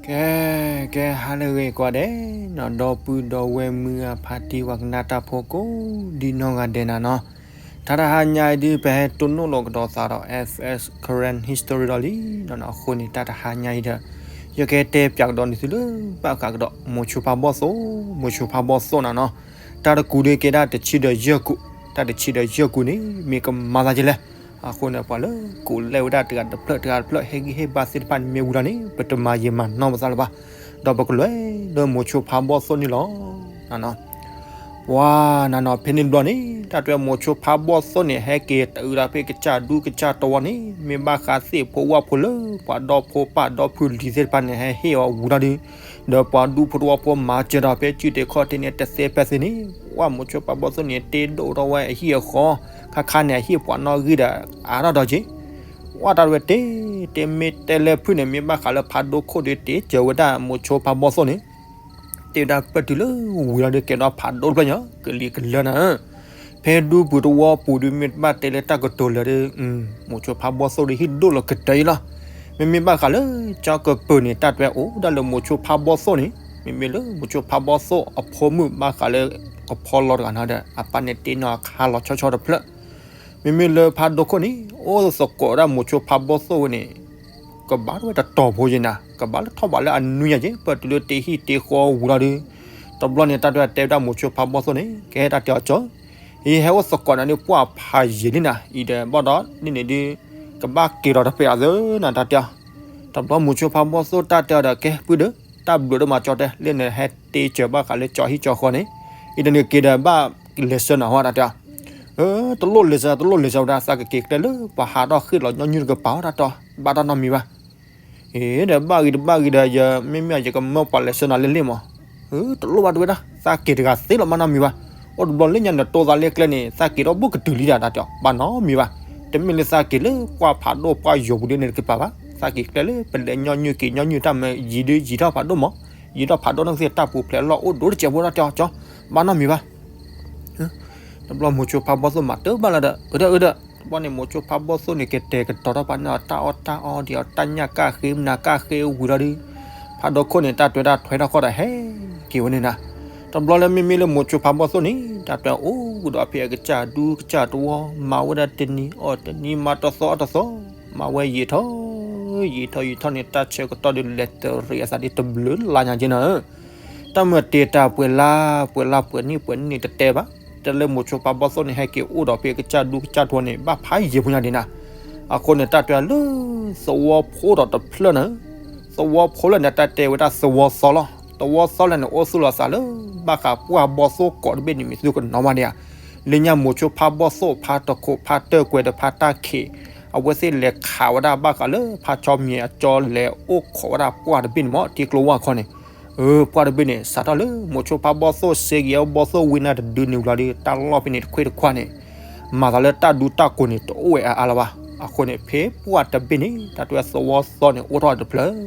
ကဲ ကဲ ဟါလၢအဂ့ၤကိးဂၤဒဲးနီၤ, ဒီပုၢ်ဒီဝဲၢ်မုၢ်ဂၤဖါတံၢ် ပှၤကနၣ်တၢ်ဖိကိးဒံနီၢ်ဂၤဒဲးနၤနီၤ, တၢ်တဟါညါအံၤဒုး ပဟဲတိၢ်နီၣ်လီၤကဒီးသးဒီး F S Karen History ဒီးလံနီၤနီၤ, အဃိန့ၣ် တၢ်တဟါညါအံၤဒီး ယကတဲပၠးကဒီးန့ၣ်သုလၢဘၣ်ဃးကဒီး မိၤဆိဖါဘီၣ်သိၣ်, မိၤဆိဖါဘီၣ်သိၣ်နၤနီၤ, တၢ်တကူးဒုးကဲဒၣ်တဆံဒီးယဲၢ်ကူး, တၢ်တဆံဒီးယဲၢ်ကူးန့ၣ် မ့ၢ်ကမၤသးဒ်လဲၣ် အဃိန့ၣ် ပှၤလၢကူးလဲဝဲဒၣ်တဂၤတဖျၢၣ်တဂၤတဖျၢၣ် ဟ့ၣ်ဂံၢ်ဟ့ၣ်ဘါသ့ၣ်တဖၣ်န့ၣ် မ့ၢ်ဝံၤလီၤန့ၣ် ပတမၤယံာ်မၤနီၢ်ပသးလၢၤဘၣ်, ဒီးပကလဲၤလၢမိၤဆိဖါဘီၣ်သိၣ်န့ၣ်လီၤ. ပှၤနၤနီၤ ဖဲန့ၣ်တဘျီန့ၣ် တၢ်တဲမိၤဆိဖါဘီၣ်သိၣ်န့ၣ် ဟဲက့ၤတအုးဒီးဖဲကစၢ်ဒူကစၢ်တဝီန့ၣ် မ့ၢ်ဘၣ်ဃးသ့ၣ်ဖိဝၣ်ဖိလၢ ပှၤဒီဖိပၢ်ဒီဖုလံၤသ့ၣ်တဖၣ်န့ၣ် ဟဲဟ့ၣ်အီၤဝံၤလီၤဒုး ဒီးပှၤဒူဖိတဝီဖိမၤစၢၤဒီး ဖဲစုတဲာ်ခီၣ်ထံးန့ၣ် တသ့ဖဲသ့န့ၣ် ဝၣ်မိၤဆိဖါဘီၣ်သိၣ်န့ၣ် တ့ဒိၣ်ထီၣ်ဝဲအဟံၣ်အဃီ, ခါခါန့ၣ် အဟ့ၣ်ပှၤနီၣ်ဂံၢ်ဒီးအါထီၣ်ဒီးက့ၤ, ဝၣ်တၢ်ဝဲတ့, တ့မ့ၢ်တဲလၢဖုၣ်န့ၣ် မ့ၢ်ဘၣ်ဃးလၢဖးဒိၣ်ခိၣ်ဒီး တ့စၢၤဝဲဒၣ်မိၤဆိဖါဘီၣ်သိၣ်န့ၣ် တ့ဝဲဒၣ်ပၢၢ်တုၤလၢဝံၤလီၤဒီး ကဲဒီးဖးဒိၣ်တဖျၢၣ်ညါ ကလံၤကလၢနၤဧၢ, ဖဲဒူပူၤတဝီပူၤဒုး မ့ၢ်တဘၣ်တဲလၢတၢ်ကတိၤလၢာ်ဒီး မိၤဆိဖါဘီၣ်သိၣ်ဒီး ဟံၣ်ဒိၣ်လီၤကတၢၢ်အံၤလီၤ. မ့မ့ၢ်ဘၣ်ဃးလၢ ကၠီကပၢၤန့ၣ် တၢ်တဲအိၣ်ဒၣ်လၢမိၤဆိဖါဘီၣ်သိၣ်န့ၣ် မ့မ့ၢ်လၢမိၤဆိဖါဘီၣ်သိၣ်အဖိမုၣ် ဘၣ်ဃးလၢကဖီလီၤတဂၤန့ၣ်ဒီး အပၢ်န့ၣ်တ့နီၢ်အခါလီၤဆီဆီတဖျၢၣ်, မ့မ့ၢ်လၢဖးဒိၣ်ခိၣ်န့ၣ် အိၣ်သကိးဝဲဒၣ်မိၤဆိဖါဘီၣ်သိၣ်ဝဲန့ၣ် ကဘၣ်ထီၣ်ဝဲတတီၤဖိယဲနၤ, ကဘၣ်လၢထီၣ်ဘးလၢအနွံညါက့ၤ ပၢၢ်တုၤလၢတ့ဟံၣ်တ့ဃီဝံၤလီၤဒီး, တဘျီန့ၣ် တၢ်တဲတဲဝဲဒၣ်မိၤဆိဖါဘီၣ်သိၣ်န့ၣ် ကဟဲတၢ်တဲအီၤကၠီ ယဟဲအိၣ်သကိးနၤဒုး ပှၢ်ဖးယံာ်လံနၤ အံၤဒီးဘၣ်ဒီးန့ၣ်န့ၣ်ဒုး ကဘၣ်က့ၤဒီးတပှဲၤအသးနၤ တၢ်တဲအီၤ, တဘျီမိၤဆိဖါဘီၣ်သိၣ်တၢ်တဲအီၤဒီး ကဲပုၢ်ဒီး တၢ်ဘျုးဒိၣ်မးကၠီတဲ လၢနဟဲတ့စၢၤဘၣ်ဃးလၢကၠီဟံၣ်ကၠီဃီန့ၣ်, အံၤဒီးနက့ၤဒီးဘၣ်လဲၤဆှၢနၤဟီ တၢ်တဲအီၤ, တလိၣ်လဲၤဆှၢ တလိၣ်လဲၤဆှၢဝဲဒၣ် သးကက့ၤကျဲလၢပှၤဟးထီၣ်ဃ့ၢ်လီၤညီနုၢ်တကပၤအီၤ တၢ်တဲအီၤ ဘၣ်တၢ်နီတမံၤဘၣ် အံၤဒီး ဘၣ်ဂ့ၤတဘၣ်ဂ့ၤဒီး ယမ့မ့ၢ်ယကမၢပှၤလဲၤဆှၢနၤလၢလ့ၣ်မး, တလိၣ်ဘၣ်တဝဲဒၣ် သးက့ၤတဂၤသ့လီၤ ဘၣ်နီတမံၤဘၣ်, အိၣ်တဘျီလၢညါန့ၣ် တိသးလၢကျဲန့ၣ် သးက့ၤဒီးဘူးကတုၤလံဒၣ် တၢ်တဲအီၤ ဘၣ်နီတမံၤဘၣ်, တမ့ၢ်လၢသးက့ၤလၢပှၢ်ဖးဒိၣ်ပှၢ်ယိာ်ပူၤဒ်န့ၣ်တကပၤဘၣ်, သးက့ၤကျဲလၢပလဲၤညီနုၢ်က့ၤညီနုၢ်တၢ်မၤယံာ်ဒုးယံာ်ထီၣ်ဖးဒိၣ်မး, ယံာ်ထီၣ်ဖးဒိၣ်နီၢ်ကသ့ၣ်တၢ်ပူၤဖျဲးလီၢ်အိၣ်ဒိၣ်တစဲးဖိ တၢ်တဲအီၤကၠီ, ဘၣ်နီတမံၤဘၣ် တဘျီမိၤဆိဖါဘီၣ်သိၣ်မၤတၢ်ဘၣ်လီၤဒီး အၢဒီးအၢဒီး တဘျီန့ၣ် မိၤဆိဖါဘီၣ်သိၣ်န့ၣ် ကတဲာ်ကတီၤထီၣ်ပှၤန့ၣ်အီၤ တၢ်အီၣ်တၢ်အီဒ်အီၤ တၢ်ညၣ်ကၣ်ဃ့ မနၤကၣ်ဃ့ဝံၤလီၤဒီး ဖးဒိၣ်ခိၣ်န့ၣ် တၢ်တဲဝဲဒၣ်ထွဲထီၣ်ဃီဒီးဟဲက့ၤဝဲန့ၣ်နၤ, တဘျီလၢမ့မ့ၢ်လၢမိၤဆိဖါဘီၣ်သိၣ်န့ၣ် တၢ်တဲအိၣ်ကဒီးဖဲအကစၢ်ဒူကစၢ်တဝီ မၤဝဲဒၣ်တနံၤအီၣ်တနံၤ မၤတသီအီၣ်တသီ, မၤဝဲယံာ်ထီၣ် ယံာ်ထီၣ်ယံာ်ထီၣ်န့ၣ် တၢ်ဆၢကတီၢ်ဒုးလဲၤတရံးအသးဒ်တဘျုးလါညါက့ၤနၤဧၢ တၢ်မၤတ့ၢ်တၢ်ပှဲၤလါ ပှဲၤလါပှဲၤနံၣ် ပှဲၤနံၣ်န့ၣ်တတဲဘၣ်, တဲလၢမိၤဆိဖါဘီၣ်သိၣ်န့ၣ် ဟဲက့ၤအိၣ်ဒီးဖဲကစၢ်ဒူကစၢ်တဝီန့ၣ် ဘၣ်ဖးယံာ်ဖိညါဒ်နၤ, အဃိန့ၣ် တၢ်တဲလၢ သဝီဖိဒီးတဖျၢၣ်န့ၣ်, သဝီဖိလၢန့ၣ် တၢ်တဲဝဲဒၣ်သဝီသီလီၤ, သဝီသီလၢန့ၣ် အိၣ်သူၣ်လီၤသးလၢ ဘၣ်ဃးပှၢ်ဘီၣ်သိၣ်ကိးတဘ့ၣ်န့ၣ် မ့ၢ်သုကနီၤမးဒံးဧါ လၢညါမိၤဆိဖါဘီၣ်သိၣ် ဖါတခိး ဖါတၢၢ်ကွဲၤဒီး ဖါတၢ်ခံး, အဝဲသ့ၣ်လဲၤခးဝဲဒၣ်ဘၣ်ဃးလၢ ဖါဆီမံၤအကၠီ လဲၤအိၣ်ခိးဝဲဒၣ်ပှၢ်တဘ့ၣ်န့ၣ်မး ထံကျိဝၢ်ခီန့ၣ်, ပှၢ်တဘ့ၣ်န့ၣ် စးထီၣ်လၢ မိၤဆိဖါဘီၣ်သိၣ် စ့က့ၤအဘီၣ်သိၣ်ဝံနၤတဒုန့ၣ်ဝံၤလီၤဒီး တၢ်လီၢ်ဖဲန့ၣ်တခွ့တခွါန့ၣ် မၤသးလၢတၢ်ဒူတၢ်ကိးန့ၣ် တအိၣ်ဝဲအါအါလၢၤဘၣ်, အဃိန့ၣ် ဖဲပှၢ်တဘ့ၣ်န့ၣ် တၢ်တဲသဝီသီန့ၣ် အိၣ်ထီၣ်တဖျၢၣ်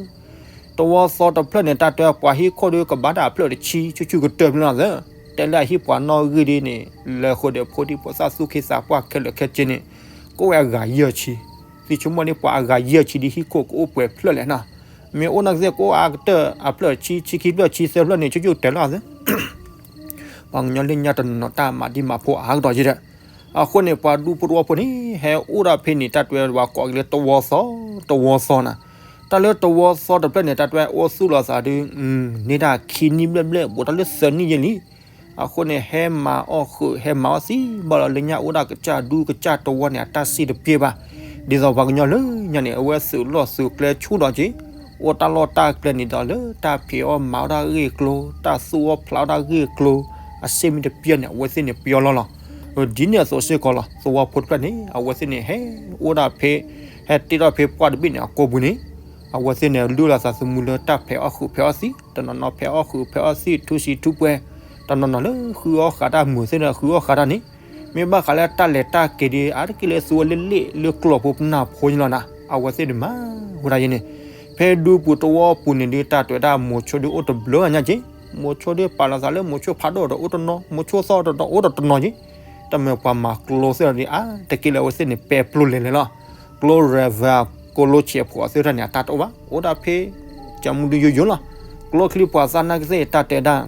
သဝီသီတဖျၢၣ်န့ၣ် တၢ်တဲပှၤဟံၣ်ခိၣ်ဒီး ကဘၣ်ဒၣ်အဖျၢၣ်တဆံ ဆူၣ်ဆူၣ်ကတၢၢ်ဖဲလီၤသၢ, တဲလၢအဟံၣ်ပှၤနီၣ်ဂံၢ်ဒ်န့ၣ် လၢဃိဒီးဖိဒံဖိသၣ်သူၣ်က့သးပှၢ်ခဲလၢာ်ခဲဆ့န့ၣ် ကအိၣ်ဝဲအဂၤယဲၢ်ဆံ, သ့ၣ်ဆိကမိၣ်န့ၣ် ပှၤအဂၤယဲၢ်ဆံဒ်ဟံၣ်ခိၣ်ကအိၣ်ပှဲၤဖျၢၣ်လဲၣ်နီၤ, မ့ၢ်အိၣ်နီၢ်ကသ့ၣ်ကအိၣ်အါကတၢၢ်အဖျၢၣ်တဆံ ဆံခံဖျၢၣ် ဆံသၢဖျၢၣ်န့ၣ် ဆူၣ်ဆူၣ်ကတၢၢ်လီၤသၢ ပှၤကညီလၢညါတနီၤနီၤ တၢ်မၤဒံးမၤဖိအါကဒီးယဲဒီး, အဃိန့ၣ် ပှၤဒူဖိတဝီဖိန့ၣ် ဟဲအိၣ်ဒၣ်ဖဲန့ၣ် တၢ်တဲဝဲကိးက့ၤလၢတဝီသီ, တဝီသီနၤ, တၢ်လၢတဝီသီတဖျၢၣ်န့ၣ် တၢ်တဲအိၣ်သူၣ်လီၤသးဒုး န့ၢ်ဒၣ်ခံနံၣ်ဘျဲၣ်ဘျဲၣ် ဘူးတၢ်လၢသၢနံၣ်ယဲလံ, အဃိန့ၣ် ဟဲမၤအီၣ်ဃုာ် ဟဲမၤအီၣ်သံဘၣ်လီၤ လၢညါအိၣ်ဒၣ်ကစၢ်ဒူကစၢ်တဝီန့ၣ် အတၢ်စံၣ်တပျဲၢ်ဘၣ်, ဒ်သိးပှၤကညီလၢညါန့ၣ် အဝဲသုးလီၢ်သုးကျဲဆူၣ်ဒီးက့ၤ အိၣ်တၢ်လီၢ်တၢ်ကျဲန့ၣ်ဒီးလၢတၢ်ဖံးအီၣ်မၤအီၣ်တၢ်ဂ့ၢ်ကျိၤ တၢ်သူၣ်အီၣ်ဖျးအီၣ်တၢ်ဂ့ၢ်ကျိၤ အစ့မ့ၢ်တပျဲၢ်န့ၣ် အဝဲသ့ၣ်န့ၣ်ပျီလီၤလီၤ, ဒ်န့ၣ်အသိးစ့ၢ်ကီးလီၤ သဝီဖိတဖျၢၣ်န့ၣ် အဝဲသ့ၣ်န့ၣ် ဟဲအိၣ်ဒၣ်ဖဲ ဟဲတ့ထီၣ်ဖဲပှၢ်တဘ့ၣ်န့ၣ် အကိာ်ပူၤန့ၣ် အဝဲသ့ၣ်န့ၣ် လုၢ်လီၤသးသမူလၢတၢ်ဖဲးအီၣ်ဃုာ်ဖဲးအီၣ်သံ, တနီၤနီၤဖဲးအီၣ်ဃုာ်ဖဲးအီၣ်သံ ထူစံထူပှဲၤ, တနီၤနီၤလၢဃုအီၣ်ဃးတၢ်မုာ်သ့ၣ်ဒီးဃုအီၣ်ဃးတၢ်န့ၣ်, မ့ၢ်ဘၣ်ဃးလၢတၢ်လဲၤတၢ်က့ၤဒီး အါတက့ၢ်လၢသုဝဲလၢလ့ၣ်လၢကျီၢ်ဖိပနၢ်ဖိညါလီၤနၤ, အဝဲသ့ၣ်န့ၣ်မၤဝဲဒၣ်ယဲန့ၣ်, ဖဲဒူပူၤတဝီပူၤန့ၣ်ဒုး တၢ်တဲဝဲဒၣ်မိၤဆိဒုးအိၣ်တဘျုးဂၤညါက့ၤ, မိၤဆိဒုးပာ်လီၤသးလၢမိၤဆိဖးဒိၣ်ဒီးအိၣ်တနီၤ, မိၤဆိသီဒီးအိၣ်ဒီးတနီၤက့ၤ, တၢ်မၤပှၤမၤကျိသ့ၣ်ဒီး အါတက့ၢ်လၢအဝဲသ့ၣ်န့ၣ် ပဲပျိလဲၤလဲၤလီၤ, ကျိရဲၣ်ဝဲ ကျိလိဆဲးဖိအသ့ၣ်တဖၣ်န့ၣ် အတၢ်တအိၣ်ဘၣ်, အိၣ်ဒၣ်ဖဲ ကၠီမူဒုယိယိလီၤ. ကျိချံပှၤသၣ်နာ်ကသ့ၣ်တၢ်တဲဒၣ်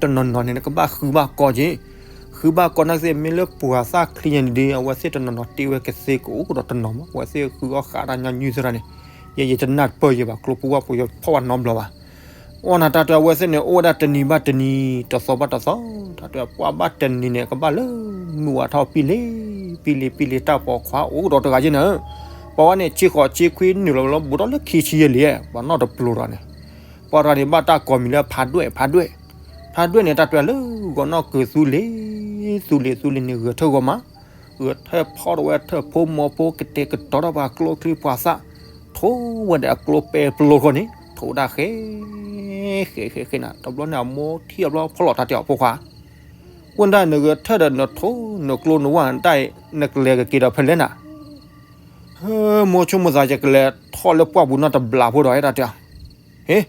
တနီၤနီၤန့ၣ် နကဘၣ်ဃုဘၣ်ကီက့ၤ, ဃုဘၣ်ကီနာ်ကသ့ၣ် မ့ၢ်လၢပှၤသၣ်ချံညါန့ၣ်ဒီး အဝဲသ့ၣ်တနီၤနီၤတ့ဝဲကသ့ကအိၣ်ကဒီးတနီၤမး အဝဲသ့ၣ်ဃုအီၣ်ဃးတၢ်ညီနုၢ်သရၣ်န့ၣ်, ယဲယတနၢ်တပၢၢ်ယဲဘၣ် ကျိဖိဝၣ်ဖိယဖီၣ်ဝဲနီတဘျီဘၣ်. အီၣ်နၤတၢ်တဲအဝဲသ့ၣ်န့ၣ် အိၣ်ဝဲဒၣ်တနံၤဘၣ်တနံၤ တသီဘၣ်တသီ, တၢ်တဲပှၢ်ဘၣ်တနံၤန့ၣ် ကဘၣ်လၢမုၢ်ဝါထီၣ်ပံလ့ၤ, ပံလ့ၤပံလ့ၤ တၢ်ပိာ်ခွါအိၣ်ကဒီးတဂၤယဲန့ၣ်, ပှၤဝဲန့ၣ် ဆံဃိးဆံခွံနုာ်လီၤလီၤ ဘူးထီၣ်လၢခံဆံယဲလံ, ပှၤနီၣ်တပျိၤဒီးန့ၣ်, ပှၤတဂၤန့ၣ် ဘၣ်တၢ်ကိးမံၤလၢဖးဒွဲၣ် ဖးဒွဲၣ်, ဖးဒွဲၣ်န့ၣ် တၢ်တဲလၢဂီၤနီၣ်ကုၤသူလ့ၤ, သူလ့ၤသူလ့ၤန့ၣ် ဂဲၤထၢၣ်ဂီၤမး, ဂဲၤထၢၣ်ဖီၣ်ထီၣ်ဝဲထၢၣ်ဖိမိၢ်ဖိ ကတဲာ်ကတီၤထီၣ်ပှၤကျိချံပှၤသၣ်, ထိဝဲဒီးအကျိပဲပျိထီၣ်န့ၣ် ထိဒၣ်ဃဲ ဃဲဃဲဃဲနၤ, တဘျီန့ၣ် အမိၢ်ထံၣ်အဘျီ ဖီၣ်လီၤတၢ်တဲအီၤဖိခွါ, ဝဲဒၣ်နဂဲၤထၢၣ်ဒီးနထိနကျိနဝၣ်တၢ်အံၤ နကလဲၤကက့ၤဒီးဖဲလဲၣ်နၤ, ဟၢ မိၢ်ဆိကမိၣ်သး ယကလဲၤထီၣ်လၢပှၢ်ပူၤနီတဘျီဖိဒီး တၢ်တဲအီၤ, ဟ့,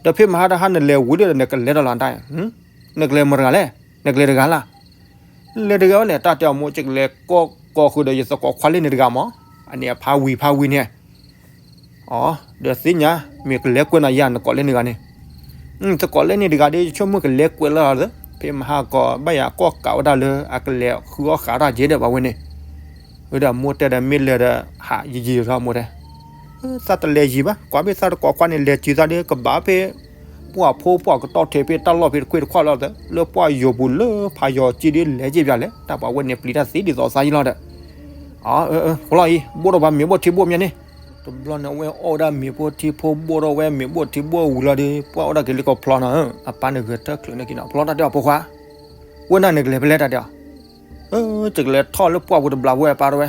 ဒီးဖဲမဟါတဟါနလဲၤဝံၤဒီး နကလဲၤဒီးလီၤတၢ်အံၤ, နကလဲၤမတၤတဂၤလဲၣ်, နကလဲၤတဂၤလၢ် လဲၤတဂၤဝဲလဲၣ် တၢ်တဲအီၤမိၢ် ယကလဲၤကိးဃုာ်ဒီးယသကိးခွါလၢန့ၣ်တဂၤမး, အန့ၣ်အဖါဝံၤဖါဝံၤန့ၣ်, အီၤ ဒီးသ့ၣ်ညါ မ့ၢ်ကလဲၤကွဲးနီၤယၤ နကိးလၢန့ၣ်တဂၤန့ၣ်, သကိးလၢန့ၣ်တဂၤဒီး ယဆိကမိၣ်ကလဲၤကွဲးလၢ်လီၤသၢ, ဖဲမဟါကီး ဘၣ်ယၤကိးကးဝဲဒၣ်လၢ အကလဲၤဃုအီၣ်ဃးတၢ်က့ၤဒီးဘၣ်ဝဲန့ၣ်, ဝဲဒၣ်မိၢ်တဲဒီးမ့ၢ်လဲၤဒီး ဟးယံာ်ယံာ်လီၤမိၢ်တဲ သးတလဲၤယံာ်ဘၣ်, ကွၢ်ဖဲသးတကိးခွါန့ၣ် လဲၤစုၤသးဒီး ကဘၣ်ဖဲ ပှၢ်ဖိပှၢ်ကတီၢ်ထဲဖဲတၢ်လီၢ်ဖဲတခွ့တခွါလီၤသၢ, လၢပှၢ်ယိာ်ပူၤလၢဖးယိာ်ကံဒီး လဲၤက့ၤပၠးလဲၣ်, တၢ်ပှၤဝဲန့ၣ်ပျံၤတၢ်သ့ဒ်သိးသးယံာ်လီၤဒီး, အၢ ပလီၢ်အံၤ ဘိၣ်ထီၣ်ပှၤမ့ၤဘိၣ်ထံဘိၣ်မ့ၢ်န့ၣ်, တဘျီန့ၣ် အဝဲအီၣ်ဝဲဒၣ်မ့ၤဘိၣ်ထံဖိ ဘိၣ်ထီၣ်ဝဲမ့ၤဘိၣ်ထံဘိၣ်ဝံၤလီၤဒီး ပှၢ်အိၣ်ဒၣ်က့ၤလၢကဖျီနီၤ, အပၢ်န့ၣ်ဂဲၤထၢၣ်ချုးန့ၢ်က့ၤနီၤ ဖျီတၢ်တဲအီၤဖိခွါ, ဝဲဒၣ်နကလဲၤဖဲလဲၣ်တၢ်တဲအီၤ, ယကလဲၤထီၣ်လၢပှၢ်ပူၤတဘျီဖိအပၢ်တဲဝဲ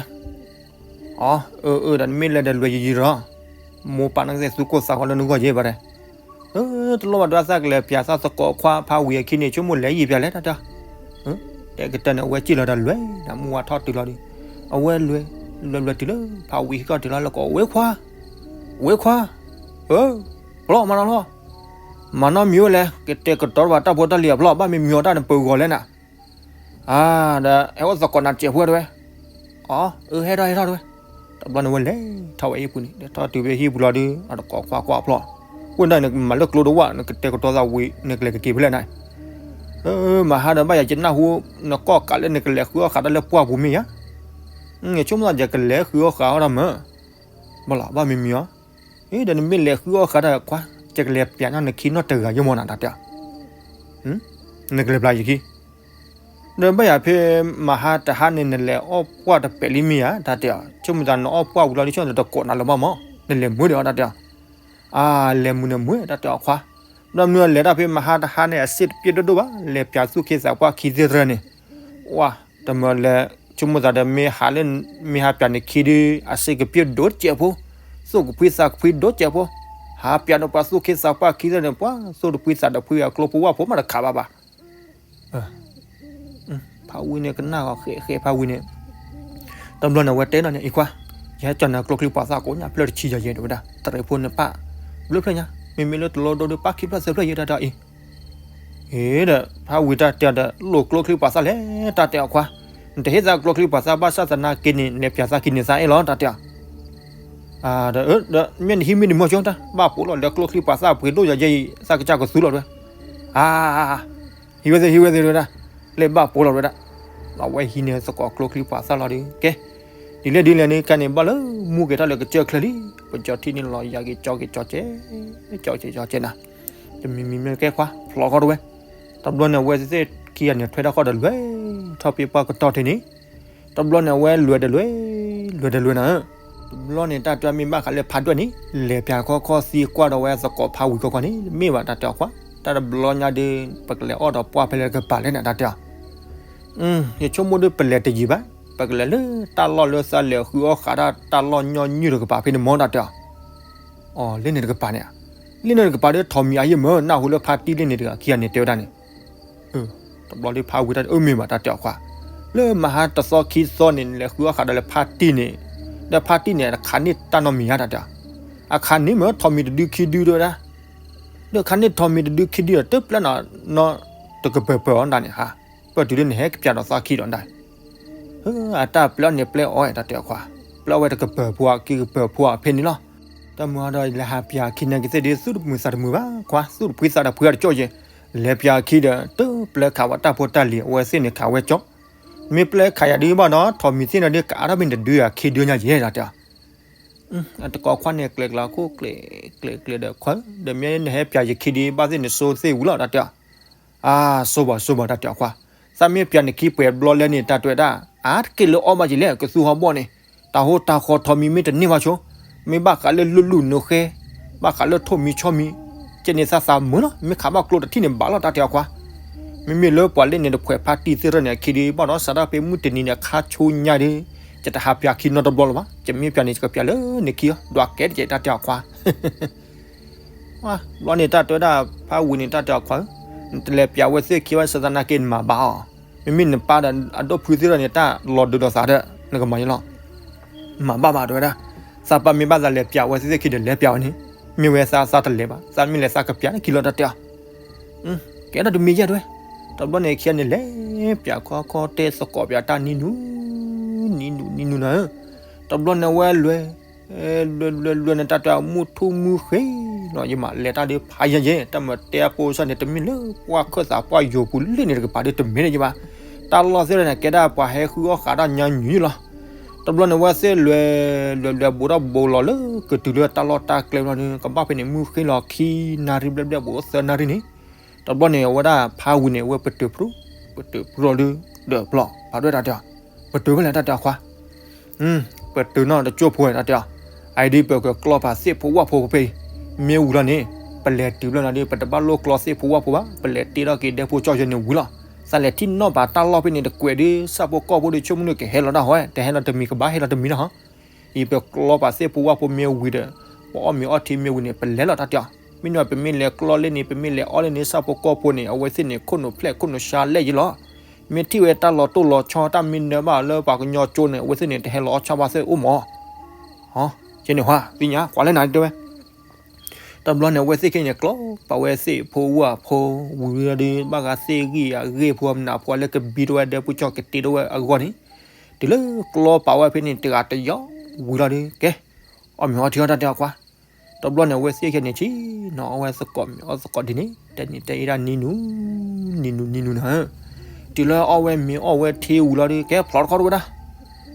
အီၤ အၢ အၢ ဒီးနမ့ၢ်လဲၤဒီးလွဲၤယံာ်ယံာ်ဒီး, မိၢ်ပၢ်နာ်ကသ့ၣ်သူၣ်ကိၢ်သးဂီၤလၢနဂီၢ်ယဲဘၣ်တဲ, တလိၣ်ဘၣ်ဒီးသးကလဲၤပၠးသးသကိးခွါဖးဝံၤအခံန့ၣ် ဆိကမိၣ်လဲၤယံာ်ပၠးလဲၣ်တၢ်တဲအီၤ, တဲကတၢၢ်န့ၣ် အဝဲစံၣ်လီၤဒီးလွဲၤ, ဒီးမုၢ်ဝါထီၣ်တုၤလီၤဒီး, အဝဲလွဲၤ, လွဲၤလွဲၤတုၤလၢဖးဝံၤဟံၣ်ကီၢ်တုၤလီၤလၢကီး ဝဲခွါ, ဝဲခွါ, အၢ, ဖျီမၤနီၣ်ဖျီ, မၤနီၣ်မံၤဝဲလဲၣ် ကတဲာ်ကတီၤဘၣ်တၢ်ဖိတၢ်လံၤအဖျီ ဘၣ်မ့ၢ်မံၤအီၤတၢ်နပၢၤဂီၤလဲၣ်နၤ အၢ ဒီးဟဲအိၣ်သကိးနၤတစဲးဖိတဲဝဲ, အီၤ အၢ ဟဲထီၣ်ဟဲထီၣ်တဲဝဲ, တဘျီန့ၣ်ဝဲလဲၤထီၣ်ဝဲဟံၣ်ပူၤန့ၣ် လဲၤထီၣ်တုၤဖဲဟံၣ်ပူၤလီၤဒီး အတကိးခွါကွၢ်ဖျီ, ဝဲဒၣ်နမၤလၢကျိတဝၣ် နကတဲာ်ကတီၤသးဝံၤ နကလဲၤကက့ၤဖဲလဲၣ်နၤ, အၢ မဟါဒီးဘၣ်ယၤယနၢ်ဟူ နကိးကးလၢနကလဲၤဃုအီၣ်ဃးတၢ်လၢပှၢ်ပူၤမ့ၢ်ဧါ, ဆိကမိၣ်သးယကလဲၤဃုအီၣ်ဃးအီၣ်တၢ်မၢ်, ဘၣ်လီၤ ဘၣ်မံၤမံၤအီၤ, ဒီးနမ့ၢ်လဲၤဃုအီၣ်ဃးတၢ်ခွါ ယကလဲၤပၠးနီၢ်နခံနီၢ်တဂၤယမီၢ်နၤတၢ်တဲအီၤ, နကလဲၤပျးယခံ ဒီးဘၣ်ယၤဖဲမဟါတဟါန့ၣ် နလဲၤအီၣ်ပှၢ်တပဲာ်လံမ့ၢ်ဧါ တၢ်တဲအီၤ, ဆိကမိၣ်သးနအီၣ်ပှၢ်ဝံၤလီၤဒ်ဆိ နတကိးနၤလၢၤဘၣ်မး, နလဲၤမုာ်ဒီးအီၤတၢ်တဲအီၤ, အါ လဲၤမုာ်န့ၣ်မုာ် တၢ်တဲအီၤခွါ, ဒီးမနုၤလဲၤတၢ်ဖဲမဟါတဟါန့ၣ် အစ့တပျဲၣ်ဒိၣ်ဒိၣ်ဘၣ် လဲၤပၠးသူၣ်က့သးပှၢ်ခံသ့ၣ်တရၢန့ၣ်, ဝါ တမၢလဲၤ ဆိကမိၣ်သးဒီးမ့ၢ်ဟးလၢ မ့ၢ်ဟးပၠးန့ၣ်ခံဒု အစ့ကပျဲၣ်ဒိၣ်တစဲးဖိ, သူၣ်ကဖှံသးကဖှံဒိၣ်တစဲးဖိ, ဟးပၠးဒီးပှၤသူၣ်က့သးပှၢ်ခံသ့ၣ်န့ၣ် ပှၤသူၣ်တဖှံသးတဖှံအကျိဖိဝၣ်ဖိမးတခးဘၣ်ဘၣ် ဖးဝံၤန့ၣ်ကနၣ်ဂီၤဃဲးဃဲးဖးဝံၤန့ၣ်, တဘျီန့ၣ် အဝဲတဲနီၢ်န့ၣ် အံၤခွါ, ယဟဲကၠီနၤကျိချံပှၤသၣ်ကိးညါဖျၢၣ်တဆံယဲၢ်ယဲၢ်တဲဝဲဒၣ် တရံးဖိန့ၣ်ပၢ်, ဘျၢဖျၢၣ်ညါ, မ့မ့ၢ်လၢတလိဒိဒီးပၢ်ခံဖျၢၣ်သၢဖျၢၣ်ယဲၢ်တၢ်တဲအီၤအံၤ, အ့ဒီး ဖးဝံၤတၢ်တဲအီၤဒီး လိၣ်ကျိချံပှၤသၣ်လဲၣ် တၢ်တဲအီၤခွါ, နတဟ့ၣ်သးကျိချံပှၤသၣ်ဘၣ်ဆၣ်သနာ်က့န့ၣ် လဲၤပၠးသးခံန့ၣ်သးအဲၣ်လီၤ တၢ်တဲအီၤ, ဒီး ဒီးမ့ၢ်နဟံးမ့ၢ်နမီၤကၠီတၢ် ဘၣ်ပိာ်လီၤလၢကျိချံပှၤသၣ်ပှ့ၤဒိၣ်ယဲၢ်ယဲၢ်အံၤ သးကစၢ်ကသူလီၤတဲဝဲ, အါ ဟံးဝဲသ့ၣ် ဟံးဝဲသ့ၣ်တဲဝဲဒၣ်, လၢဘၣ်ပိာ်လီၤတဲဝဲဒၣ်, အဝဲဟံးန့ၢ်သကိးကျိချံပှၤသၣ်လီၤဒီး ကဲ, ဒ်လဲၣ်ဒ်လဲၣ်န့ၣ် ကါန့ၣ်ဘၣ်လၢမူက့ၤထီၣ်လၢကစၢၢ်ချၢလံ, ပကၠီထံၣ်န့ၣ်လီၤယၤက့ၤကၠီက့ၤကၠီကဲ, ကၠီက့ၤကၠီကဲနၤ, တမံၤမံၤမ့ၢ်ကဲခွါ ဖျီဃီတဝဲ, တဘျီန့ၣ် အဝဲသ့ၣ်ခံဂၤန့ၣ် ထွဲတၢ်ဃီဒီးလွဲၤထီၣ်ဖဲပှၢ်ကတီၢ်ထံးန့ၣ်, တဘျီန့ၣ် အဝဲလွဲၤဒီးလွဲၤ, လွဲၤဒီးလွဲၤနၤဧၢ, တဘျီန့ၣ် တၢ်တဲမ့ၢ်ဘၣ်ဃးလၢဖးဒွဲၣ်န့ၣ် လဲၤပၠးခီခီသံကွၢ်ဒီးဝဲသကိးဖးဝံၤခီခီန့ၣ် မ့ၢ်ဘၣ်တၢ်တဲအီၤခွါ, တၢ်တဘျီညါဒီး ပကလဲၤအီၣ်ဒီးပှၢ်ဖဲလဲၣ်တကပၤလဲၣ်နၤ တၢ်တဲအီၤ, ယဆိကမိၣ်ဒီးပလဲၤတယံၤဘၣ်, ပကလဲၤလၢတၢ်လီၢ်လၢသးလဲၤဃုအီၣ်ဃးဒၣ်တၢ်လီၢ်ညီနုၢ်တကပၤဖဲန့ၣ်မ့ၢ်တၢ်တဲအီၤ, အီၤ လၢန့ၣ်တကပၤန့ၣ်, လၢန့ၣ်တကပၤဒီးထိးမံၤအယံာ်မ့ၢ် နၢ်ဟူလၢဖါတံၢ်လၢန့ၣ်တဂၤခံဂၤန့ၣ်တဲဝဲဒၣ်န့ၣ် တဘျီလၢဖးဝံၤတၢ်အၢမ့ၢ်ဘၣ်တၢ်တဲအီၤခွါ, လၢမဟါတသီခံသီန့ၣ် နလဲၤဃုအီၣ်ဃးဒီးလၢဖါတံၢ်န့ၣ်, ဒီးဖါတံၢ်န့ၣ် အခးန့ၢ်တၢ်နီတမံၤဧါတၢ်တဲအီၤ, အခးန့ၢ်မ့ၢ်ထိးမံၤတဒုခံဒုတဲဝဲဒၣ်, ဒီးခးန့ၢ်ထိးမံၤတဒုခံဒုဒီး တပျၢ်နီၤ, နီတကပၤပၤအီၤဒၣ်န့ၣ်ဟါ, ပၢၢ်တုၤလၢနဟဲကပၠးဒီးသးခံဒီးဒၣ် အတၢ်ပျၢ်န့ၣ်ပျဲအီၤတၢ်တဲအီၤခွါ, ပျၢ်ဝဲတကပၤဖိအခံကပၤဖိအဖဲန့ၣ်လီၤ, တၢ်မုၢ်အဒီး လဲၤဟးပၠးခံန့ၣ်ကသ့ၣ်ဒ် သူၣ်တမုာ်သးတမုာ်ဘၣ်ခွါ, သူၣ်တဖှံသးတဖှံအတကၠီၣ်ယဲ, လဲၤပၠးခံဒီး တပျဲခးဝဲတၢ်ဖိတၢ်လံၤ အဝဲသ့ၣ်န့ၣ်ခးဝဲကၠီၣ်, မ့ၢ်ပျဲခးယၤဒ်ဘၣ်ဒီး ထိးမံၤသ့ၣ်န့ၣ်ဒ် ကအါထီၣ်မ့ၢ်တဒုယၤခံဒုညါယဲ တၢ်တဲအီၤ အတကိးခွါန့ၣ် ကျဲၤကျဲၤခိၣ်ကျဲၤကျဲၤကျဲၤဒီးခွါ, ဒီးမ့ၢ်နဟဲပၠးယခံဒ်ဘၣ်သ့ၣ်န့ၣ် စိသ့ၣ်ဝံၤလီၤတၢ်တဲအီၤ. အါ, စိဘၣ်စိဘၣ်တၢ်တဲအီၤခွါ, သးမ့ၢ်ပၠးနခံပှဲၤဘျီလဲၣ်န့ၣ် တၢ်တဲဝဲဒၣ်, အါတက့ၢ်လၢအီၣ်ဘၣ်က့ၤလဲၣ် ကသူဟီဘီၣ်န့ၣ်, တၢ်ဟိတၢ်ဃီထိးမံၤမ့ၢ်တန့ၢ်ဘၣ်ဆိ, မ့ၢ်ဘၣ်ဃးလၢလူၢ်လူၢ်နိဃဲ, ဘၣ်ဃးလၢထိးမံၤဆီမံၤ, ကဲန့ၣ်သးသးမုာ်လီၤ, မ့ၢ်ခးဘၣ်ကျိတထံၣ်န့ၣ်ဘၣ်လီၤတၢ်တဲအီၤခွါ. မ့မ့ၢ်လၢပှၤလၢန့ၣ်တဖှဲးဖါတံၢ်သ့ၣ်ထီၣ်န့ၣ် အခံဒ်ဘၣ်ဒီး စးဒၣ်ဖဲမုၢ်တနံၤန့ၣ် ခါဆူညါဒီး, ယတဟးပၠးခံနီတဘျီလၢၤဘၣ်, ယမ့ၢ်ပၠးန့ၣ် ယကပၠးလၢနခံအီၤ ဒွးကဲတကဲတၢ်တဲအီၤခွါ. ဘျီန့ၣ်တၢ်တဲဝဲဒၣ် ဖးဝံၤန့ၣ်တၢ်တဲအီၤခွါဧၢ, နတလဲၤပၠးဝဲသ့ၣ်ခံဝဲ စသနာ်က့နမၤဘၣ်အီၤ, မ့မ့ၢ်နပၢ်ဒီးအဒိၣ်ဖုသ့ၣ်ထီၣ်န့ၣ် တၢ်လီၤဒုးဒီးသးဒီး နကမၤယလီၤ, မၤဘၣ်ဘၣ်တဲဝဲဒၣ်, သးပၢ်မ့ၢ်ဘၣ်သးလဲၤပၠးဝဲသ့ၣ်သ့ၣ်ခံဒီးလဲၤပၠးဝဲန့ၣ်, မ့ၢ်ဝဲသးသးတလဲၤဘၣ်, သးမ့ၢ်လဲၤသးကပၠးန့ၣ်ခံလီၤတၢ်တဲအီၤ. ကဲထီၣ်တမံၤယဲၢ်တဲဝဲ, တဘျီန့ၣ်ခံဂၤန့ၣ် လဲၤပၠးခီခီတဲသကိးပၠးတၢ်နံၤနူၤ နံၤနူၤ နံၤနူၤနၤဧၢ, တဘျီန့ၣ်ဝဲလွဲၢ် လွဲၢ်လွဲၢ်လွဲၢ်န့ၣ် တၢ်တဲအီၤ မုၢ်ထူၣ်မုၢ်ဃ့လီၤ, ယမၤလဲၤတၢ်ဒီးဖးယဲၢ်ယဲၢ်, တၢ်မၤတဲအဖိစၢ်န့ၣ် တမ့ၢ်လၢပှၢ်ခၢၣ်သးပှၢ်ယိၤပူၤလၢန့ၣ်တကပၤဒီးတမ့ၢ်န့ၣ်ယဘၣ်, တၢ်လီၢ်သ့ၣ်န့ၣ် ကဲဒၣ်ပှၤဟဲဃုအီၣ်ဃးတၢ်ညါညူၤလီၤ. တဘျီန့ၣ်ဝဲသ့ၣ်လွဲၢ် လွဲၢ်လွဲၢ် ဘူးထီၣ်ဘူးလီၤလၢကတုၤလၢတၢ်လီၢ်တၢ်ကျဲဘျီန့ၣ် ကဘၣ်ဖဲန့ၣ် မုၢ်ဃ့လီၤခံနၣ်ရံၣ်ဘျဲၣ်ဘျဲၣ် ဘူးသၢနၣ်ရံၣ်န့ၣ်, တဘျီန့ၣ် အဝဲဒၣ်ဖးဝံၤန့ၣ် အဝဲပတုာ်ဖျိ ပတုာ်ဖျိဒီး ဒၢးပျီၢ် ဖးဒွဲၣ်တၢ်တဲအီၤ, ပတုာ်ဖဲလဲၣ်တၢ်တဲအီၤခွါ ပတုာ်နီၢ်တကၠိၢ်ဖိတၢ်တဲအီၤ, အအံၤဒ်ပကကျီပာ်သ့ၣ်ဖိဝၣ်ဖိဖဲအံၤ, မ့ၢ်ဝံၤလီၤန့ၣ် ပလဲၤတုၤဘျီန့ၣ်ဒီး ပတဘၣ်လိၣ်ကျီသ့ၣ်ဖိဝၣ်ဖိဘၣ်, ပလဲၤတ့ထီၣ်က့ၤဒဲဖိကၠီၣ်ယဲန့ၣ်ဝံၤလီၤ. သးလဲၤထံၣ်နီၣ်ဘၣ်တၢ်လီၢ်ဖဲန့ၣ်တကွဲးဒီး ဆၣ်ဖိကီၢ်ဖိဒီး ဆိကမိၣ်န့ၣ်ကဟဲလီၤတၢ်ဟီ, တဟဲလီၤတမံၤကဘၣ်ဟဲလီၤတမံၤလီၤဟီ. အံၤပကျီပာ်သ့ၣ်ဖိဝၣ်ဖိမ့ၢ်ဝံၤဒီး ပအီၣ်မ့ၤအီထံမ့ၢ်ဝံၤန့ၣ် ပလဲၤလီၤတၢ်တဲအီၤ, မ့ၢ်န့ၣ်ပမ့ၢ်လဲၤကျီလၢန့ၣ် ပမ့ၢ်လဲၤအီၣ်လၢန့ၣ် ဆၣ်ဖိကီၢ်ဖိန့ၣ် အဝဲသ့ၣ်န့ၣ် ခိၣ်နူာ်ဖျဲၣ်ခိၣ်နူာ်ဆါလဲၣ်ယဲလီၤ. မ့ၢ်ထံၣ်ဝဲတၢ်လီၤတိၢ်လီၤဆီ တၢ်မ့ၢ်နၢၤဘၣ်လၢပှၤကညီကၠိန့ၣ် အဝဲသ့ၣ်န့ၣ် တဟဲလီၤအီၣ်ဆၣ်ဘၣ်သ့ၣ်အိၣ်မး. ကဲန့ၣ်ဟါ သ့ၣ်ညါ ကွၢ်လဲၣ်နၤတဲဝဲ တဘျီန့ၣ် အဝဲသ့ၣ်ခဲအံၤန့ၣ် ကျီပာ်ဝဲသ့ၣ်ဖိဝၣ်ဖိ ဝံၤဒီး ဘၣ်ဃးသ့ၣ်ဂံၢ်အဂ့ၢ်ဖိ မနုၤဖိလၢကဘံထီၣ်ဝဲဒဲဖိကၠီၣ် ကတ့ထီၣ်ဝဲအဂီၢ်န့ၣ်, တုၤလၢကျီပာ်ဝဲဖဲန့ၣ် တဂၤတယီၤဝံၤလီၤဒီး ကဲ အီၣ်မ့ၤအီထံအီၣ်တၢ်တဲအီၤကွၢ်. တဘျီန့ၣ် အဝဲသ့ၣ်ခဲအံၤန့ၣ် ဆ့ၣ်နီၤအီၣ်ဝဲသကိးမ့ၤအီၣ်သကိးဒ်န့ၣ် တဲန့ၣ်တဲအံၤဒၣ်နံၤနူၤ နံၤနူၤနံၤနူၤနၤဧၢ, တုၤလၢအီၣ်ဝဲမ့ၤအီၣ်ဝဲထံဝံၤလီၤဒီး ကဲဖျိးတခီတဝဲဒၣ်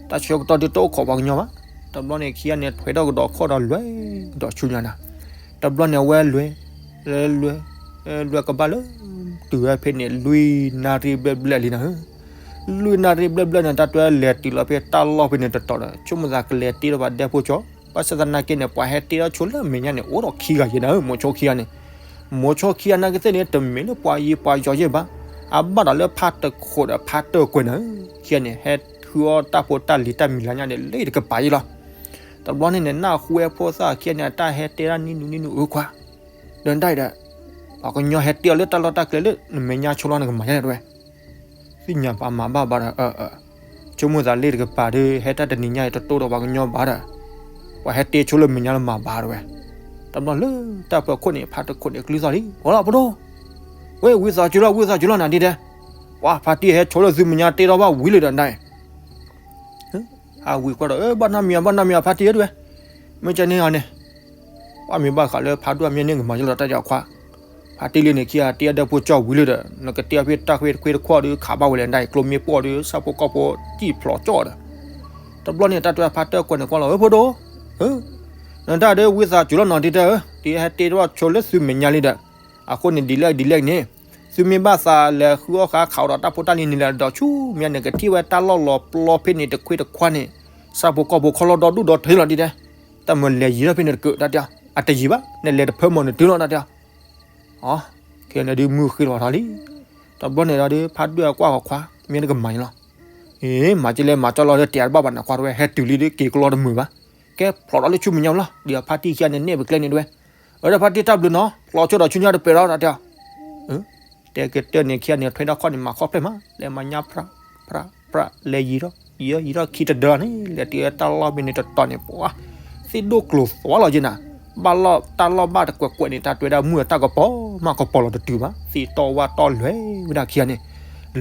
တၢ်ဆၢကတီၢ်ဒုးတအိၣ်ခိးပှၤကညီဘၣ်. တဘျီန့ၣ် ခံဂၤန့ၣ် ထွဲထီၣ်ကဒီးခီၣ်ဒီးလွဲၢ်ဒီးဆူညါနၤ. တဘျီန့ၣ် အဝဲလွဲၢ် လွဲၢ် လွဲၢ်ကဘၣ်လၢ တုၤဝဲဖဲန့ၣ် လွံၢ်နၣ်ရံၣ်ဘျဲၣ်ဘျဲၣ်လံနၤဧၢ. လွံၢ်နၣ်ရံၣ်ဘျဲၣ်ဘျဲၣ်န့ၣ် တၢ်တွဲလဲၤတုၤလီၤဖဲတၢ်လီၢ်ဖဲန့ၣ်တတီၤဒီး ဆိကမိၣ်သးကလဲၤတ့ထီၣ်ဘၣ်ဒဲဖိကၠီၣ်, ဘၣ်ဆၣ်သနာ်က့န့ၣ် ပှၤဟဲတ့ထီၣ်ဆိလၢမဲာ်ညါန့ၣ် အိၣ်ဒီးခံဂၤယဲနၤဧၢ, မိၤဆိခံဂၤန့ၣ် မိၤဆိခံဂၤနာ်က့သ့ၣ်န့ၣ် တမ့ၢ်လၢပှၤယံၤပှၤယီၤယဲဘၣ်, အဘၣ်ဒီးလၢဖါတခိးဒီးဖါတၢၢ်ကွဲးနၤဧၢ. ခံဂၤန့ၣ် ဟဲဃုအီၣ်တၢ်ဖိတၢ်လံၤတၢ်မံၤလၤညါန့ၣ် လၢတကပၤယဲလီၤ. တဘျီန့ၣ်န့ၣ် နၢ်ဟူဝဲဖိသၣ်ခံဂၤန့ၣ် အတၢ်ဟဲတဲဒၣ်နံၤနူၤနံၤနူၤအၢခွါ, ဒီးတၢ်အံၤဒီး ပှၤကညီဟဲတဲအီၤလၢတၢ်လီၢ်တၢ်ကျဲလၢနမဲာ်ညါဆိလီၤနကမၤညါန့ၣ်တဲဝဲ သ့ၣ်ညါပာ်မၤဘၣ်ဘၣ်ဒီး အၢ အၢ ဆိကမိၣ်သးလၢတကပၤဒီး ဟဲတၢ်တနံၤညါအံၤတတိၢ်ဒီးပှၤကညီဘၣ်ဒီး ပှၤဟဲတ့ဆိလၢမဲာ်ညါလၢမၤဘၣ်တဲဝဲ. တဘျီလၢတၢ်ပၢၤခိၣ်န့ၣ် ဖါတခိးန့ၣ် ကျုသီၣ်လံ အိၣ်လီၤဖိဒိၣ်, ဝဲဝံသးစူၤလီၤ ဝံသးစူၤလီၤနၤဒ်တဲ, ပှၤဖါတံၢ်ဟဲဆိလၢသုမဲာ်ညါတ့ထီၣ်ဘၣ်ဝံၤလံဒီးနၤ, ဟးဝံၤကွၢ်ဒီး ဘၣ်နီတမံၤ ဘၣ်နီတမံၤ ဖါတံၢ်ဧၢတဲဝဲ, မ့ၢ်ကန့ၣ်အီၤန့ၣ် ပှၤမ့ၢ်ဘၣ်ဃးလၢဖါဒိၣ်အမ့ၢ်န့ၣ်ကမၤယလီၤတၢ်ယခွါ, ဖါတံၢ်လံန့ၣ်ခံဂၤ တ့အဒဲဖိကၠီၣ်ဝံၤလံဒီး နကတ့အီၤဖဲတၢ်ဃ့တခွ့တခွီဒီး ခးဘၣ်ဝဲလဲၣ်နတၢ်အံၤ ကျိမ့ၢ်ပှီၢ်ဒီး ဆၣ်ဖိကီၢ်ဖိတံၢ်ဖျိးကၠီၣ်ဒီး, တဘျီန့ၣ် တၢ်တဲဖါတခိးန့ၣ်ကွၢ်လီၤ ဧၢဖိဒိၣ်, နတၢ်ဒီးဝံသးစူၤလီၤနီၤ ဒ်တဲဧၢ, တ့ဟဲတ့ထီၣ်ဆိလၢသုမဲာ်ညါလံဒီး, အဃိန့ၣ်ဒ်လဲၣ်ဒ်လဲၣ်န့ၣ်, သုမ့ၢ်ဘၣ်သးလဲၤဃုအီၣ်ဃာ်ခးအီၤဒီးတၢ်ဖိတၢ်လံၤန့ၣ်လဲၣ်ဒီးဆူမဲာ်ညါန့ၣ် ကထံၣ်ဝဲတၢ်လီၢ်လီၤပျီဖဲန့ၣ်တခွ့တခွါန့ၣ်, ဆၣ်ဖိကီၢ်ဖိခီလီၤဒီဒူၣ်ဒီထၢလီၤဒ်တဲ, တၢ်မၤလဲၤယံၤထီၣ်ဖဲန့ၣ်တကၢးတၢ်တဲ, အတယံၤဘၣ် နလဲၤတဖၢမီၤနတုၤလီၤတၢ်တဲ အ ခဲန့ၣ်ဒုးမုၢ်ဃ့လီၤထီၣ်လံ, တဘျီန့ၣ်ဒီး ဖါဒွဲၣ်အကွၢ်ဃီခွါ မ့ၢ်နကမၤန့ၣ်လီၤ, အ့ မၤကလဲၤမၤကၠီလီၤဒီးတဲတဘၣ်ဘၣ်နခွါတဝဲ ဟဲတုၤလံဒီးက့ၤကလီတမုာ်ဘၣ်, ကဲဖျိးဒီးလၢဆူမဲာ်ညါလီၤ ဒ်အဖါတံၢ်ခံဂၤန့ၣ်န့ၣ်ပကျဲန့ၣ်တဝဲ, အဒီးဖါတံၢ်တၢ်ဘျုးနီၤ ဖျိးဆိဒီးဆူညါတပၢၢ်လီၤတၢ်တဲ တဲကတၢၢ်န့ၣ်ခံဂၤန့ၣ် ထွဲထီၣ်ခီၣ်န့ၣ် မၤခီၣ်ဖျဲၣ်မး လဲၤမၤညါဖြး ဖြး ဖြး လဲၤယံၤထီၣ် ယံၤထီၣ် ယံၤထီၣ်ခံတဒၢန့ၣ် လဲၤတုၤတၢ်လီၢ်ဖဲန့ၣ်တတီၤန့ၣ် ပှၤ သ့ၣ်ဒိၣ်ကျိၤသွါလီၤက့နၤ, ဘၣ်လီၢ်တၢ်လီၢ်ဘၣ်တကွဲးကွဲးန့ၣ် တၢ်တဲဝဲဒၣ်မုၢ်အတၢ်ကပီၤမးကပီၤလီၤတတုၤဘၣ် သ့ၣ်တီၢ်ဝၣ်တီၢ်လွဲၤဝဲဒၣ်ခံဂၤန့ၣ်,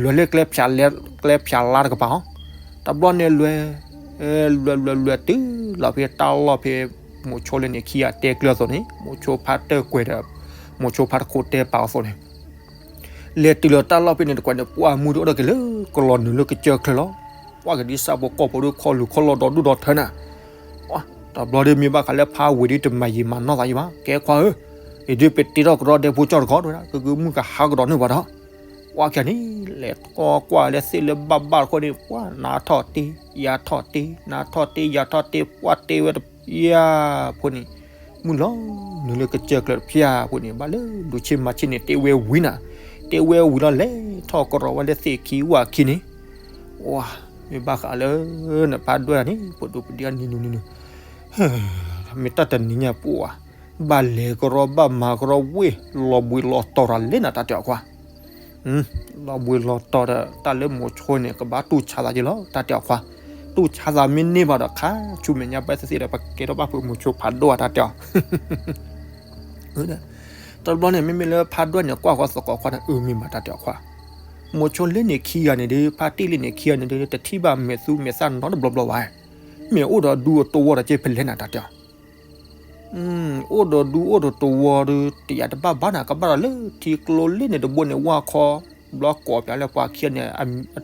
လွဲၤလၢကျဲဖၠးလါတကပၤအီၤ, တဘျီန့ၣ်လွဲၤ လွဲၤလွဲၤလွဲၤတုၤလီၤဖဲတၢ်လီၢ်ဖဲ မိၤဆိလၢန့ၣ်ခံဂၤတဲကျၢၤအသိးန့ၣ် မိၤဆိဖါတၢၢ်ကွဲၤဒီး မိၤဆိဖါတခိၣ်တဲပာ်အီၤအသိးန့ၣ် လဲၤတုၤလီၤတၢ်လီၢ်ဖဲန့ၣ်တကွၢ်န့ၣ် ပှၢ်မူဒုးအိၣ်ဒီးက့ၤလၢကလီၤနုာ်လၢကစၢၢ်ချၢလီၤ. ပှၢ်ကဒုးစးဖိကီၢ်ဖိဒုးခီလူၤခီလီၤဒီးဒူၣ်ဒီးထၢနၤ တဘျီဒီးမ့ၢ်ဘၣ်ဃးလၢဖါဝံၤဒီးတမၤယံာ်မၤနီၢ်သးယံာ်ဘၣ် ကဲခွါဧၢ, အံၤဒုးပတ့ထီၣ်ကဒီးဒဲဖိကၠီတခီတဝဲဒၣ် ကဂုာ်မုၢ်ကဟးကဒီးန့ၢ်ပှၤဒီး ပှၢ်ခံဂၤန့ၣ် လဲၤထီၣ်ကွၢ်လၢသ့ၣ်လၢဘၣ်ဘၣ်တခီန့ၣ် ပှၢ်နါထီၣ်တ့ ယၤထီၣ်တ့ နါထီၣ်တ့ ယၤထီၣ်တ့ ပှၢ်တ့ဝဲတ ယၤဖိန့ၣ် မုၢ်လီၤနုာ်လၢကစၢၢ်ကျၢၤတဖၠၣ်ဖိန့ၣ် ဘၣ်လၢလူၤဆ့မၤဆ့န့ၣ် တ့ဝဲဝံၤနၤ, တ့ဝဲဝံၤလီၤလဲၤထီၣ်ကရီဝဲလၢသ့ၣ်ခံဝၣ်ခံန့ၣ်, ဝၤ မ့ၢ်ဘၣ်ဃးလၢ နဖးဒွဲၣ်န့ၣ် ပဒိၣ်ပဒံအနံၤနုၤနံၤနုၤ မ့ၢ်တၢ်တနံၤညါပှၤ ဘၣ်လဲၤကရီဘၣ်မၤကရီဝ့ၢ် လီၤဘှံးလီၤတီၤတၢ်လဲၣ်နၤတၢ်တဲအီၤခွါ လီၤဘှံးလီၤတီၤဒီး တၢ်လၢမိၤဆိန့ၣ် ကဘၣ်တူၢ်ဆါသးက့ၤလီၤ တၢ်တဲအီၤခွါ, တူၢ်ဆါသးမ့ၢ်န့ၢ်ဘၣ်ဒီး ခါဆူမဲာ်ညါဘၣ်သ့ၣ်သ့ၣ်ဒီး ပကဲထီၣ်ဘၣ်ဖုးမိၤဆိဖးဒိၣ်အတၢ်တဲအီၤ တဘျီန့ၣ် မ့မ့ၢ်လၢဖးဒိၣ်န့ၣ် ကွၢ်ဃီသကိးခွါန့ၣ် အၢ မ့ၢ်မးတၢ်တဲအီၤခွါ, မိၤဆိလၢန့ၣ်ခံဂၤန့ၣ်ဒီး ဖါတံၢ်လၢန့ၣ်ခံဂၤန့ၣ်ဒီး တထံၣ်ဘၣ်မဲာ်သူမဲာ်သၣ်နီတဘျီဘျီဘၣ်, မ့ၢ်အိၣ်ဒီးဒူအိၣ်တဝီဒီးက့ဖဲလဲၣ်နၤတၢ်တဲအီၤ အိၣ်ဒီးဒူအိၣ်ဒီးတဝီဒီး တယာ်တဘၣ်ဘၣ်နၤ ကဘၣ်ဒီးလၢထံကျိလ့ၣ်န့ၣ်တဘိန့ၣ် ဝၣ်ခီ ဘျီကိးပၠးလၢပှၤခံဂၤန့ၣ်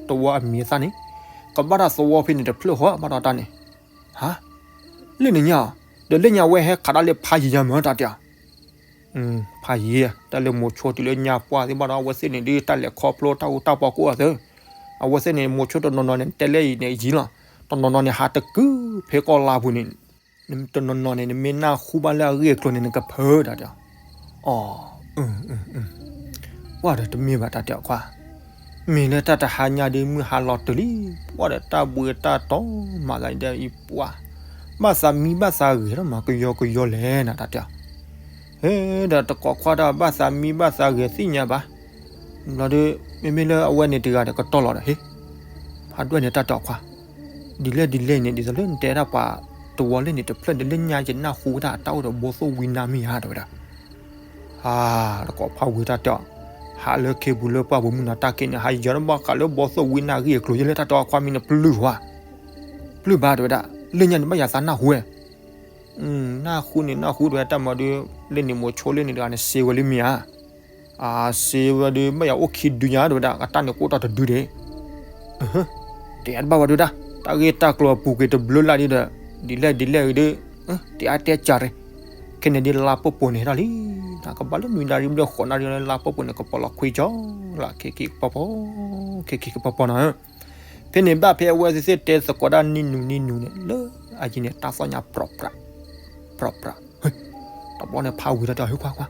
တဝီအမံၤအသၣ်န့ၣ်, ကဘၣ်ဒီးသဝီဖဲန့ၣ်တဖျၢၣ်ဃီ ဘၣ်ဒီးတၢ်န့ၣ်, ဟါ, လ့ၣ်န့ၣ်ညါ, ဒီးလ့ၣ်ညါဝဲဟဲခးတၢ်လၢဖးယံၤညါမ့ၢ်တၢ်တဲအီၤ ဖးယံၤ, တၢ်လၢမိၤဆိတုၤလၢညါပှၢ်သ့ၣ်ဘၣ်ဒီး အဝဲသ့ၣ်န့ၣ်ဒုးတၢ်လဲၤခီဖျိတၢ်အူတၢ်ပီကိးဂၤသၢ, အဝဲသ့ၣ်န့ၣ် မိၤဆိတနီၤနီၤန့ၣ် တဲလၢအံၤန့ၣ်ယံၤလီၤ, တနီၤနီၤန့ၣ် ဟးတကုၤဖဲကီၢ်လါပူၤန့ၣ်, တနီၤနီၤန့ၣ် နမ့ၢ်နၢ်ဟူဘၣ်လၢအဂ့ၢ်အကျိၤန့ၣ် နကဖၢတၢ်တဲအီၤ, အီ, ပှၢ်ဒီးတမ့ၢ်ဘၣ်တၢ်တဲအီၤခွါ မ့ၢ်လၢတၢ်တဟါညါဒီး မုၢ်ဟါလီၤတုၤလံ, ပှၢ်ဒီးတၢ်ဘှံးတၢ်တီၤမးလၢဒီးအံၤပှၢ်, ဘၣ်သးမံဘၣ်သးဂဲၤထီၣ်မးကယီကယီလဲၣ်နၤတၢ်တဲအီၤ, ဟဲဒီးတကိးခွါဒီးဘၣ်သးမံဘၣ်သးဂဲၤသ့ၣ်ညါဘၣ်, ဘျီဒီး မ့မ့ၢ်လၢအဝဲန့ၣ်တဂၤဒီးကတီၢ်လီၤဒီး ဟ့ၣ်, ဖးဒွဲၣ်န့ၣ်တၢ်တဲအီၤခွါ, ဒ်လဲၣ်ဒ်လဲၣ်န့ၣ် ဒ်သိးလၢနတဲဒၣ်ပှၤတဝီလၢန့ၣ်တဖျၢၣ်န့ၣ် လၢညါယနၢ်ဟူဝဲဒၣ်အတၢ်အိၣ်ဒီးဘီသိၣ်ဝံနါမ့ၢ်ဧါ တဲဝဲဒၣ် ဟါ, တကိးဖးဝံၤတၢ်တဲအီၤ, ဟးလၢခ့ပူၤလၢပှၢ်ပူၤမုၢ်နၤတၢ်ခံးန့ၣ် ဟးယီၤတဘၣ်ဃးလၢဘီသိၣ်ဝံနါအဂ့ၢ်အကျိၤယဲလၢတၢ်တဲအီၤခွါမံၤန့ၣ်ပျုၢ်ဝဲ, ပျုၢ်ဘၣ်တဲဝဲဒၣ်, လၢညါန့ၣ်ဘၣ်ယၤသးနၢ်ဟူဝဲ, နၢ်ဟူန့ၣ်နၢ်ဟူတဲဝဲတၢ်မၤဒီး, လၢန့ၣ်မိၤဆိလၢန့ၣ်တဂၤန့ၣ်စံးဝဲလၢမ့ၢ်ဧါ အစံးဝဲဒီး ဘၣ်ယၤအိၣ်ခံဒုညါတဲဝဲဒၣ် အတၢ်န့ၣ်ကအိၣ်တၢ်တဒုဒဲး, တဲတဘၣ်ဝဲတဲဝဲဒၣ် တၢ်ဂ့ၢ်တၢ်ကျိၤအပူၤကွံာ်တဘျုးလၢ်ဒ်ဒီး, ဒ်လဲၣ်ဒ်လဲၣ်အံၤဒီး, တဲအါတဲကၢ်ရ့, ခဲန့ၣ်ဒ်လါပှဲၤပှဲၤန့ၣ်ဟဲထီၣ်လံ, နကဘၣ်လၢနွံနၣ်ရံၣ်ဘျဲၣ်ဃိးနၣ်ရံၣ်လၢလါပှဲၤပှဲၤန့ၣ် ကပီၤလီၤခွံကၠီလၢ ခဲခံကပီၤဖီ, ခဲခံကပီၤဖီနီၤ ဖဲန့ၣ်ဘၣ်ဖဲအဝဲသ့ၣ်တဲသကိးဒၣ်နံၣ်နူနံၣ်နူန့ၣ် လၢအယံၤန့ၣ် တၢ်သီၣ်ညါ ပြၢးပြး, ပြၢးပြး, တဘျီန့ၣ်ဖးဝံၤဒီးတဲအီၤ ဟ့ၣ်ခွါခွါ,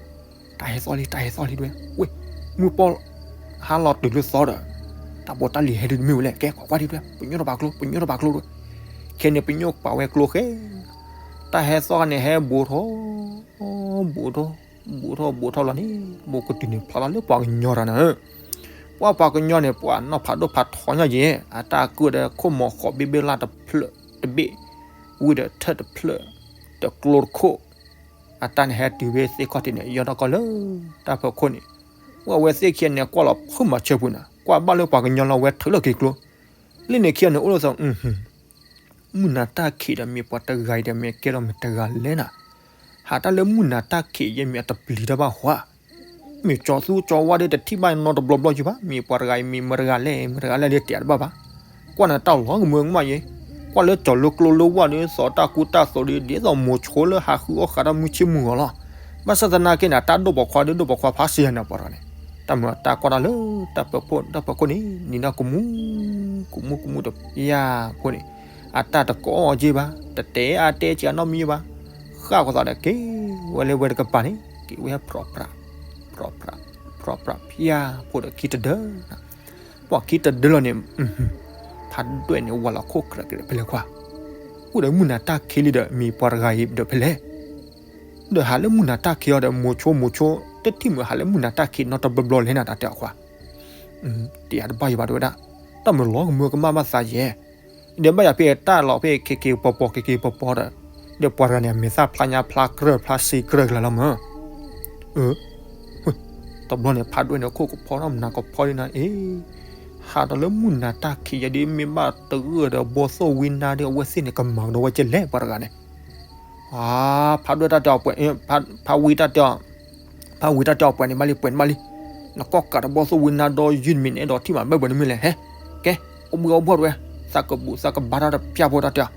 တၢ်ဟဲသီၣ်လံ တၢ်ဟဲသီၣ်လံတဲဝဲ, ဝ့ၢ်, မုၢ်ပီၢ်, ဟါလီၤတုၤလၢသီဒီး, တၢ်ဘိးတၢ်လံၤဟဲဒုးတမ့ၢ်ဝဲလဲၣ် ကဲကွၢ်ကွၢ်ဒ်တဲဝဲ ပညိၣ်ထီၣ်ပာ်ကျိ ပညိၣ်ထီၣ်ပာ်ကျိတဲဝဲ, ခဲန့ၣ်ပညိၣ်ပာ်ဝဲကျိဃဲ, တၢ်ဟဲသီၣ်န့ၣ်ဟဲဘူးထီၣ်, ဘူးထီၣ်, ဘူးထီၣ်ဘူးထီၣ်လီၤန့ၣ်, ဘူးကတုၤန့ၣ်ဖျါလီၤလၢပှၤကညီတဂၤန့ၣ် ပှၤပှၤကညီန့ၣ် ပှၤနီၢ်ဖးဒိၣ်ဖးထီညါယဲၢ် အတၢ်ကုၢ်ဒီးခိၣ်မီၤဃိးဘ့ၣ်ဘ့ၣ်လၢ်တဖျၢၣ်တဘ့ၣ်, ဝံၤဒီးထၢၣ်တဖျၢၣ်, တကျိတခိၣ်, အတၢ်န့ၣ်ဟဲတုၤဖဲသ့ၣ်ခီၣ်ထံးန့ၣ် ယီၤထီၣ်ကီၢ်လၢတၢ်ဖၢခိၣ်န့ၣ်, ဝဲအဝဲသ့ၣ်ခံဂၤန့ၣ် ကွၢ်လီၤဖုမၤဆၢပူၤန့ၣ် ကွၢ်ဘၣ်လၢပှၤကညီလီၤဝဲထုးလီၤက့ၤကျိ, လၢန့ၣ်ခံဂၤန့ၣ်အိၣ်လၢသီ မုၢ်နၤတၢ်ခံးဒီးမ့ၢ်ပှၤတဂၤအံၤဒီးမ့ၢ်ကဲထီၣ်မ့ၢ်တဂၤလဲၣ်နၤ, ဟးတၢ်လၢမုၢ်နၤတၢ်ခံးယဲမ့ၢ်အတပျံၤတၢ်ဘၣ်ဟီဧါ, မ့ၢ်ကၠီၤသူကၠီၤဝါဒီးတထံၣ်ဘၣ်နီတဘျီဘျီယုၤဘၣ်, မ့ၢ်ပှၤတဂၤအံၤမ့ၢ်မတၤတဂၤလဲၣ် မတၤတဂၤလဲၣ်ဒီးတဲတဘၣ်ဘၣ်, ကွၢ်နၤတၢ်လီၤကမၢကမၣ်ယဲ, ကွၢ်လၢကၠီၤလၢကျိလၢဝၣ်ဒီးသိးတၢ်ကူတၢ်သိးဒီး ဒ်သိးမိၤဆိလၢဟးဃုအီၣ်ဃာ်တၢ်မုၢ်ဆ့ၣ်မုၢ်ဂီၤလီၤ, ဘၣ်ဆၣ်သနာ်က့န့ၣ် တၢ်ဒိၣ်ပိာ်ခွါဒီးဒိၣ်ပိာ်ခွါဖးစ့ၢ်ယၤန့ၣ်ပှၤတဂၤန့ၣ်, တၢ်မၤတၢ်ကွၢ်တၢ်လၢတၢ်ဖၢခိၣ်တၢ်ဖၢခိၣ်န့ၣ် နံၤနၢ်ကမူ, ကမူကမူတပျၢ်ဖိန့ၣ်, အတၢ်တကိးအီၤက့ဘၣ်, တတဲအါတဲက့ၤအနီတမံၤဘၣ်, ဃၣ်ကသးဒီးက့ၤဝဲလၢဝဲတကပၤန့ၣ် က့ၤဝဲပြၢးပြး, ပြၢးပြး, ပြၢးပြး ဖျါဖိဒီးခံတဒၢ, ပှၤခံတဒၢလီၤန့ၣ်, ဖးဒွဲၣ်န့ၣ်ဝၤလီၤခိၣ်ကြၢးက့ၤဒီးဖဲလဲၣ်ခွါ, အိၣ်ဒီးမုၢ်နၤတၢ်ခံးလံဒီးမ့ၢ်ပှၤတဂၤအံၤဒီးဖဲလဲၣ် ဒီးဟးလၢမုၢ်နၤတၢ်ခံးအီၤဒီးမိၤဆိမိၤဆိ တထံၣ်မုာ်ဟးလၢမုၢ်နၤတၢ်ခံးနီတဘျီဘျီလဲၣ်နၤတၢ်တဲအီၤခွါ, တယၤတဘၣ်ယံၤဘၣ်တဲဝဲဒၣ်, တၢ်မုာ်လီၤကမၢကမၣ်ဘၣ်သးယဲၢ်, ဒီးဘၣ်ယၤဖဲတၢ်လီၤဖဲခဲက့ၤပီၤပီၤခဲက့ၤပီၤပီၤဒီး, ဒီးပှၤတဂၤန့ၣ် အမဲာ်သၣ်ဖျါညါဖျါကြၢးဖျါစ့ကြၢးကလာ်လီၤမး, တဘျီန့ၣ်ဖးဒွဲၣ်န့ၣ်ခိၣ်ကဖီထီၣ်မနၤကဖီဒ်နၤအံၤ, ဟးဒီးလၢမုၢ်နၤတၢ်ခံးယဲၢ်ဒီးမ့ၢ်ဘၣ်တဂၢၢ်ဒီးဘီသိၣ်ဝံနါဒီးအဝဲသ့ၣ်န့ၣ် ကမၤကဒီးဝဲကဲလဲၣ်ပှၤတဂၤန့ၣ်, အါ, ဖးဒိၣ်တၢ်တဲအီၤပှဲၤ, ဖးဝံတၢ်တဲအီၤ, ဖးဝံတၢ်တဲအီၤပှဲၤန့ၣ်ဘၣ်လံ ပှဲၤန့ၣ်ဘၣ်လံ. နကီၢ်ကးတဘီသိၣ်ဝံနါဒီယုၢ်တမံၤန့ၣ် အဲၣ်ဒိးထံၣ်မးဘၣ်ဘၣ်နမ့ၢ်လဲၣ် ဟဲ, ကဲ, အိၣ်ဘှံးအိၣ်ဘှီၣ်တဝဲ, သးကဘူၣ်သးကဘါထီၣ်တပျၢ်ဖိတၢ်တဲအီၤ.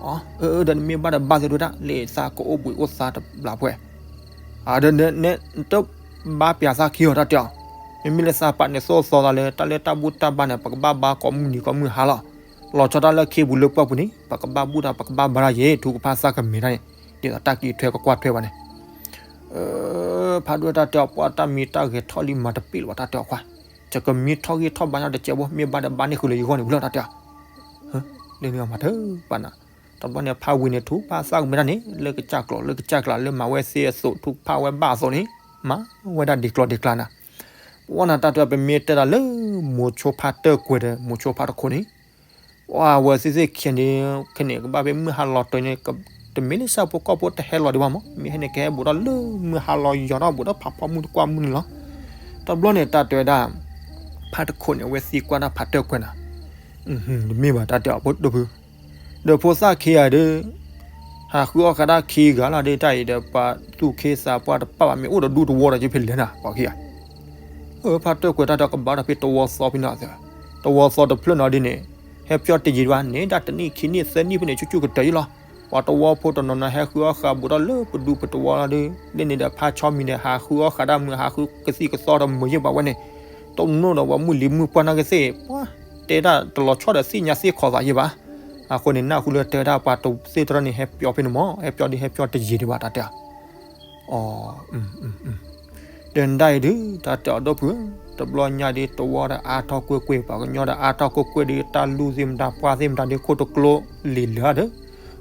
အၢ, ဒီးနမ့ၢ်ဘၣ်ဒီးဘါသ့ဒဝဲဒၣ် လၢသးကအိၣ်ဘှံးအိၣ်သါတဘျီဖဲ, ဒီးန, နတဘါပျၢ်သးခံအီၤတၢ်တဲအီၤ. မ့မ့ၢ်လၢသးပာ်န့ၣ်သိၣ်သီသးလၢ တၢ်လၢတၢ်ဘူၣ်တၢ်ဘါန့ၣ် ပကဘၣ်ဘါကိးမုၢ်နံၤကိးမုၢ်ဟါလီၤ. လီၤဆီတၢ်လၢခ့ပူၤလၢပှၢ်ပူၤန့ၣ် ပကဘၣ်ဘူၣ်တၢ် ပကဘၣ်ဘါတၢ်ယဲၤ ထူကဖၣ်သးကမဲာ်တၢ်န့ၣ်, ဒ်သိးတၢ်ကံၢ်ထွဲကကွၢ်ထွဲဘၣ်န့ၣ် ဖးဒိၣ်တၢ်တဲအီၤ ပှၤတၢ်မံၤတၢ်ဂဲၤထီၣ်လံမၤတပ့ၢ်လၢၤဘၣ်တၢ်တဲအီၤခွါ, ယကမံထီၣ်ဂံၢ်ထီၣ်ဘါညီတကဲဘိ မ့ၢ်ဘၣ်ဒီးဘါန့ၢ်ဃုာ်လၢယဂီၢ်န့ၣ်ဝံၤလီၤတၢ်တဲအီၤ. လၢန့ၣ်မၤတၢ်ပာ်နၤ, တဘျီန့ၣ် ဖးဝံန့ၣ် ထူကဖၣ်သးကမဲာ်တၢ်န့ၣ် လၢကစၢ်ကျိာ်လၢကစၢ်ကျါ လၢမၤဝဲသ့အသိး ထူကဖၣ်ဝဲဘၣ်အသိးန့ၣ် မၤဝဲဒၣ်ဒ်ကျိာ်ဒ်ကျါနၤ. ပဝဲနၤတၢ်တဲအီၤ ပမ့ၢ်တဲဒၣ်လၢ မိၤဆိဖးတၢၢ်ကွဲၤဒီး မိၤဆိဖးတခိၣ်န့ၣ် ပှၤဝဲသ့ၣ်သ့ၣ်ခံန့ၣ် ခဲန့ၣ် ကဘၣ်ဖဲမုၢ်ဟါလီၤတၢၢ်န့ၣ် တမ့ၢ်လၢဆၣ်ဖိကီၢ်ဖိတဟဲလီၤဒံးဘၣ်မး, မ့ၢ်ဟဲန့ၣ် ကဟဲဘူးထီၣ်လၢမုၢ်ဟါလီၤယီၤထီၣ် ဘူးထီၣ်ဖးဖီမုၢ်တကွၢ်မုၢ်နံၤလီၤ. တဘျီန့ၣ် တၢ်တဲဝဲဒၣ် ဖးတခိၣ်န့ၣ် အဝဲသံကွၢ်တၢ်ဖးတၢၢ်ကွဲၤနၤ, တမ့ၢ်ဘၣ်တၢ်တဲအီၤ ဒိၣ်ဖု ဒီးဖိသၣ်ခံဂၤဒီး ဟးဃုအီၣ်ဃးတၢ်ခံဂၤလီၤဒီး တၢ်အံၤဒီး ပှၤသူၣ်ခ့သးပှၢ်တပာ်ဘၣ် မ့ၢ်အိၣ်ဒီးဒူတဝီဒီး ယဖဲလဲၣ်နၤ ပှၤခံဂၤ အၢ ဖးတၢၢ်ကွဲၤတၢ်တဲအီၤ ကဘၣ်ဒီးဖဲတဝီသီဖဲန့ၣ်, တဝီသီတဖျၢၣ်နီၤဒ်န့ၣ် ဟဲပၠီတယံၤဒံးဘၣ်န့ၣ် ဒၣ်တနံၣ်ခံနံၣ်သၢနံၣ်ဖဲန့ၣ် ဆူၣ်ဆူၣ်ကတၢၢ်ယံလီၤ. ပှၤတဝီဖိတနီၤနီၤ ဟဲဃုအီၣ်ဃးဘူးထီၣ်လၢပဒူပတဝီလီၤဒီး လၢန့ၣ်ဒီး ဖးဆီမံၤဒီး ဟးဃုအီၣ်ဃးတၢ်မုာ် ဟးဃုကသံၣ်ကသီတမုာ်ယံဘၣ်ဝဲန့ၣ်, တနီၣ်ဒီးပှၤမုၢ်လံၤမုၢ်ပှၢ်နာ်က့သ့ၣ် ပှၤတဲဒၣ်တလီၤဆီဒီးသ့ၣ်ညါသ့ၣ်ခီၣ်သးယံဘၣ်. အဃိန့ၣ် နၢ်ဟူလၢတဲဝဲဒၣ်ပှၤတသ့ၣ်တရၢန့ၣ် ဟဲပၠီဖဲန့ၣ်မး ဟဲပၠီဒ်ဟဲပၠီတယံၤဒံးဘၣ်တၢ်တဲအီၤ အီ ဒီးနဒၣ်အံၤဒုး တၢ်တဲအီၤဒိၣ်ဖု, တဘျီညါဒ်တဝီဒီးအါထီၣ်ကွ့ၢ်ကွ့ၢ် ပှၤကညီဒီးအါထီၣ်ကွ့ၢ်ကွ့ၢ်ဒီး တၢ်လူၢ်သ့ၣ်မတၤ ပှၢ်သ့ၣ်မတၤဒ် ခိၣ်တကျိလံၤလၢာ်ဒီး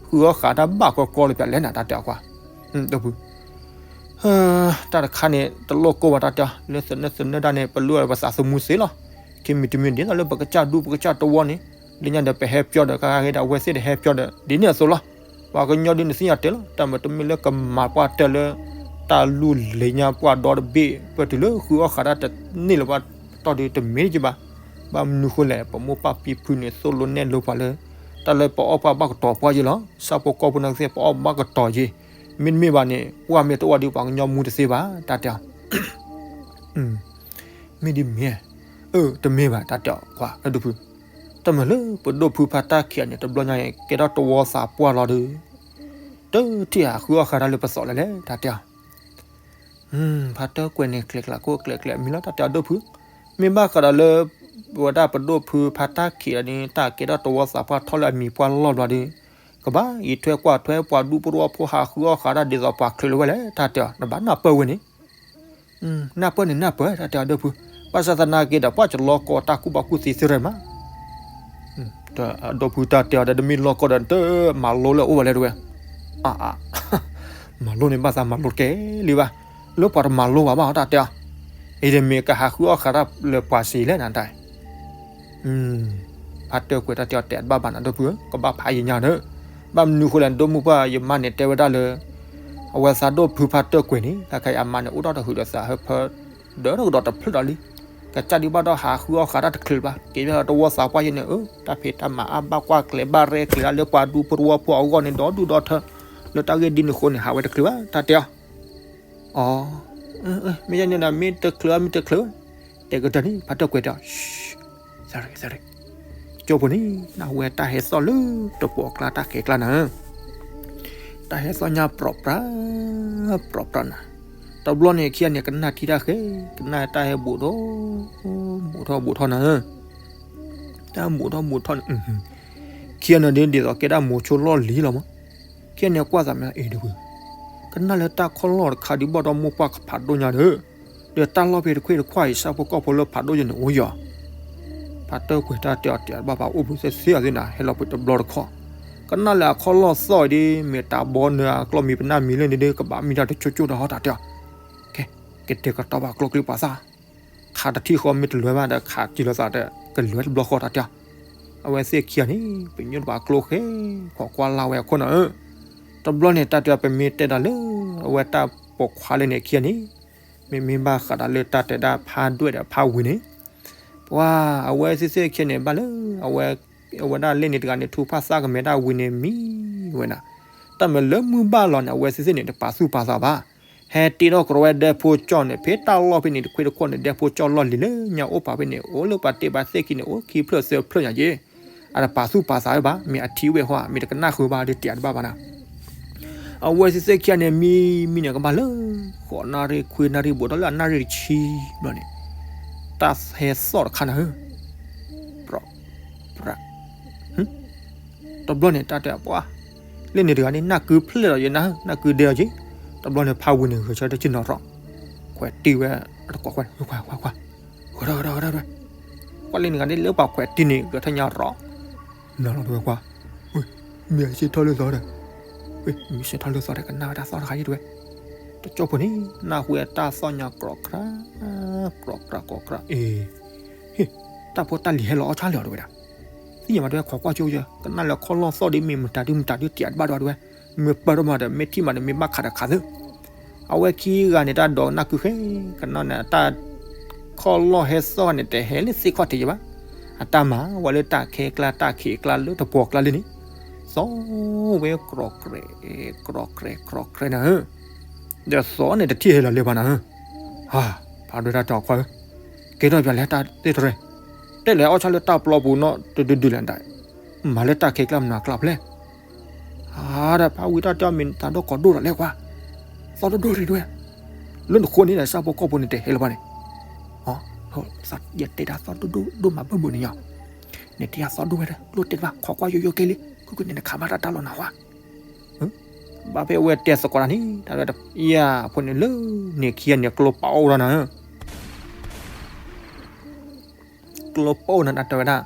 ဃုအီၣ်ဃးတၢ်ဘၣ်ကီကီလၢပျၢၤလဲၣ်နၤ တၢ်တဲအီၤခွါ, ဒိၣ်ဖု တၢ်တခါန့ၣ် တလိၣ်ကိၢ်ဘၣ်တၢ်တဲအီၤ လၢသနၢၣ်သနၢၣ်ဒၣ်န့ၣ် ပလူဝဲပသးသမူသ့လီၤ. ခံမံၤတမံၤဒ်သိးလၢပကစၢ်ဒူ ပကစၢ်တဝီန့ၣ် လၢညါဒီးပဟဲပၠီဒီး ကဂ့ၤဒီးအဝဲသ့ၣ်ဒီးဟဲပၠီဒီး ဒ်န့ၣ်အသိးလီၤ. ပှၤကညီဒ်န့ၣ်သ့ၣ်ညါတဲလီၤ တၢ်မ့ၢ်တမ့ၢ်လၢကမၤပှၢ်တၢၢ်လၢ တၢ်လူၢ်လံၤညါပှၢ်ဒီတဘ့ၣ် ပတုၤလၢဃုအီၣ်ဃးတၢ်တန့ၢ်လၢၤဘၣ်တီၢ်ဒုး တမ့ၢ်ကဘၣ်. ဘၣ်မနုၤဃိလဲၣ် ပမိၢ်ပၢ်ဖံဖုန့ၣ် သိၣ်လိနဲၣ်လိပှၤလၢ တၢ်လၢပအီၣ်ပှၢ်ဘၣ်ကတီၤပှၢ်ယံလီၤ. ဆၣ်ဖိကီၢ်ဖိနာ်က့သ့ၣ် ပအီၣ်ဘၣ်ကတီၤယံ, မ့တမ့ၢ်ဘၣ်န့ၣ် ပှၢ်မ့ၢ်တအိၣ်ဒံး ပှၤကညီမူတသ့ဘၣ် တၢ်တဲအီၤ မ့ၢ်ဒ်မ့ၢ်, အၢ တမ့ၢ်ဘၣ် တၢ်တဲအီၤခွါ ဒိၣ်ဖု, တၢ်မ့ၢ်လၢပဒိၣ်ဖုဖါတၢ်ခံးန့ၣ် တဘျီညါအံၤ ကဲထီၣ်တဝီသးပှၢ်လီၤဒီး တထံၣ်ဟးဃုအီၣ်ဃးတၢ်လၢပသီးလဲၣ်လဲၣ် တၢ်တဲအီၤ ဖါတၢၢ်ကွဲၤန့ၣ် ကျဲၤကျဲၤကိၢ်ကျဲၤကျဲၤမံၤလီၤ တၢ်တဲအီၤဒိၣ်ဖု, မ့ၢ်ဘၣ်ဃးဒီးလၢ ပဝဲဒၣ်ပဒိၣ်ဖုဖါတၢ်ခံးန့ၣ် တၢ်ကဲထီၣ်တဝီသးပှၢ်ထီၣ်လၢအမံၤပှၢ်လီၢ်ဘျီဒီး ကဘၣ်အံးထွဲကွၢ်ထွဲပှၤဒူပဒူဖိဟးဃုအီၣ်ဃးတၢ်ဒ်သိးပှၤချုးလၢၤဝဲလဲၣ် တၢ်တဲအီၤ နဘၣ်နၢ်ပၢၢ်ဝဲန့ၣ် နၢ်ပၢၢ်န့ၣ်နၢ်ပၢၢ် တၢ်တဲအီၤဒိၣ်ဖု, ဘၣ်ဆၣ်သနာ်က့ဒီး ပှၤကလီကီတၢ်ကူၣ်ဘၣ်ကူၣ်သ့သ့ၣ်ရၢမး ဒီးဒိၣ်ဖုတၢ်တဲအီၤဒီး တမ့ၢ်လီၢ်ကီဒီး တမၤလိလၢအအိၣ်ဘၣ်လဲၣ်တဝဲ, အါအါ, မၤလိန့ၣ်ဘၣ်သးမၤလိတကဲလံဘၣ်, လၢပှၤတမၤလိဘၣ်ဘၣ် တၢ်တဲအီၤ, အံၤဒီးမ့ၢ်ကဟးဃုအီၣ်ဃးတၢ်လၢပှၤစံးလဲၣ်နတၢ် ဖါတၢၢ်ကွဲၤတၢ်တဲအီၤ တဲတဘၣ်ဘၣ်နၤဒိၣ်ဖုဧၢ, ကဘၣ်ဖးယံာ်ညါဒီး, ဘၣ်မနုၤဃိလဲၣ် ဒိၣ်မုၢ်ပှၢ်ယမါန့ၣ်တဲဝဲဒၣ်လၢ အဝဲသးဒိၣ်ဖုဖါတၢၢ်ကွဲၤန့ၣ် ခဲခါအံၤအမါန့ၣ် အိၣ်ထီၣ်တဟုးဒီးသးဟၢဖၢ ဒီးတကဒီးတဖျၢၣ်ဒီးလံ, ကစၢ်ဒုးဘၣ်ဒီးဟးဃုအီၣ်ဃးတၢ်တချုးဘၣ်, က့ၤဘၣ်ဒီးတဝီသးပှၢ်ယဲန့ၣ် အၢ တၢ်ဖံးတၢ်မၤအါဘၣ်ကွၢ်ကျဲၤဘၣ်ရဲၣ်ကျဲၤဒၣ်လၢပှၤဒူပဒူဖိအဂီၢ်န့ၣ် ဒီဒူၣ်ဒီထၢ, လၢတၢ်ဂ့ၢ်ဒ်န့ၣ်အဃိန့ၣ် ဟးဝဲတချုးဘၣ် တၢ်တဲအီၤ အီ, မ့ၢ်ယဲန့ၣ်ဒီး မ့ၢ်တချုး မ့ၢ်တချုး, တဲကတၢၢ်န့ၣ် ဖါတၢၢ်ကွဲၤတဲအီၤ, ကၠိဖိန့ၣ် နဝဲတၢ်ဟဲသီၣ်လၢတပှီၤကျါတၢ်ခဲကျါနၤ, တၢ်ဟဲသီၣ်ညါပြီးပြး ပြီးပြးနၤ, တဘျီန့ၣ်ခံဂၤန့ၣ် ကနၣ်ထံတၢ်ဃဲ, ကနၣ်တၢ်ဟဲဘူးထီၣ် ဘူးထီၣ်ဘူးထီၣ်နၤ, တၢ်ဘူးထီၣ်ဘူးထီၣ်န့ၣ်, ခံဂၤန့ၣ်ဒ်သိးကဲဒၣ်မိၤဆိလီၢ်လံၤလီၤမး, ခံဂၤန့ၣ်ကွၢ်သးမ့ၢ်အံၤတဖု, ကနၣ်လၢတၢ်ခီၣ်လီၢ်တခါဒုးဘၣ်ဒီးမိၢ်ပှၢ်ဖးဒိၣ်ညါဒီး, ဒီးတၢ်လီၢ်ဖဲတခွ့ၣ်တခွါအံၤ ဆၣ်ဖိကီၢ်ဖိလၢဖးဒိၣ်ယဲန့ၣ်အိၣ်ယီၤ, ဖါတၢၢ်ကွဲၤတၢ်တဲအီၤတဲဘၣ်ပှၤအိၣ်ဘှံးသ့ၣ်သ့ၣ်အီၤသ့ၣ်နၤ ဟဲလီၤပှဲၤတဘျီတခီၣ်, ကနၣ်လၢအခီၣ်လီၢ်သီၣ်အံၤဒ် မ့ၢ်တၢ်ဘီနၢအကျီၢ်မံၤပနၢ်မံၤလၢန့ၣ်ဒ် ကဘၣ်မံတၢ်တကၠိကၠိဒီးဟီတၢ်တဲအီၤ, ကဲ, ကတဲာ်ကတီၤဘၣ်ကျိချံပှၤသၣ် ခးတထံၣ်ဃီမ့ၢ်တလဲၤဘၣ်ဒီး ခးက့ၤလိာ်သးဒီး ကလဲၤတဘျီဃီတၢ်တဲအီၤ, အဝဲသ့ၣ်ခံဂၤန့ၣ် ပညိၣ်တပှၤကျိဃဲ ခိးကွၢ်လၢ်ဝဲအခိၣ်နၤဧၢ, တဘျီန့ၣ် တၢ်တဲအီၤ ပမ့ၢ်တဲဒၣ်လၢ အဝဲတၢ်ပိာ်ခွါလၢန့ၣ်ခံဂၤန့ၣ်, မ့မ့ၢ်ဘၣ်ဃးဒီးလၢတၢ်တဲဒၣ်ဖးဒွဲၣ်ဒီးဖးဝံၤန့ၣ်, ပှၤအဝဲသ့ၣ်သ့ၣ်ခံဂၤန့ၣ် ဘၣ်လၢ အဝဲ အဝဲဒၣ်လၢန့ၣ်တဂၤန့ၣ် ထူဖးသးကမဲာ်တၢ်ဝံၤန့ၣ်မံဝဲနၤ, တၢ်မၤလၢမုၢ်ဘၣ်လီၤန့ၣ် အဝဲသ့ၣ်သ့ၣ်န့ၣ် တပာ်သူၣ်ပာ်သးဘၣ်. ဟဲတ့ထီၣ်ကရီဝဲဒဲဖိကၠီန့ၣ် ဖဲတၢ်လီၢ်ဖဲန့ၣ် တခွ့တခိၣ်န့ၣ် ဒဲဖိကၠီလီၢ်လံၤလၢညါအိၣ်ပာ်ဖဲန့ၣ် အိၣ်လၢပှၤတဲဘၣ်သ့ၣ်ခံန့ၣ် အိၣ်ခံဖျၢၣ်သၢဖျၢၣ်ညါက့ၤ, အတပာ်သူၣ်ပာ်သးဝဲဘၣ်, မ့ၢ်အထံၣ်ဝဲဃီ မ့ၢ်တကနၣ်ဃုာ်ဘၣ်ဒီး တံာ်တဘၣ်ဘၣ်နၤ. အဝဲသ့ၣ်သ့ၣ်ခံဂၤန့ၣ် မံမံန့ၣ် ကဘၣ်လၢ ဃိးနၣ်ရံၣ်ဘူးဒီးလၢအနၣ်ရံၣ်တဆံဘျီန့ၣ် တၢ်ဟဲသီၣ်တခါနၤဧၢ, ပြး ပြး တဘျီန့ၣ် တၢ်တဲပှၤ လၢန့ၣ်တဂၤန့ၣ် နၢ်ကုဖျဲၣ်လီၤယနၢ် နၢ်ကုဒဲလီၤက့ၤ, တဘျီန့ၣ် ဖးဝံၤန့ၣ် ဂဲၤဆၢထၢၣ်ဆ့ၣ်နီၤရီၣ်, ခွဲးတံၢ်ဝဲ တကိးခွဲး ခွဲး ခွဲး ခွဲး ဂဲၤထီၣ်ဂဲၤထီၣ်ဂဲၤထီၣ်ဝဲ, ကွၢ်လၢန့ၣ်တဂၤန့ၣ်လၢပှၤခွဲးတံၢ်န့ၣ် ဂဲၤထီၣ်ညါရီၣ်, နီၤလီၤတဝဲကွၢ်, မ့ၢ်အစ့ထီၣ်လၢသီဒီး, မ့ၢ်စ့ထီၣ်လၢသီဒီး ကနၣ်ဝဲတၢ်သီၣ်တခါအံၤတဝဲ, တကၠိဖိန့ၣ် နၢ်ဟူဝဲတၢ်သီၣ်ညါကြီကြး ကြီကြးကြီကြး အ့ ဟ့ၣ်, တၢ်ဖိတၢ်လံၤဟဲလီၤအီၣ်ဆၣ်လၢာ်အီၤတဝဲဒၣ်, သ့ၣ်ညါဘၣ်တဝဲ ခိးကွၢ်ကၠိယဲ, ကနၣ်လၢခီၣ်လီၢ်သီၣ်ဒီး မ့ၢ်မတၤဒုမတၤဒု တံာ်တဘၣ်ဒီးတဝဲ, မ့ၢ်ပၢၢ်ထီၣ်မးဒီး မ့ၢ်ထံၣ်မးဒီး မ့ၢ်ဘၣ်ခးဒီးခးသၢ, အဝဲခံဂၤန့ၣ် တၢ်ဒိးနၢ်ကုဃဲ, ကနၣ်န့ၣ် တၢ် ခီၣ်လီၢ်ဟဲသီၣ်န့ၣ် တဟဲလၢသ့ၣ်ခီၣ်ထံးယဲဘၣ်, အတၢ်မၤဝဲလၢတၢ်ခဲကျါ တၢ်ခံးကျါ လၢတပှီၤကျါလၢန့ၣ်, သီၣ်ဝဲကြီကြး ကြီကြးကြီကြးနၤဧၢ, ဒီးသီၣ်န့ၣ် တထံၣ်ဟဲလီၤလၢၤဘၣ်နၤဧၢ, ဟါ, ဖးဒိၣ်တၢ်တဲအီၤခွါဧၢ, ကဲထီၣ်ပၠးလဲၣ်တၢ်သ့ၣ်တရံး, တဲလဲၤအီၣ်ဆၣ်လၢတၢ်ပျီပူၤနီတဒုဒုလဲၣ်ဒၣ်, မၤလၢတၢ်ခဲကျါမနုၤကျါဖဲလဲၣ် အါဒီးဖးဝံၤတၢ်တဲအီၤ မ့ၢ်တၢ်ဒိၣ်ကီဒိၣ်ဒီးလဲၤကွၢ်, သီၣ်ဒိၣ်ဒိၣ်ရံၣ်ဒဝဲ, လၢနဃိန့ၣ်ဒီး ဆၣ်ဖိကီၢ်ဖိန့ၣ် တဟဲလၢၤဘၣ်န့ၣ်, ယတဲဒၣ်သီၣ်ဒိၣ်ဒိၣ်ဒိၣ်မးဘၣ်ဘၣ်န့ၣ်ညီ, နတဲယၤသီၣ်ဒိၣ်ဝဲဒီး လိၣ်တဲတဘၣ် ခိးကွၢ်ယိယိကဲလံ, ခုကန့ၣ်နခးဘၣ်တၢ်တၢ်လီၤနၤဝဲ ဘၣ်ဖဲအဝဲတဲသကိးတၢ်န့ၣ် တၢ်ဝဲတယၤဖိန့ၣ်လၢ န့ၣ်ခံဂၤန့ၣ် ကျိပာ်အိၣ်ဒီးနၤဧၢ, ကျိပာ်အိၣ်နၤ တၢ်တဲဝဲဒၣ်,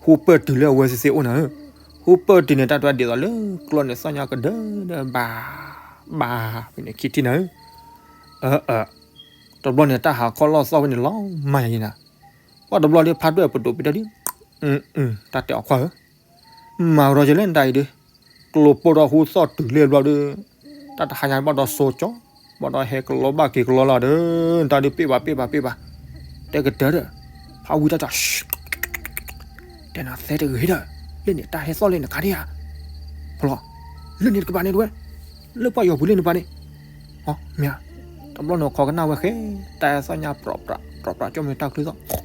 ဟူပၢၢ်တုၤလၢအဝဲသ့ၣ်သ့ၣ်အိၣ်နၤဧၢ, ဟူပၢၢ်တုၤန့ၣ် တၢ်တဲဝဲဒ်သိးလၢ ကျိန့ၣ်သီၣ်ညါကဒၢဒီးဘၣ်, ဘၣ်ဖဲန့ၣ်ခံထံၣ်နၤဧၢ, အၢ အၢ တဘျီန့ၣ် တၢ်ဟးခီၣ်လီၢ်သီၣ်ဖဲန့ၣ်လီၤမၢ်ယၤယံၤနၤ, ပှၤတဘျီဒီးဖးဒိၣ်ပဒိၣ်ပဒီဒ်, တၢ်တဲအီၤခွါဧၢ, မၤရီယလဲၣ်နတၢ်အံၤဒီး, ကျိပိၢ်ဒီးဟူသီၣ်တုၤလၢဘျီဒီး, တၢ်တဟါညါဘၣ်ဒီးစိကၠီ, ဘၣ်ဒီးဟဲကလီဘၣ်က့ၤကလီလီၤဒီး, နတၢ်ဒီးပ့ၢ်ဘၣ်ပ့ၢ်ဘၣ်ပ့ၢ်ဘၣ်, တဲကတၢၢ်ဒီး, ဖးဝံၤတၢ်တဲ တဲနၤသဲတဂ့ၤဒီး, လၢန့ၣ်တၢ်ဟဲသီၣ်လၢနခါဒံဧါ, ဖလီၤ, လၢန့ၣ်တကပၤန့ၣ်တဝဲ, လၢပှၤယီၤပူၤလၢန့ၣ်ပၤန့ၣ်, မ့ၢ်ဧါ, တဘျီန့ၣ်ခိးကနၣ်ဝဲဃဲ, တၢ်ဟဲသီၣ်ညါပြီးပြး, ပြီးပြးကၠီမ့ၢ်တၢ်ချုးသီၣ်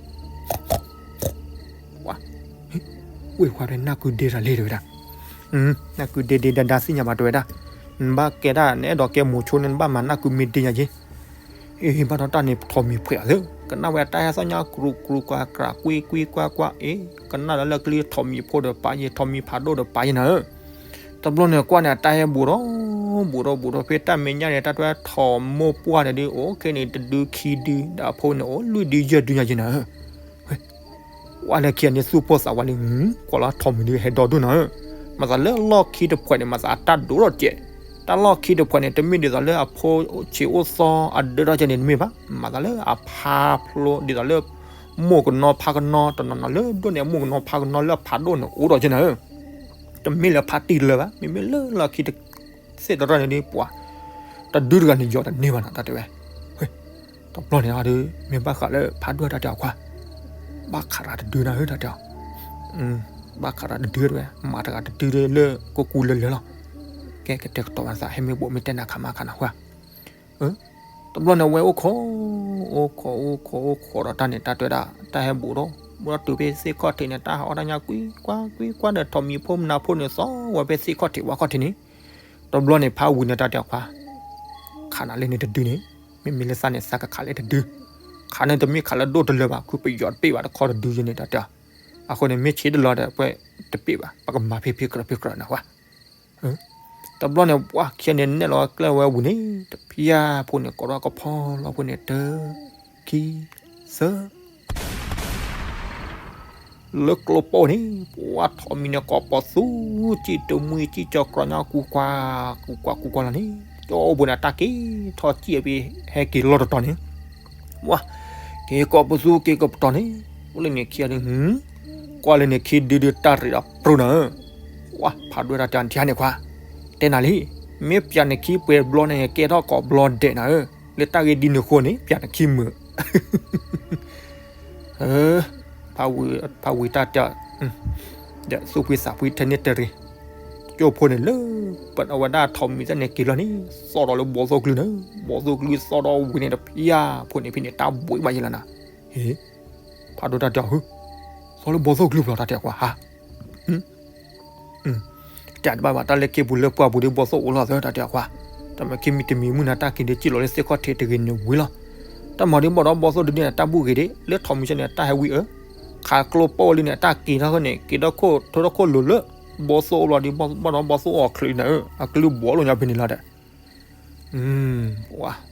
ဝ့ၢ်ခွါဒီးနၢ်ကုဒ့တၢ်လံတဝဲဒၣ်, နၢ်ကုဒ့ဒ့ဒါဒါသ့ၣ်ညါဘၣ်တဝဲဒၣ်, နဘၣ်ကဲဒၣ်နအဲၣ်ဒိးကဲမိၤဆိန့ၣ် နဘၣ်မၤနၢ်ကုမ့ၢ်ဒ့ညါက့ၤ, အ့ ဘၣ်ဒီးတၢ်န့ၣ်ထိးမံၤဖှဲးအီၤသ့, ကနၣ်ဝဲတၢ်ဟဲသီၣ်ညါကြူးကြူးကွၢ်ကွၢ် ကွံကွံကွၢ်ကွၢ် အ့ ကနၣ်ဒီးလၢကျံထိးမံၤဖိဒီးပာ်ယဲ ထိးမံၤဖးဒိၣ်ဒီးပာ်ယဲနၤဧၢ, တဘျီန့ၣ်ကွၢ်န့ၣ် အတၢ်ဟဲဘူးထီၣ်, ဘူးထီၣ်ဘူးထီၣ်ဖဲတၢ်မဲာ်ညါန့ၣ် တၢ်တဲထိးမိၢ်ပှၢ်န့ၣ်ဒုး အိၣ်ခဲန့ၣ် တဒုခံဒု ဒီးအဖိန့ၣ် အိၣ်လွံၢ်ဒုယဲၢ်ဒုညါယဲနၤဧၢ, ဝဲလၢခံဂၤန့ၣ်သူၣ်ပိၢ်သးဝးလံ, ကွၢ်လီၤထိးမံၤဒုးဟဲဒီဒိၣ်နၤဧၢ, မၤသးလၢလီၢ်ခံတဖှဲးန့ၣ် မၤသးအတၢ်ဒိၣ်ထီၣ်ကဲး, တၢ်လီၢ်ခံတဖှဲးန့ၣ် တမ့ၢ်ဒ်သိးလၢအဖိဆံးအိၣ်သီအဒၢထီၣ်ကဲန့ၣ် တမ့ၢ်ဘၣ်, မၤသးလၢအဖါဖျိဒ်သိးလၢ မိၢ်ကနီဖါကနီတနီၤနီၤလၢဒိၣ်န့ၣ် အမိၢ်ကနီဖါကနီလၢအဖးဒိၣ်န့ၣ် အိၣ်ဒီးကဲနၤဧၢ, တမ့ၢ်လၢဖါတံၢ်တလၢဘၣ်, မ့မ့ၢ်လၢလီၢ်ခံတ သ့ၣ်တရၢၢ်န့ၣ်ဒုးပှၤ, တဒုတဂၤန့ၣ်ယီၤတန့ၢ်ဘၣ်နီၤ တၢ်တဲဝဲ, တဘျီန့ၣ်အီၤဒီး မ့ၢ်ဘၣ်ဃးလၢဖးဒိၣ်တၢ်တဲအီၤခွါ, ဘၣ်ခးတၢ်တဒုနၤဧၢ တၢ်တဲအီၤ, ဘၣ်ခးတၢ်တဒုတဝဲ မၤတဂၤတဒုလၢကိးကူလၢလၢလီၤ, ကဲကတဲာ်ကတီၤဘၣ်သး ဟဲမ့ၢ်ဘိးမ့ၢ်တဲနၤခးမးခးနၤခွါ တဘျီန့ၣ် အဝဲအိၣ်ခိး, အိၣ်ခိး အိၣ်ခိး အိၣ်ခိးဒီးတၢ်န့ၣ် တၢ်တဲဝဲဒၣ် တၢ်ဟဲဘူးထီၣ်, ဘူးထီၣ်တုၤဖဲသ့ၣ်ခီၣ်ထံးန့ၣ် တၢ်ဟးအီၣ်တၢ်ညၣ်ကွံကွၢ်ကွံကွၢ်ဒီး ထိးမံၤဖိမနၤဖိန့ၣ် သီၣ်ဝဲဖဲသ့ၣ်ခီၣ်ထံးဝါခီၣ်ထံးန့ၣ်, တဘျီန့ၣ် ဖးဝံၤန့ၣ် တၢ်တဲအီၤခွါ, ခးနၤလၢန့ၣ်တဒုန့ၣ်, မ့မ့ၢ်လၢသးန့ၣ် သးကခးလၢတဒု, ခးန့ၣ်တမ့ၢ်ခးလၢဒိၣ်တလၢဘၣ် ခုပယီၤတပ့ၢ်ဘၣ်တခီတဒုယဲန့ၣ် တၢ်တဲအီၤ, အဃိန့ၣ် မ့ၢ်ဆ့တလီၤဒီး ပှဲၤတပ့ၢ်ဘၣ် ပကမၤဖံဖံကြၢးဖံကြၢးနၤဝဲ တဘျီန့ၣ် ပှၤခံဂၤန့ၣ်နဲၣ်လီၤကျဲဝဲဝံၤန့ၣ် တဖျၢၣ်ဖိန့ၣ် ကိးထီၣ်ကဖီလီၤဖိန့ၣ် တၢ ခံ သၢ လၢကျိပိၢ်န့ၣ် ပှၤထိးမံၤန့ၣ် ကိးပသူ စံၣ်တမှံစံၣ်ကၠီၤကြီညါ ကူကွၢ် ကူကွၢ် ကူကွၢ်လီၤန့ၣ် ကၠီအိၣ်ဘှံးန့ၣ် တၢ်က့ၤထီၣ်စံၣ်အံၤ ဟဲက့ၤလီၢ်တတီၤန့ၣ် ပှၤ က့ၤကိးပသူက့ၤကပတီၢ်န့ၣ် အိၣ်လၢန့ၣ်ခံဂၤန့ၣ် ကွၢ်လၢန့ၣ်ခံဒုဒုတၢ်ရ့းဒီးပြူနၤဧၢ, ပှၤဖးဒိၣ်တၢ်တၢ်နထံၣ်န့ၣ်ခွါ, တဲနၤလံ, မ့ၢ်ပျးနခံပှဲၤဘျီန့ၣ် ကဲထီၣ်ကိးဘျီဒဲးနၤဧၢ, လၢတၢ်ဂ့ၢ်ဒ်န့ၣ်အဃိန့ၣ် ပျးနခံမုာ် ဖးဝံၤတၢ်တၢ်, ဒီးသူၣ်ဖှံသးဖှံထဲန့ၣ်တရံး, ကၠိဖိန့ၣ်လၢ ပဝဲဒၣ်ထိးမံၤသ့ၣ်န့ၣ်က့ၤလီၤန့ၣ် သီၣ်ဒီးလၢဘီသိၣ်ကလုၢ်န့ၣ်, ဘီသိၣ်ကလုၢ်သီၣ်ဒီးဝံၤန့ၣ်တဖျၢၣ်ဖိန့ၣ်ဖဲန့ၣ် တၢ်ဘှံးဘၣ်ယဲလီၤနၤ. ဟ့ၣ်, ဖးဒိၣ်တၢ်တဲအီၤ, ဟ့ၣ်, သီၣ်လၢဘီသိၣ်ကလုၢ်ဖျီတၢ်တဲအီၤခွါဧါ. တၢ်တဘၣ်ဘၣ် တၢ်လၢခ့ပူၤလၢပှၢ်ပူၤဒီးဘီသိၣ်အိၣ်လီၤသၢတၢ်တဲအီၤခွါ, တမ့ၢ်ခံမံၤတမံၤမုၢ်နၤ တၢ်က့ၤဒီးစံၣ်လီၤလၢသ့ၣ်ခီၣ်ထံးတဂ့ၤန့ၣ်ဝံၤလီၤ. တၢ်မၤဒီးဘီၣ်ဒီးဘီသိၣ်ဒုန့ၣ် တၢ်ဘူၣ်ဂ့ၤဒၣ် လၢထိးမံၤသ့ၣ်န့ၣ် တၢ်ဟဲဝံအၢ, ခးကျိပိၢ်လံန့ၣ် တၢ်က့ၤထီၣ်န့ၣ် က့ၤထီၣ်ခိၣ်ထိထီၣ်ခိၣ်လိၤလၢ ဘီသိၣ်အိၣ်လီၤဒီး ဘီၣ်ဒီးဘီသိၣ်အီၣ်ချုးနၤဧၢ, အကလုၢ်ဘီၣ်လီၤညါဖဲန့ၣ်လီၤဒီး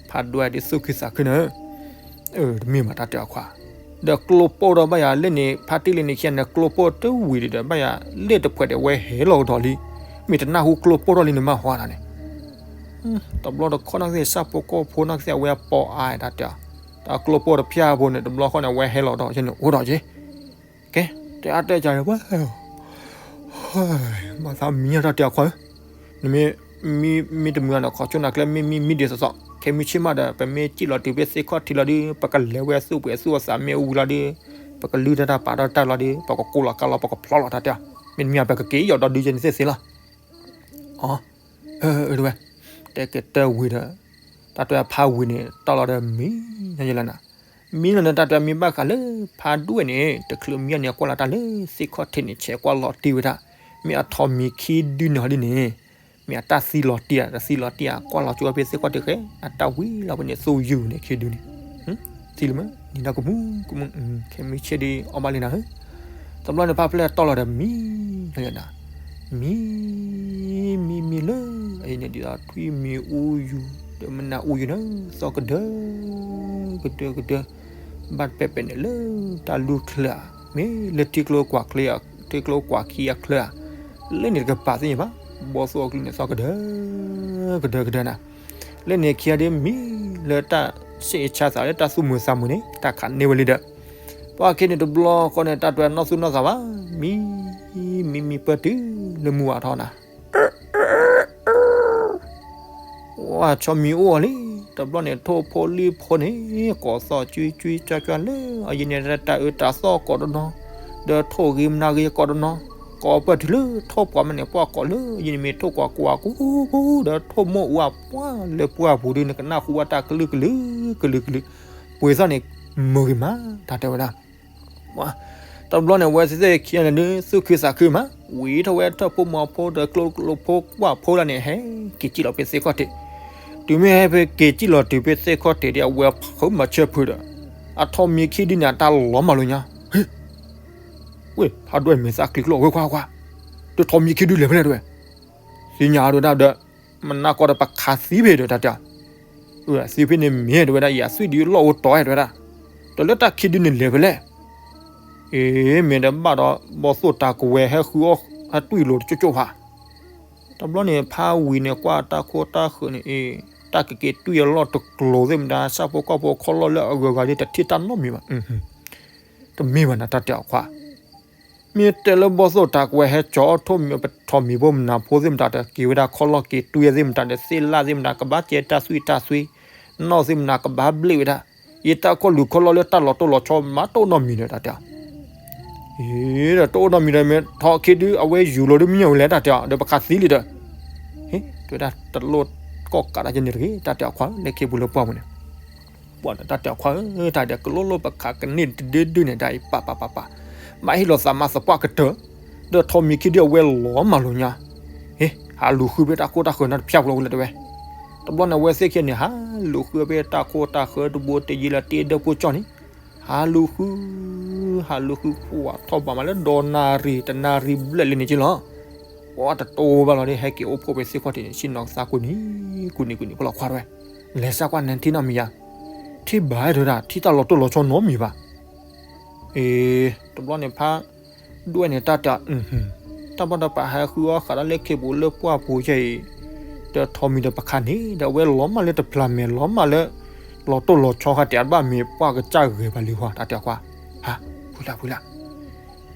ဖးဒိၣ်ဒ်သူၣ်ခုသးခုန့ၣ်, တမ့ၢ်ဘၣ်တၢ်တဲအီၤခွါ, ဒီးကျိပိၢ်ဒီးဘၣ်ယၤလၢန့ၣ် ဖါတံၢ်လၢန့ၣ်ခံဂၤန့ၣ် ကျိပိၢ်တဝံၤဒီး ဘၣ်ယၤလၢတဖှဲးဒီးဝဲဟဲလီၤကဒီးလံ, မ့ၢ်တနၢ်ဟူကျိပိၢ်ထီၣ်လံန့ၣ်မးဟီနၤန့ၣ်, တဘျီတခီၣ်နီၢ်ကသ့ၣ် ဆၣ်ဖိကီၢ်ဖိနီၢ်ကသ့ၣ် အဝဲအပိာ်အါတၢ်တဲအီၤ, တၢ်ကျိပိၢ်တဖၠၣ်ဖိန့ၣ် တဘျီဃီန့ၣ် အဝဲဟဲလီၤဒီးယဲန့ၣ်အိၣ်ဒီးယဲ ကဲ, တဲအါတဲကၤန့ၣ် မၤသးမံညါတၢ်တဲအီၤခွါဧၢ, နမ့ၢ် မံမံတမုာ်န့ၣ် ခီဆိနၤကျဲ မ့ၢ်မံမံဒ်သိးသိး ခဲမုၢ်ဆ့ၣ်မးဒီး ပမ့ၢ်စံၣ်လီၤတုၤဖဲသ့ၣ်ခီၣ်ထံးလီၤဒီး ပကလဲၤဝဲသူၣ်ပှဲၤသူၣ်အသးမ့ၢ်အူလီၤဒီး ပကလုၢ်တၢ်တၢ်ပာ်တၢ်တၢ်လီၤဒီး ပကကိးလီၤကါလီၤ ပကဖျီလီၤတၢ်တဲအီၤ, မ့တမ့ၢ်ပကက့ၤယီၤဒီးဒုးယဲန့ၣ်သ့ၣ်သ့လီၤ. အ အၢ တဝဲ, တဲကတၢၢ်ဝံၤဒီး တၢ်တဲဖးဝံၤန့ၣ် တီၢ်လီၤဒီးမံ ညါယဲလၢနၤ, မံလီၤန့ၣ် တၢ်တဲမံဘၣ်ဃးလၢ ဖးဒိၣ်ဝဲန့ၣ် တချုးမံန့ၣ် ကွၢ်လီၤတၢ်လၢသ့ၣ်ခီၣ်ထံးန့ၣ် ဆဲးကွၢ်လီၤတံၢ်ဝဲဒၣ်, မ့ၢ်အထိးမံၤခံဒုန့ၣ်ဟီဒ်န့ၣ်, မ့ၢ်အတၢ်သံလီၤတံၢ်ဧါ တသံလီၤတံၢ်ဧါ ကွၢ်လီၤကၠိဖဲသ့ၣ်ခီၣ်ထံးဃဲ အတၢ်ဝံၤလီၤဝဲန့ၣ် သူယုၢ်န့ၣ်ခံဒုန့ၣ် သံလၢမ့ၢ် နံၤဒီကမူကမူ ခဲမုၢ်ဆ့ၣ်ဒီး အီၣ်ဘၣ်လံနၤဧၢ, တဘျီန့ၣ် ဖးဖျဲၣ်တီၢ်လီၤဒီးမံ ညါယဲနၤ, မံ မံမံလၢ အအံၤန့ၣ်ဒ်သိးထွံၣ်မံၤအူယူၤ ဒီးမနၤအူယူၤန့ၣ် သီၣ်ကဒၢ ကဒၢကဒၢ ဘၣ်တပဲာ်ပဲာ်န့ၣ်လၢတၢ်လူၢ်ချၢဧါ, မ့ၢ်လၢထံကျိကွၢ်ချၢ ထံကျိကွၢ်ခံအချၢဧါ, လၢန့ၣ်တကပၤသ့ၣ်ညါဘၣ်, ဘီသိၣ်အကလုၢ်န့ၣ်သီၣ်ကဒၢ ကဒၢကဒၢနၤ, လၢန့ၣ်ခံဂၤဒ်မံလၢတၢ်ဆံးအဆါသးလၢတၢ်သူၣ်မုာ်သးမုာ်န့ၣ် တၢ်ခးန့ၢ်ဝဲလံဒီး ပှၤခ့န့ၣ်တဘျီဃီန့ၣ် တၢ်တွဲနီၢ်သူၣ်နီၢ်သးဘၣ်, မံ မံမံပၢၢ်တုၤလၢမုၢ်ဝါထီၣ်နၤ ဝါဆီမံၤအိၣ်အီၤလံ, တဘျီန့ၣ် ထိၣ်ဖိလံၣ်ဖိန့ၣ် ကိးသီၣ်ကွံကွံကွၢ်ကွၢ်လၢ အယံၤန့ၣ် တၢ်အၢတၢ်သီၣ်ကိးတနီၤ, ဒီးထိၣ်ဂ့ၤမနၤဂ့ၤကိးတနီၤ, ကိးပၢၢ်တုၤလၢထိၣ်ပှၤမးန့ၣ် ပှၤကိးလၢ ယံၤန့ၣ်မ့ၢ်ထိၣ်ကွၢ်ကွၢ်ကူပူၤ, ဒီးထိၣ်မိၢ်အူအပှၢ်လၢပှၢ်ပူၤဒုး နကနၢ်ဟူဝဲတၢ်ကလုာ်ကလုာ် ကလုာ်ကလုာ်, ပှ့ၤသီၣ်န့ၣ် မုာ်ဂ့ၤမး တၢ်တဲဝဲဒၣ် တဘျီန့ၣ် ဝဲသ့ၣ်ခံဂၤန့ၣ်ဒုး သူၣ်ခုသးခုမး, ဝံၤထီၣ်ဝဲထၢၣ်ဖိမီၤဖိဒီးကျိကျိဖိကွၢ်ဖိဒၣ်န့ၣ် ဟဲက့ၤစံၣ်လီၤဖဲသ့ၣ်ခီၣ်ထံး, တုၤမ့ၢ်ဟဲဖဲက့ၤစံၣ်လီၤတုၤဖဲသ့ၣ်ခီၣ်ထံးဒီး အဝဲဖုးမၤဆၢဖုးဒီး အထိးမံၤခံဒုန့ၣ် အတၢ်လီၤမၢ်လိာ်ညါ, ဟ့ၣ်, ဝ့ၢ် ဖးဒိၣ်မဲာ်သၣ်ချံကျိအဝဲခွါခွါ, ဒီးထိးမံၤခံဒုလဲၤဖဲလဲၣ်တဝဲ သ့ၣ်ညါဒိၣ်ဒၣ်ဒီး မနၤကီးဒီးပခးသံဖဲဒီးတၢ်တဲ, သံဖဲန့ၣ်မ့ၢ်တဝဲဒၣ် ယၤသွံၣ်ဒုးလီၢ်အိၣ်တီၤတဝဲဒၣ်, ဒီးလၢတၢ်ခံဒုန့ၣ်လဲၤဖဲလဲၣ်, အ့ မ့ၢ်တဘၣ်ဒီး ဘီသိၣ်တၢ်ကဝဲၤဟဲဃုအီၣ်ဟဲတွံၢ်လိာ်တကၠိကၠိဖး, တဘျီန့ၣ် ဖးဝံၤန့ၣ် ကွၢ်တၢ်ခိၣ်တၢ်ဃၢၤန့ၣ် အ့ တၢ်ကက့ၤတွံၢ်အလီၢ်တကျိၤသ့ၣ်မတၤ ဆၣ်ဖိကီၢ်ဖိခီၣ်လီၢ်လၢအဂုၤအဂၤဒ်တထံၣ်တၢ်နီတမံၤဘၣ်, တမ့ၢ်ဘၣ်နၤတၢ်တဲအီၤခွါ မ့ၢ်တဲလၢဘီသိၣ်တၢ်ကဝဲၤဟဲကၠီအီၣ်ထိၣ်မံၤ ပထိးမံၤဖိမနၤဖိသ့ၣ်မတၤဒီး က့ၤဝဲဒၣ်ခီၣ်လီၢ်က့ၤတွံၢ်သ့ၣ်မတၤဒီး သ့ၣ်လၣ်သ့ၣ်မတၤ ကဘၣ်ကဲတၢ်သွံၣ်တၢ်သွံၣ်, နီၣ်သ့ၣ်မတၤကဘၣ်ဘျ့ၣ်ဝဲဒၣ်, ယတၢ်ခီၣ်လူၤခီၣ်လီၢ်လၢတၢ်လီၤတိၢ်လီၤဆီမးတအိၣ်နီတမံၤဒီး တၢ်တဲအီၤ, အ့ ဒီးတအိၣ်နီတမံၤဒီး မ့ၢ်ထိးခံဒုအဝဲယူၤလိာ်ဒုးမ့ၢ်ဝဲလဲၣ်တၢ်တဲအီၤ ဒီးပခးသံလံဒီး, ဟ့ၣ် တဲဝဲဒၣ်တလိၣ်ကီၢ်ကးတၢ်ကဲန့ၣ်တဂ့ၤ တၢ်တဲအီၤခွါ လၢခ့ပူၤလၢပှၢ်ပူၤန့ၣ် ပှၢ်ဒီးတၢ်တဲအီၤခွါဧၢ တၢ်ဒီးကလိလိၣ်ပခးကန့ၢ်တဒုဒုန့ၣ် တၢ်အံၤပာ်ပာ်ပာ်ပာ်, မၤဟ့ၣ်လီၤသးမၤသပှၢ်ကတၢၢ်, ဒီးထိးမံၤခံဒုအဝဲလီၤမၢ်လိာ်ညါ, ဟ့ၣ် ဟးလူၤဃုဖဲတၢ်ခိၣ်တၢ်ဃၢၤနီတဖျၢၣ်ဖိလီၤဝဲလၢတဝဲ, တဘျီန့ၣ် အဝဲသ့ၣ်ခံဂၤန့ၣ် ဟးလူၤဃုဖဲတၢ်ခိၣ်တၢ်ဃၢၤတဘိတယံၤလၢတ့ဒၢပူၤကၠီန့ၣ်, ဟးလူၤဃု ဟးလူၤဃု ပှၢ်ထီၣ်ဘးမးလၢဒီနၣ်ရံၣ်တနၣ်ရံၣ်ဘျဲၣ်လံန့ၣ်က့လီၤ, ပှၢ်တတိဘၣ်လီၤဒီး ဟဲက့ၤအိၣ်ဖှိၣ်ဖဲသ့ၣ်ခီၣ်ထံးန့ၣ် ဆ့ၣ်နီၤသးကူၣ်နံၤ ကူၣ်နံၤကူၣ်နံၤဖိလီၤခွါတဝဲ, လဲၤစၢ်ကွၢ်နထံၣ်နီတမံၤယါ, ထံၣ်ဘၣ်တဝဲဒၣ် ထံၣ်တၢ်လီၤတိၢ်လီၤဆီနီတမံၤဘၣ်, အ့ တဘျီန့ၣ်ဖး ဒွဲၣ်န့ၣ်တၢ်တဲအီၤ, တၢ်ဘၣ်ဒီးပဟဲဃုအီၣ်ဃးဒီးလၢခ့ပူၤလၢပှၢ်ပူၤယဲအံၤ, ဒီးထိးမံၤဒီးပခးန့ၣ် ဒီးအဝဲလီၤမၢ်လၢတဖျးမဲာ် လီၤမၢ်လၢ လီၤတိၢ်လီၤဆီခါတဲအဘၣ်မ့ၢ်ပှၢ်ကစၢ်ဂဲၤဘၣ်လံဟီ တၢ်တဲအီၤခွါ, ဟး ဖုလၢ်ဖုလၢ်,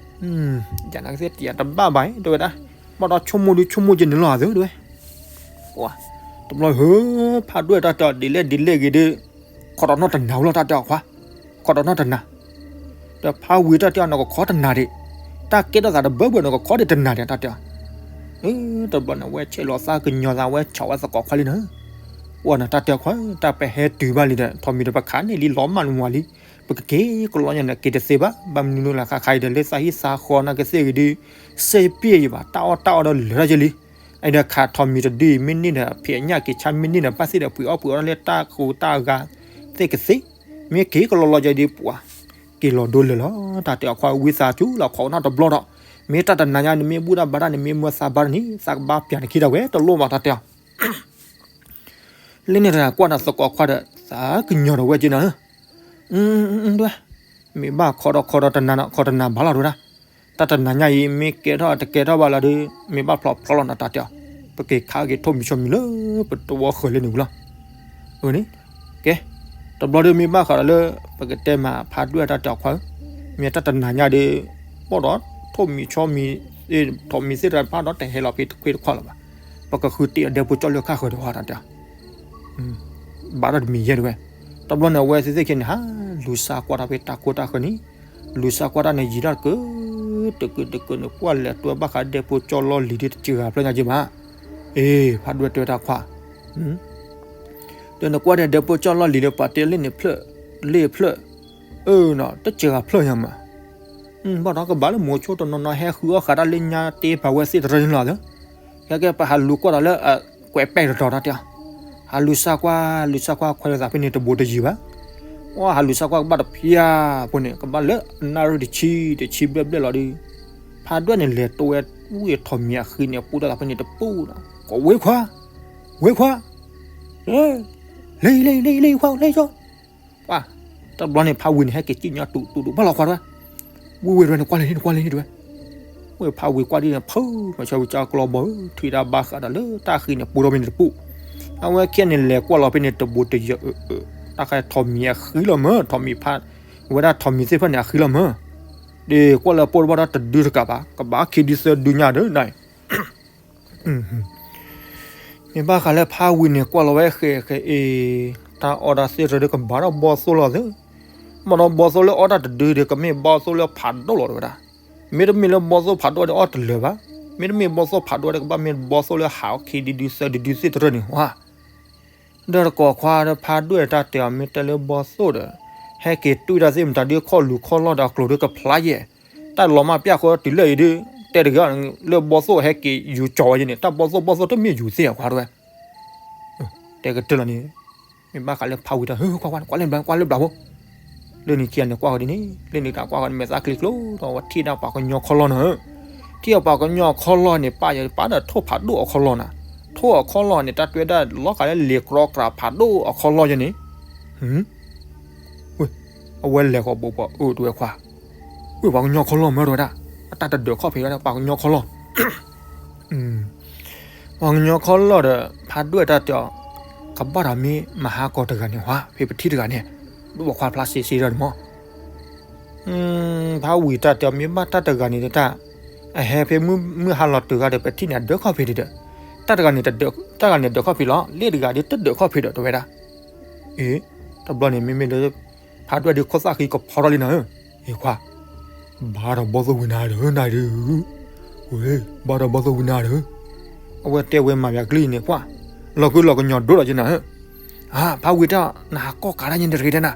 ယနာ်ကသ့ၣ်တယၤတဘၣ်ဘၣ်အံၤ တဝဲဒၣ်, ဘၣ်ဒီးဆိကမိၣ်ဒုးဆိကမိၣ်က့ၤန့ၣ်လီၤအသးတဝဲ တဘျီဟၢ ဖးဒွဲၣ်တၢ်တဲအီၤ ဒ်လဲၣ်ဒ်လဲၣ်ဂ့ၤဒီး ခိးဒီးနီၢ်တနၤဝဲလီၤ တၢ်တဲအီၤခွါ, ခိးဒီးနီၢ်တနၤ, ဒီးဖးဝံၤတၢ်တဲအီၤ နကခိးတနၤဒံး, တၢ်ကဲထီၣ်သးတဘၢဘၢ နကခိးဒံးတနၤဒံး တၢ်တဲအီၤ, အၢ တဘျီန့ၣ် အဝဲဆဲးလီၤသးကညီၤသး အဝဲဆီၣ်ဝဲသကိးခွါလံန့ၣ်, အိၣ်နၤတၢ်တဲခွါ တၢ်ပဟဲတုၤဘၣ်လံဒီး ထိးမံၤဒီးပခးန့ၢ်လံလီၤမၢ်နမၤလံ, ပကက့ၤကလီညါန့ၣ် က့ၤတသ့ဘၣ်, ဘၣ်မနုၤလဲၣ် ခါခါအံၤဒီး လၢသးဟံၣ်သးဃီနာ်က့သ့ၣ်ဂ့ၤဒုး စ့ပ့ၢ်ယံၤဘၣ် တၢ်အီၣ်တၢ်အီဒီးလၢာ်ထီၣ်ယံၤလံ, အအံၤဒီးခးထိးမံၤတဒုအံၤ မ့ၢ်န့ၢ်ဒီး ဖံးအညၣ်က့ၤဆါမ့ၢ်န့ၢ်ဒီး ဘၣ်သ့ၣ်ဒီးပှ့ၤအီၣ်ပှ့ၤအီတၢ်လၢတၢ်ဃူတၢ်ဂၤသ့ၣ်ကသ့, မ့ၢ်က့ၤကလီလီၤယံၤဒုးပှၤ က့ၤလီၤဒိလၢာ်လီၤ, တၢ်တဲအီၤခွါဝံသးစူၤလီၤ ခိးကနၣ်တဘျီဒီး, မ့ၢ်တၢ်တနၤညါန့ၣ် မ့ၢ်ဘူၣ်တၢ်ဘါတၢ်န့ၣ် မ့ၢ်မၢသးဘါတၢ်န့ၣ် သးကဘၣ်ပျၢ်နခံဒၣ်ဝဲ တလိၣ်ဘၣ်တၢ်တဲအီၤ လၢန့ၣ်တၢ်ကွၢ်နၤသကိးခွါဒီး သးကညီၤဒီးဝဲက့နၤဧၢ, ဒွဲ, မ့ၢ်ဘၣ်ခီဒီးခီဒီးတနၤနီၤ ခီတနၤဘၣ်လီၤဒိဒၣ်, တၢ်တနၤညါအံၤ မ့ၢ်ကဲထီၣ်တကဲထီၣ်ဘၣ်လီၤဒီး မ့ၢ်ဘၣ်ဖျိးဖျိးလီၤနၤတၢ်တဲအီၤ, ပက့ၤခးက့ၤထိးမံၤဆီမံၤလၢ ပတဝီဃၢၤလၢန့ၣ်ဝံၤလီၤ, အန့ၣ်, ကဲ, တဘျီဒီးမ့ၢ်ဘၣ်ဃးဒီးလၢ ပကတဲမးဖးဒွဲၣ်တၢ်တဲအီၤခွါဧၢ, မ့ၢ်တၢ်တနၤညါဒီး ဘၣ်ဒီး ထိးမံၤဆီမံၤ, ထိးမံၤသ့ၣ်တဖၣ်ဒီးတဟဲလီၤဖဲတခွ့တခွါလၢၤဘၣ်, ပကဃုတ့ၢ်အဒဲဖိကၠီလၢခါဃၢၤဒီးဝဲတၢ်တဲအီၤ ဘၣ်ဒီးတမံၤယဲၢ်တဝဲ, တဘျီန့ၣ် အဝဲသ့ၣ်သ့ၣ်ခဲန့ၣ် ဟးလူၤစါကွၢ်ထီၣ်ဖဲတၢ်ခိတၢ်ဃၢၤန့ၣ်, လူၤစါကွၢ်တၢ်န့ၣ် ယံၤတၢ်တကၢ, တကၢတကၢန့ၣ် ကွၢ်လဲၤတွဲဘၣ်ဃးဒဲဖိကၠီလီၢ်လံၤဒ်တစှၤဖျၢၣ်ညါက့ဘၣ်, အ့ ဖးဒွဲၣ်တဲဝဲတၢ်ခွါ, ဒီးနကွၢ်ဒီးဒဲဖိကၠီလီၢ်လံၤဒီး ပှၤတဲလ့ၣ်န့ၣ်ဖျၢၣ်, လ့ၣ်ဖျၢၣ်, အၢနီၤ တစှၤဖျၢၣ်ညါမး, ဘၣ်ဒီးကဘၣ်လၢမိၤဆိတနီၤနီၤ ဟဲဃုအီၣ်ဃာ်တၢ်လၢညါတ့ပာ်ဝဲသ့ၣ်တရၢန့ၣ်လီၤ, ခဲကဲပဟးလူၤကွၢ်ဒီးလၢ ကွဲးပဲာ်တတီၤတၢ်တဲအီၤ, ဟးလူၤစါကွၢ် လူၤစါကွၢ်ခွဲးလၢသးဖဲန့ၣ်တဘူးတယံၤဘၣ်, အိ ဟးလူၤစါကွၢ်ကဘၣ်တဖျါဖိန့ၣ် ကဘၣ်လၢအနၣ်ရံၣ်တဆံ တဆံဘျဲၣ်ဘျဲၣ်လီၤဒီး, ဖးဒွဲၣ်န့ၣ်လဲၤတိဝဲဝံၤထိးမံၤအဃံန့ၣ် ပူတၢ်သးဖဲန့ၣ်တပူၤနီၤ, ကဝ့ခွါ, ဝ့ခွါ, လ့လ့လ့လ့ခွါ လ့ကၠီ ပှၤ, တဘျီန့ၣ် ဖးဝံၤန့ၣ် ဟဲက့ၤစံၣ်ညီၣ်တူးတူးတူး ဘၣ်လီၤခွါတဝဲ, ဝ့ဝ့တဝဲန့ၣ် ကွၢ်လၢဟံၣ်န့ၣ် ကွၢ်လၢဟံၣ်တဝဲ, ဝ့ဖးဝံၤကွၢ်ဒ်န့ၣ် ဖု မၤဆၢဝံၤကၢ်ကျီဘီဧၢ ထွံၣ်တၢ်ဘါဃးဒီးလၢတၢ်ဃံန့ၣ် ပူထီၣ်ဖဲန့ၣ်တပူၤ, အဝဲခဲန့ၣ်လဲၤကွၢ်လီၤဖဲန့ၣ်တဘူးတယံၤအၢ, တၢ်ခါထိးမံၤအဃံလီၤမၢ် ထိးမံၤဖး, ဝဲဒၣ်ထိးမံၤသ့ၣ်တဖၣ်န့ၣ်အဃံလီၤမၢ်, ဒ်ကွၢ်လၢပိၢ်တဘၣ်ဒီးတဒုတကးဘၣ် ကဘၣ်ခံဒုသၢဒုညါဒီးနၤ မ့ၢ်ဘၣ်ဃးလၢဖးဝံၤန့ၣ် ကွၢ်လီၤဝဲဃဲးဃဲးအ့ၤ, တၢ်အီၣ်တၢ်သ့ၣ်တဖၣ်ဒီးကဘၣ်ဒီးဘီသိၣ်လီၤသ့, ဘၣ်ဒီးဘီသိၣ်လၢအီၣ်တၢ်တဒုဒီး ကမ့ၢ်ဘီသိၣ်လၢဖးဒိၣ်လီၤတဝဲဒၣ်, မ့တမ့ၢ်လၢဘီသိၣ်ဖးဒိၣ်ဒီးအီၣ်တလၢာ်ဘၣ်, မ့တမ့ၢ်ဘီသိၣ်ဖးဒိၣ်ဒီး ကဘၣ်မ့ၢ်ဘီသိၣ်လၢဟးအီၣ်ခံဒုဒုသၢဒုဒုသ့ၣ်တဖၣ်န့ၣ်ဝဲ ဒီးတကိးခွါဒီးဖးဒွဲၣ်တၢ်တဲအီၤ မ့ၢ်တဲလၢဘီသိၣ်ဒီး ဟဲက့ၤတွံၢ်တၢ်သ့ၣ်မတၤဒုးခီၣ်လူၤခီၣ်လီၢ်ဒီးအကျိၤဒုးကဖျါယဲၢ်, တၢ်လီၤမၢ်ပျၢ်ဃီတုၤလၢအံၤဒုး တဲတဂ့ၤလၢဘီသိၣ်ဟဲက့ၤယူၤကၠီၤဝဲယဲၢ်န့ၣ် တၢ်ဘီသိၣ်ဘီသိၣ်တမ့ၢ်ယူၤသ့ၣ်အခွါတဝဲ တဲကတၢၢ်လီၤန့ၣ်, မ့ၢ်ဘၣ်ဃးလၢဖးဝံၤတၢ် ဟၢ ကွၢ်ကွၢ် ကွၢ်လၢဘျါ ကွၢ်လၢဘျါဖိ, လၢန့ၣ်ခံဂၤန့ၣ်ကွၢ်ဃီဒ်န့ၣ် လၢန့ၣ်တၢ်ကွၢ်ဃီန့ၣ် မဲာ်သၣ်ချံကျိဒီးဝဲထံၣ်ဒၣ်ပှၤကညီခီလီၢ်န့ၣ်, ထံၣ်အပှၤကညီခီလီၢ်န့ၣ် ပၢ်ယပၢ်ဒီးထိၣ်ဖးဒိၣ်အခီလီၢ်နၤ, ထိၣ်အခီလီၢ်န့ၣ် တၢ်တွဲဒၣ်လီၤဃာ်လၢလံာ်ကြီကြးဖးဒိၣ်အခီလီၢ်ယဲၢ်န့ၣ် ဝ့ၢ်, အဝဲလဲၤဃီၤဘိးဘီ အၢတဝဲခွါ, ဝ့ၢ်ပှၤကညီခီလီၢ်မၢတဝဲဒၣ်, အတၢ်တဒၢးခီၣ်ဖံးဝဲဒၣ်ပှၤကညီခီလီၢ်, ပှၤကညီခီလီၢ်ဒီး ဖးဒွဲၣ်တၢ်တဲအီၤ, ကဘၣ်တၢ်မ့ၢ်မဟါကီတဂၤန့ၣ်ဟါ ဖဲပထံၣ်တဂၤန့ၣ်, ဒိၣ်ပှၤခွါဖျါစ့စ့ဒီးမၢ် ဖးဝံၤတၢ်တဲအီၤ မ့ၢ်ဘၣ်တၢ်တဂၤန့ၣ်တၢ်, အဟဲဖဲမုၢ်ဟါလီၤတုၤဂၤဒီး ပထံၣ်န့ၣ်အဒၢးခီၣ်ဖံးဒံးဒီး, တၢ်တဂၤန့ၣ်, တၢ်တဂၤန့ၣ်ဒၢးခီၣ်ဖံးလီၤ လ့ၣ်တဂၤဒ်တဒၢးခီၣ်ဖံးဒီးတဝဲဒၣ်, အ့, တဘျီန့ၣ်မ့မ့ၢ်လၢ, ဖးဒွဲၣ်ဒ်ခိၣ်သၣ်ဃံကဖီထီၣ်လံနၤဧၢ, အ့ခွါ, ဘၣ်ဒီးဘီၣ်သိၣ်ဝံၤနၤဒီးနၤဒီး, ဝ့ၢ်, ဘၣ်ဒီးဘီၣ်သိၣ်ဝံၤနၤဒီး, အဝဲတဲဝဲမၤဘၣ်ကလုၢ်အံၤန့ၣ် ကွၢ်, လီၤကုလီၤကညီဒိၣ်လီၤက့နၤဧၢ အါ, ဖးဝံၤတၢ် နဟးကီၢ်ကးတၢ်ညါန့ၣ်တဂ့ၤတဲနၤ,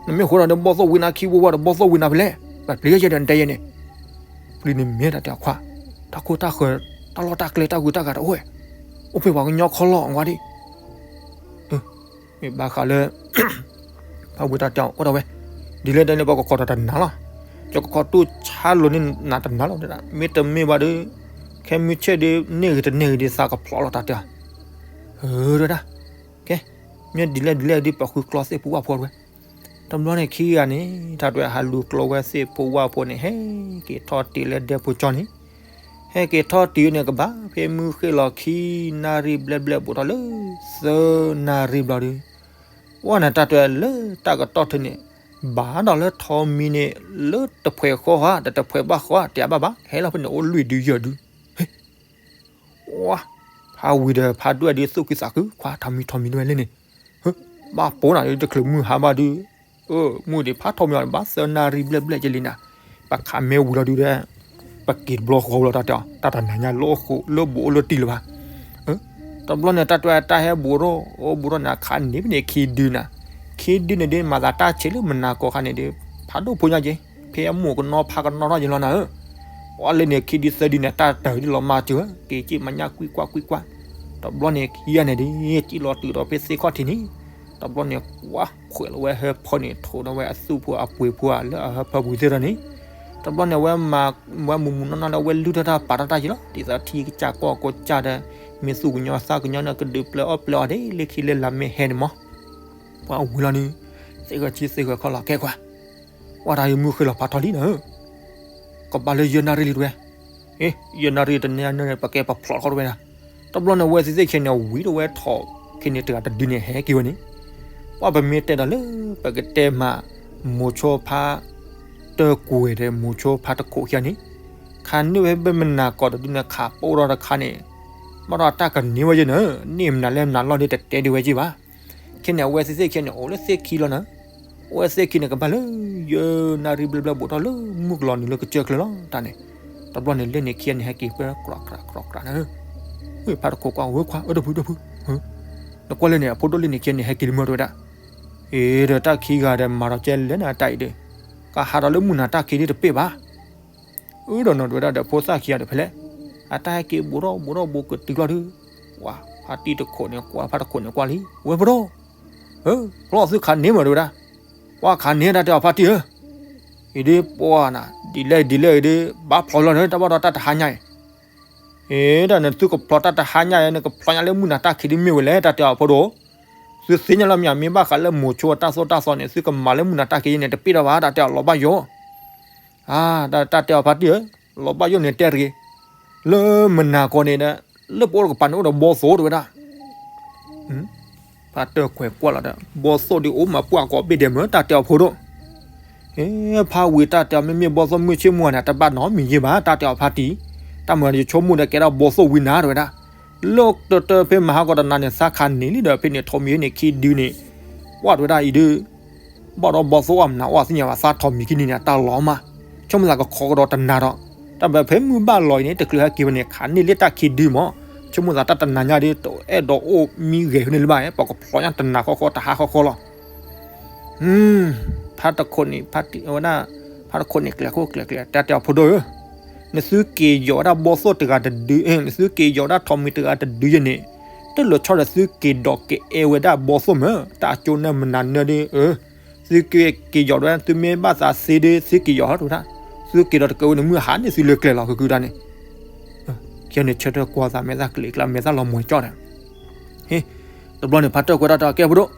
နမ့ၢ်ဃိဒီးဘီၣ်သိၣ်ဝံၤနၤခံဝီဝီဒီးဘီၣ်သိၣ်ဝံၤနၤဖဲလဲၣ်, ပျံၤယဲၢ်ဒီးနတဲယဲၢ်န့ၣ်, ပျံၤန့ၣ်မ့ၢ်တၢ်တဲအခွါ, တၢ်ခိၣ်တၢ်ဃၢၤ, တၢ်လီၢ်တၢ်ကျဲတၢ်ဂုၤတၢ်ဂၤတအိၣ်ဝဲ, အိၣ်ဖဲပှၤကညီခီလီၢ်အဝဲဒၣ် မ့ၢ်ဘၣ်ဃးလၢ ဖးဝံၤတၢ်တဲအီၤအိၣ်ဒီးဝဲ, ဒ်လဲၣ်ဒ်လဲၣ်န့ၣ် ပကခိးတၢ်တနၤလီၤ, ယကခိးတူၢ်ဆါလိၤန့ၢ်နၤတနၤလီၤ, မ့တမ့ၢ်ဘၣ်ဒီး, ခဲမုၢ်ဆ့ၣ်ဒီး န့ၢ်ဂ့ၤတန့ၢ်ဂ့ၤဒီးသးကဖျိးလီၤတၢ်တဲအီၤ, အၢ တဝဲဒၣ်, ကဲ, မ့ၢ်ဒ်လဲၣ်ဒ်လဲၣ်ဒီး ပဃုကျီသ့ၣ်ဖိဝၣ်ဖိတဝဲ, တဘျီန့ၣ်ခံဂၤန့ၣ် တၢ်တဝဲဟးလူၤကျီဝဲသ့ၣ်ဖိဝၣ်ဖိန့ၣ် ဟဲက့ၤထီၣ်တ့ၢ်လၢဒဲဖိကၠီန့ၣ် ဟဲက့ၤထီၣ်တုၤန့ၣ် ကဘၣ်ဖဲမုၢ်ဃ့ၢ်လီၤခံနၣ်ရံၣ်ဘျဲၣ်ဘျဲၣ်ဘူးထီၣ်လၢ သၢနၣ်ရံၣ်ဘျီဒီး, ဝဲန့ၣ်တၢ်တၢ်လၢတၢ်ကတီၢ်ထၢန့ၣ်, ဘၣ်ဒီးလၢထိးမံၤန့ၣ် လၢတဖှဲးဃီဧါ တတဖှဲးဘၣ်ဃီဧါ တဲဘၣ်ဘၣ် ဟဲလီၤဖဲန့ၣ်အိၣ်လွံၢ်ဒုယဲၢ်ဒု ဝါ, ဖးဝံၤဒီးဖးဒွဲၣ်ဒုးသူၣ်ခုသးခု ခွါထိးမံၤထိးမံၤဒွဲၣ်လဲၣ်န့ၣ်, ဘၣ်ပိာ်နၤဒုးတချုးမုၢ်ဟါဘၣ်ဒုး, မုၢ်ဒံးဖးထိးမံၤအီၤဘၣ်သၢနၣ်ရံၣ်ဘျဲၣ်ဘျဲၣ်ကလံနၤ, ပခးမဲဝံၤလီၤဒုးဒီး, ပက့ၤတဘျီဃီလီၤ တၢ်တဲအီၤ တၢ်တနၤညါလၢအိၣ်ဃိ လၢဘူးအိၣ်လၢတံၢ်လၢၤဘၣ်. တဘျီန့ၣ် တၢ်တဲအီၤ တၢ်ဟဲဘူးထီၣ် အိၣ်ဘူးထီၣ်န့ၣ် အခါန့ၣ်ဖဲန့ၣ် ခံဒုနၤ, ခံဒုန့ၣ်ဒ် မၤသးတၢ်ဆဲးလၢမုၢ်နၤကိးခါန့ၣ်ဒီး ဖးဒိၣ်ဖိညါက့ၤ, ဖဲအမိၢ်ကနီဖးကနီထီၣ်က့ၤလီၤနၤဧၢ. ပှၤလၢန့ၣ် ခံဒုသၢဒုန့ၣ် တၢ်တၢ်ဒ်လီၤမၤစၢၤ က့ၤက့ၤမၤညၣ်ကွံကွၢ်ကွံကွၢ်. တဘျီန့ၣ် ခံဂၤန့ၣ်ဒ် ကံၣ်လီၤတုၤဒီးဖဲသ့ၣ်ခီၣ်ထံးန့ၣ်, တဘျီန့ၣ် ကွၢ်ခွဲးလီၤဝဲဟၢဖၢန့ၣ် ထိးဒီးဝဲအသူၣ်ဖိအပှ့ၤဖိဧါ လၢအဟၢဖၢပူၤသ့ၣ်ဒီးန့ၣ်, တဘျီန့ၣ် ဝဲမၤ ဝဲမူးမူးနီၢ်နီၢ်လၢအဝဲလုၢ်ထီၣ်တၢ်ပာ်ထီၣ်တၢ်က့ၤလီၤ. ဒ်သိးထံကစၢ်ကီၢ်ကီၢ်ကစၢ်ဒီး မ့ၢ်သူၣ်ကညီၤသးကညီၤန့ၣ် ကဒုးပျၢၤအီၣ်ပျၢၤအီၤဒ်လၢခံလၢလာ်မ့ၢ်ဟဲန့ၣ်မး. ပှၤဝံၤလီၤန့ၣ် သ့ၣ်ဃၢၤဆံသ့ၣ်ဃၢၤခီလီၤ ကဲကွၢ်, ပှၤတၢ်အံၤမုၢ်ဃ့လီၤဖးထီလံနၤဧၢ, ကဘၣ်လၢယဲၢ်နၣ်ရံၣ်လံတဝဲ, အ့ ယဲၢ်နၣ်ရံၣ်တနံၤအနၢ်န့ၣ် ပကဲပဖျိးထီၣ်တဝဲဒၣ်. တဘျီန့ၣ် ဝဲသ့ၣ်သ့ၣ်ခံန့ၣ် ဝံၤဒီးဝဲထီၣ်ခံန့ၣ် တဂၤတဒုန့ၣ် ဟဲက့ၤဝဲန့ၣ်, ပှၤပမ့ၢ်တဲဒီးလၢ ပကတဲမး မိၤဆိဖးတၢၢ်ကွဲၤဒီး မိၤဆိဖးတခိးခံဂၤန့ၣ်, ခးန့ၢ်ဝဲဖဲမုၢ်နၤကိးတဒုန့ၣ် ခးပိၢ်ထီၣ်တခါန့ၣ်, ဘၣ်ဒီးတၢ်ကန့ၢ်ဝဲယဲၢ်နၤဧၢ, န့ၢ်မနုၤလဲၣ်မနုၤလီၢ်ဒ်တတဲဒံးဝဲက့ၤဘၣ်. ခဲန့ၣ် အဝဲသ့ၣ်သ့ၣ်ခံန့ၣ် အိၣ်လၢသ့ၣ်ခံလီၤနၤ, အဝဲသ့ၣ်ခံန့ၣ် ကဘၣ်လၢ ယဲၢ်နၣ်ရံၣ်ဘျဲၣ်ဘျဲၣ်ဘူးထီၣ်လၢမုၢ်ကလီၤနုာ်လၢကစၢၢ်ချၢလီၤတၢ်န့ၣ်. တဘျီန့ၣ် လၢန့ၣ်ခံဂၤန့ၣ် ဟဲက့ၤပၢကြးကြးကြးကြးနၤဧၢ. ဖးတခိးကွၢ်ဝဲခွါ အၢ ဒီပုၢ်ဒီပုၢ်, နကွၢ်လၢန့ၣ် အဖိဒိၣ်လၢန့ၣ်ခံဂၤန့ၣ် ဟဲက့ၤလၢမုၢ်တဝဲဒၣ်. အ့ ဒီးတၢ်ခံဂၤဒီးမၤဒီးကဲလဲၣ်နၤတၢ်အံၤဒီး, ကဟးဒီးလၢမုၢ်နၤတၢ်ခံဒ်တပ့ၢ်ဘၣ်. အၢ ဒီးနီၢ်တဝဲဒၣ်ဒီးဖိသၣ်ခံဂၤဒီးဖဲလဲၣ်, အတၢ်ဟဲက့ၤဘူးထီၣ်ဘူးထီၣ်ဘူးကတုၤလီၤဒုး, ဝဲ ဖါတံၢ်တခိးန့ၣ်ကွၢ် ဖးတခိးန့ၣ်ကွၢ်လံ ဝဲဖိဒိၣ်, အၢ ဖျီသုခးန့ၢ်မးတဝဲဒၣ်, ပှၤခးန့ၢ်တၢ်တဲအီၤဖါတံၢ်ဧၢ, အံၤဒ်ပှၤနၤ ဒ်လဲၣ်ဒ်လဲၣ်အံၤဒ် ဘၣ်ဖျီလီၤန့ၣ် တၢ်ဘၣ်ဒီးတၢ်တဟါညါအံၤ အ့ တၢ်နသုကဖျီတၢ်တဟါညါ နကဖျီညါလၢမုၢ်နၤတၢ်ခံဒ်မ့ၢ်ဝဲလဲၣ် တၢ်တဲအီၤဖိဒိၣ်, သုသ့ၣ်ညါလီၤမ့ၢ် မ့ၢ်ဘၣ်ဃးလၢမိၤဆိတၢ်သိၣ်တၢ်သီန့ၣ် သုကမၤလၢမုၢ်နၤတၢ်ခံန့ၣ် တပ့ၢ်ဒီးဘၣ် တၢ်တဲအီၤလီၤဘၣ်ယိာ်, တၢ်တဲအီၤဖါတံၢ်ဧၢ, လီၤဘၣ်ယိာ်န့ၣ်တဲတဂ့ၤ, လၢမုၢ်နၤကိးန့ၣ်ဒီး လၢပအိၣ်တကပၤန့ၣ်အိၣ်ဒီးဘီသိၣ်တဝဲဒၣ် ဖါတၢၢ်ကွဲၤကွၢ်လီၤဒီး ဘီသိၣ်ဒ်အိၣ်မးပှၢ်ကီးဘ့ၣ်ဒဲးမၢ တၢ်တဲအီၤဖိဒိၣ်, ဖါဝံၤတၢ်တဲအီၤ မ့မ့ၢ်ဘီသိၣ်မုၢ်ဆ့ၣ်မုၢ်ဂီၤန့ၣ် တဘၣ်နီတမံၤယ့ၢ်ဘၣ် တၢ်တဲအီၤဖါတံၢ်, တၢ်မၤယဆိကမိၣ်ဒီးကဲဒၣ်ဘီသိၣ်ဝံၤနၤတဝဲဒၣ်, လၢတၢ်ဖဲမဟါကီးတနၤန့ၣ် သးခးန့ၢ်လံဒီး ဖဲန့ၣ်ထိးမံၤန့ၣ်ခံဒုန့ၣ်, ကွၢ်တဝဲဒၣ်အံၤဒုး ဘၣ်ဒီးဘီသိၣ်အမနုၤအိၣ်သ့ၣ်ညါဘၣ် သးထိးမံၤခံနံၤန့ၣ် တၢ်လီၤမး, ဆိကမိၣ်သးကခိးကဒီးတနၤဒီး, တၢ်ဘၣ်ဖဲမုၢ်ဘၣ်လီၤအံၤန့ၣ် တချုးဟဲက့ၤဝဲန့ၣ် ခးန့ၢ်လံတၢ်ခံဒုမး, ဆိကမိၣ်သးတၢ်တနၤညါဒ် တအဲၣ်ဒိးအိၣ်မံဂဲၤန့ၣ်လၢၤဘၣ် ပကဖျီညါတနၤဃီဃီတဟါဃီဃီလီၤ. ဖါတခိးန့ၣ် ဖါတံၢ်ဝဲဒၣ်, ဖါတခိးန့ၣ်ကျဲၤခိၣ်ကျဲၤကျဲၤ တၢ်တဲအီၤဖိဒိၣ်ဧၢ, နသုက့ၤယီၤဝဲဒၣ်ဘီသိၣ်တဂၤတဒု, နသုက့ၤယီၤဝဲဒၣ်ထိးမံၤတဂၤတဒုယဲန့ၣ်, တလိၣ်ဆီဒီးသုက့ၤဒိးက့ၤအဲၣ်ဝဲဒၣ်ဘီသိၣ်မၢ, တၢ်အကၠိနၢ်မနၤနၢၤဒ် အၢ သုက့ၤယီၤဝဲဒၣ် သုမ့ၢ်ဘၣ်သးသ့ဒ် သုက့ၤယီၤဟီၣ်တဝဲဒၣ်, သုက့ၤဒီးတကဲဝဲန့ၣ်မုၢ်ဟါန့ၣ်သုလၢကျဲလီၤ ကကုတၢ်န့ၣ်, ခဲန့ၣ်ဆၢထၢၣ်ကွၢ်သးမဲာ်သၣ်ကျ့ၤကျါ မဲာ်သၣ်လီၤမွဲကၠီၣ်ဒီး ဟ့, တဘျီန့ၣ် ဖါတၢၢ်ကွဲးတၢ်တဲအီၤ ကဲဖိဒိၣ်,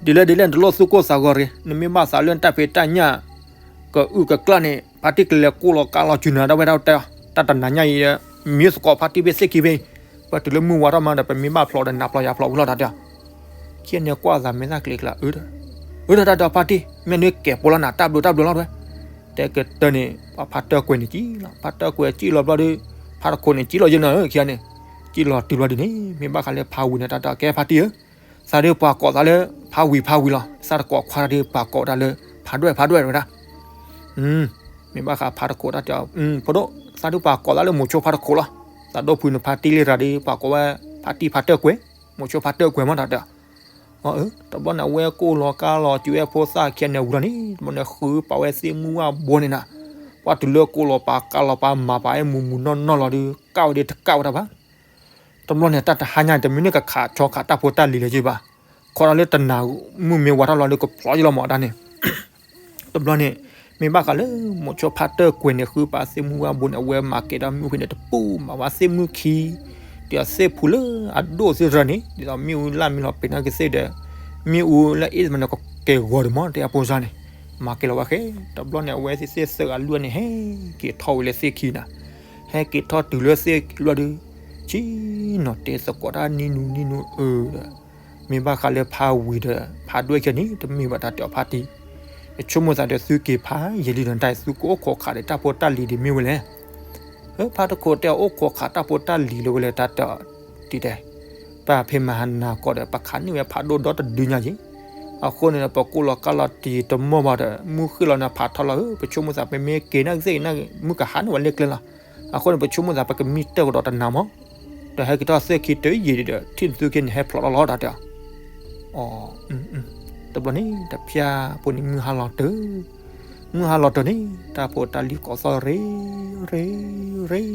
ဒ်လဲၣ်ဒ်လဲၣ် နတလိၣ်သူၣ်ကိၢ်သးဂီၤတဂ့ၤ, နမ့ၢ်ဘၣ်သးလၢနတၢ်ဖံးတၢ်ညၣ် ကအုၣ်ကကျၢ်န့ၣ် ဖါတံၢ်ကလဲၤကိၢ်လီၤကါလီၤစုနၤဒၣ်ဝဲဒၣ်တဲအီၤ, တၢ်တနၤညါအံၤ မံသကိးဖါတံၢ်ဖဲသ့ၣ်ခံဖဲအံၤ, ပတုၤလၢမုၢ်ဝါထီၣ်မးဒီး ပမ့ၢ်ဘၣ်ဖျိးဒီးနၤဖျိးယၤဖျိးဝံၤလီၤတၢ်တဲအီၤ, ခဲန့ၣ်ကွၢ်သးမဲာ်သၣ်ကျ့ၤကျါ အၢ အၢ တၢ်တဲအီၤဖါတံၢ် မ့ၢ်နကဲးပိာ်လီၤနၤ တၢ်ဘျုးတၢ်ဘျုးလီၤတဲဝဲ, တဲကတၢၢ်န့ၣ် ပှၤဖါတၢၢ်ကွဲးန့ၣ်ကံၣ်လီၤ, ဖါတၢၢ်ကွဲးကံၣ်လီၤဘျီဒီး ဖါတခိးန့ၣ်ကံၣ်လီၤယဲၢ်နၤဧၢ ခံဂၤန့ၣ်, ကံၣ်လီၤတုၤဘျီဒ်န့ၣ် မ့ၢ်ဘၣ်ဃးလၢဖါဝံၤန့ၣ် တၢ်တဲအီၤကဲဖါတံၢ်ဧၢ, သးဒ်ပှၤကိးသးလၢ ဖါဝံၤဖါဝံၤလီၤ, သးတကိးခွါဒ်ပှၤကိးတၢ်လၢ ဖါဒွဲၣ်ဖါဒွဲၣ်တဲဝဲဒၣ် မ့ၢ်ဘၣ်ဃးဖါတခိးတၢ်တဲအီၤ ဖိဒိၣ်, သးဒ်ပှၤကိးသးလၢမိၤဆိဖါတခိးလီၤ, သးဒိၣ်ဖုနဖါတံၢ်လံရၤဒ် ပှၤကိးဝဲဖါတံၢ်ဖါတၢၢ်ကွဲး, မိၤဆိဖါတၢၢ်ကွဲးမးတၢ်တဲအီၤ, အၢ တဘျီန့ၣ် အဝဲကိၢ်လီၤကါလီၤစုဝဲဖိသၣ်ခံဂၤန့ၣ်ဝံၤလီၤန့ၣ် တဘျီန့ၣ် ဃုပာ်ဝဲသ့ၣ်မုၢ်ဝၣ်ဘိန့ၣ်နၤ, ပှၤတုၤလၢကိၢ်လီၤပာ်ကါလီၤပာ်မၤပာ်ဝဲမူးမူးနီၢ်နီၢ်လီၤဒီး ကၣ်ဝဲဒ်တကၣ်ဝဲဒၣ်ဘၣ် တဘျီန့ၣ် တၢ်တဟါညါန့ၣ် တမ့ၢ်န့ၣ်ကခးဆီခးတၢ်ဖိတၢ်လံၤလၢၤက့ၤဘၣ်, ခီဒီးလၢတနၤမုၢ်မ့ၢ်ဝါထီၣ်လီၤဒီး ကဖျိးယလီၤမးတၢ်န့ၣ်, တဘျီန့ၣ် မ့ၢ်ဘၣ်ဃးလၢ မိၤဆိဖါတၢၢ်ကွဲးန့ၣ် ဃုပာ်သ့ၣ်မုၢ်ဝၣ်ဘိန့ၣ် အဝဲမၤကဲၤဒီးမုၢ်ဖဲန့ၣ်တပူၤ မၤဝဲသ့ၣ်မုၢ်ခံ ဒီးသ့ၣ်ဖူလၢအဒိၣ်သ့ၣ်တဖၣ်န့ၣ် ဒ်သိးမ့ၣ်အူလၢ်မ့ၢ်လီၤပ့ၤနီၣ်က့ၤသ့ၣ်ဒီး မ့ၣ်အူလၢအ့ၣ်မးန့ၣ် ကကဲၤဂီၤဒံးမး တဲအဖိစါန့ၣ် မၤကဲၤလီၤဝဲဃဲ, တဘျီန့ၣ် အဝဲသ့ၣ်သၢဂၤလွံၢ်ဂၤန့ၣ် ဟဲက့ၤထီၣ်ဝဲလၢသ့ၣ်ခံနၤ, ဟဲက့ၤထီၣ်တုၤလၢသ့ၣ်ခံလွံၢ်ဒီး ဆ့ၣ်နီၤတဲသကိးတၢ်နံၣ်နူနံၣ်နူအၢဒီး မ့ၢ်ဘၣ်ဃးလၢဖါဝံၤဒီး ဖါဒွဲၣ်ခဲန့ၣ် တမ့ၢ်ဘၣ်တၢ်တဲအီၤဖါတံၢ်, ယဆိကမိၣ်သးဒီးသုက့ၤဖးယံာ်လံဒီးတၢ် သုကအိၣ်ခိးခးဒီးတၢ်ဖိတၢ်လံၤဒ်မ့ၢ်ဝဲလဲၣ် ဖါတခိးတဲအီၤ အိၣ်ခိးခးတၢ်ဖိတၢ်လံၤလၢဝဲလဲၣ် တၢ်တဲအီၤ, ဒ်တဲ, ပၢ်ဖဲမဟါနၤကီးဒီး ပခးန့ၢ်ဝဲဖးဒိၣ်ဒီတဒုညါက့ၤ, အဃိန့ၣ်ဒီး ပကိၢ်လီၤကါလီၤတံၢ်တမီၢ်ဘၣ်ဒီး မုၢ်ဃ့ၢ်လီၤန့ၣ် ဖးထီလီၤဧၢ, ပဆိကမိၣ်သး ပမ့ၢ်က့ၤနာ်က့ၤသ့ၣ်က့ၤနာ်က့ၤ မုၢ်ကဟါန့ၢ်ဝဲလၢကျဲလီၤ. အဃိန့ၣ် ပဆိကမိၣ်သး ပကမံတၢၢ်ကဒီးတနၤမး, ဒီးဟဲက့ၤထီၣ်သၢခံတယံာ်ဒီး ထံၣ်နသုက့ၤန့ၣ် ဟဲဖျိးထီၣ်လီၤ တၢ်တဲအီၤ. အီ, တဘျီန့ၣ် တဖျါဖိန့ၣ် မုၢ်ဟါလီၤတၢၢ်, မုၢ်ဟါလီၤတၢၢ်န့ၣ် တၢ်ဖိတၢ်လံၤကိးသီၣ်ရ့, ရ့, ရ့,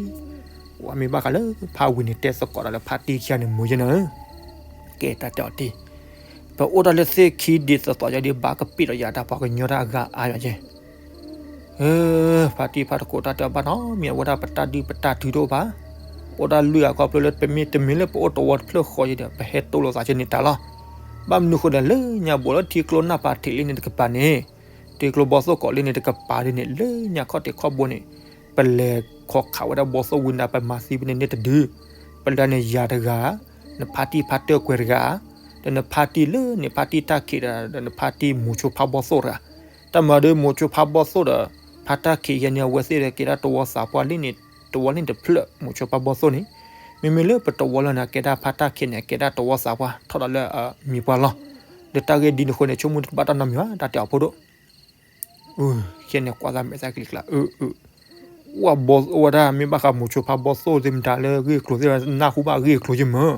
ဝဲမ့ၢ်ဘၣ်ဃးလၢဖါဝံၤန့ၣ် တဲသကိးတၢ်လၢဖါတံၢ်ခံဂၤန့ၣ် မိၢ်ယဲၢ်န့ၣ်ဧၢ, ကဲတၢ်တဲအီၤတ့ၢ်, ပအိၣ်တၢ်လၢသ့ၣ်ခံဒ်သိးသိးယၤဒ် ဘၣ်ကပ့ၣ်ဒီးယၤတၢ်ပှၤကညီတၢ်အဂၤအါယၤကဲ ဖါတံၢ်ဖါတခိးတၢ်တဲအီၤဘၣ်နီၤ မ့ၢ်အဝဲဒၣ်ပတၢ်ဒုၣ်ပတၢ်ထုတအိၣ်ဘၣ်, အိၣ်ဒၣ်လွံၢ်ဂၤခီဖျိလၢပမ့ၢ်တမ့ၢ်လၢပအိၣ်တဝီတဖျၢၣ်ဃီယဲဒီး ပဟဲတိၢ်လိာ်သးကဲန့ၣ်တၢ်လီၤ. ဘၣ်မနုၤဃိဒီး လၢညါဘိးလၢထံကျိနၢ်ပၤထံးလံန့ၣ်တကပၤန့ၣ်, ထံကျိဘီသိၣ်ကိးလံန့ၣ်တကပၤဒ်န့ၣ် လၢညါခီၣ်ထံးခီၣ်ဘိန့ၣ်, ပလဲၤခီခးဝဲဒၣ်ဘီသိၣ်ဝံနၤ ပမၤသံပန့ၣ်န့ၣ်တဒု, ပလဲၤန့ၣ်ယၤတဂၤ, နဖါတံၢ်ဖါတၢၢ်ကွဲးတဂၤ, ဒီးနဖါတံၢ်လၢန့ၣ်ဖါတံၢ်တၢ်ခံးဒီး ဒီးနဖါတံၢ်မိၤဆိဖါဘီသိၣ်တဂၤ, တၢ်မၤဒီးမိၤဆိဖါဘီသိၣ်ဒီး ဖါတၢ်ခံးယဲန့ၣ် အဝဲသ့ၣ်ဒီးကဲဒၣ်တဝီသးပှၢ်လံန့ၣ် တဝီလံတဖျၢၣ် မိၤဆိဖါဘီသိၣ်န့ၣ်, မ့မ့ၢ်လၢပတဝီလၢန့ၣ် ကဲဒၣ်ဖါတၢ်ခံးန့ၣ် ကဲဒၣ်တဝီသးပှၢ် ထီၣ်ဒီးလၢအမံၤပှၢ်လီၤ. ဒီးတၢ်ဂ့ၢ်ဒ်န့ၣ်အဃိန့ၣ် ဆိကမိၣ်တဘၣ်တၢ်နီတမံၤဘၣ် တၢ်တဲအီၤဖိဒိၣ် ခဲန့ၣ်ကွၢ်သးမဲာ်သၣ်ကလံၤကျါ အၢ အၢ ဝဲဒၣ်မ့ၢ်ဘၣ်ဃးမိၤဆိဖါဘီသိၣ်သ့ၣ်မတၤလၢဂ့ၢ်ကျိၤသ့ၣ် နၢ်ဟူဘၣ်ဂ့ၢ်ကျိၤယမၢ်,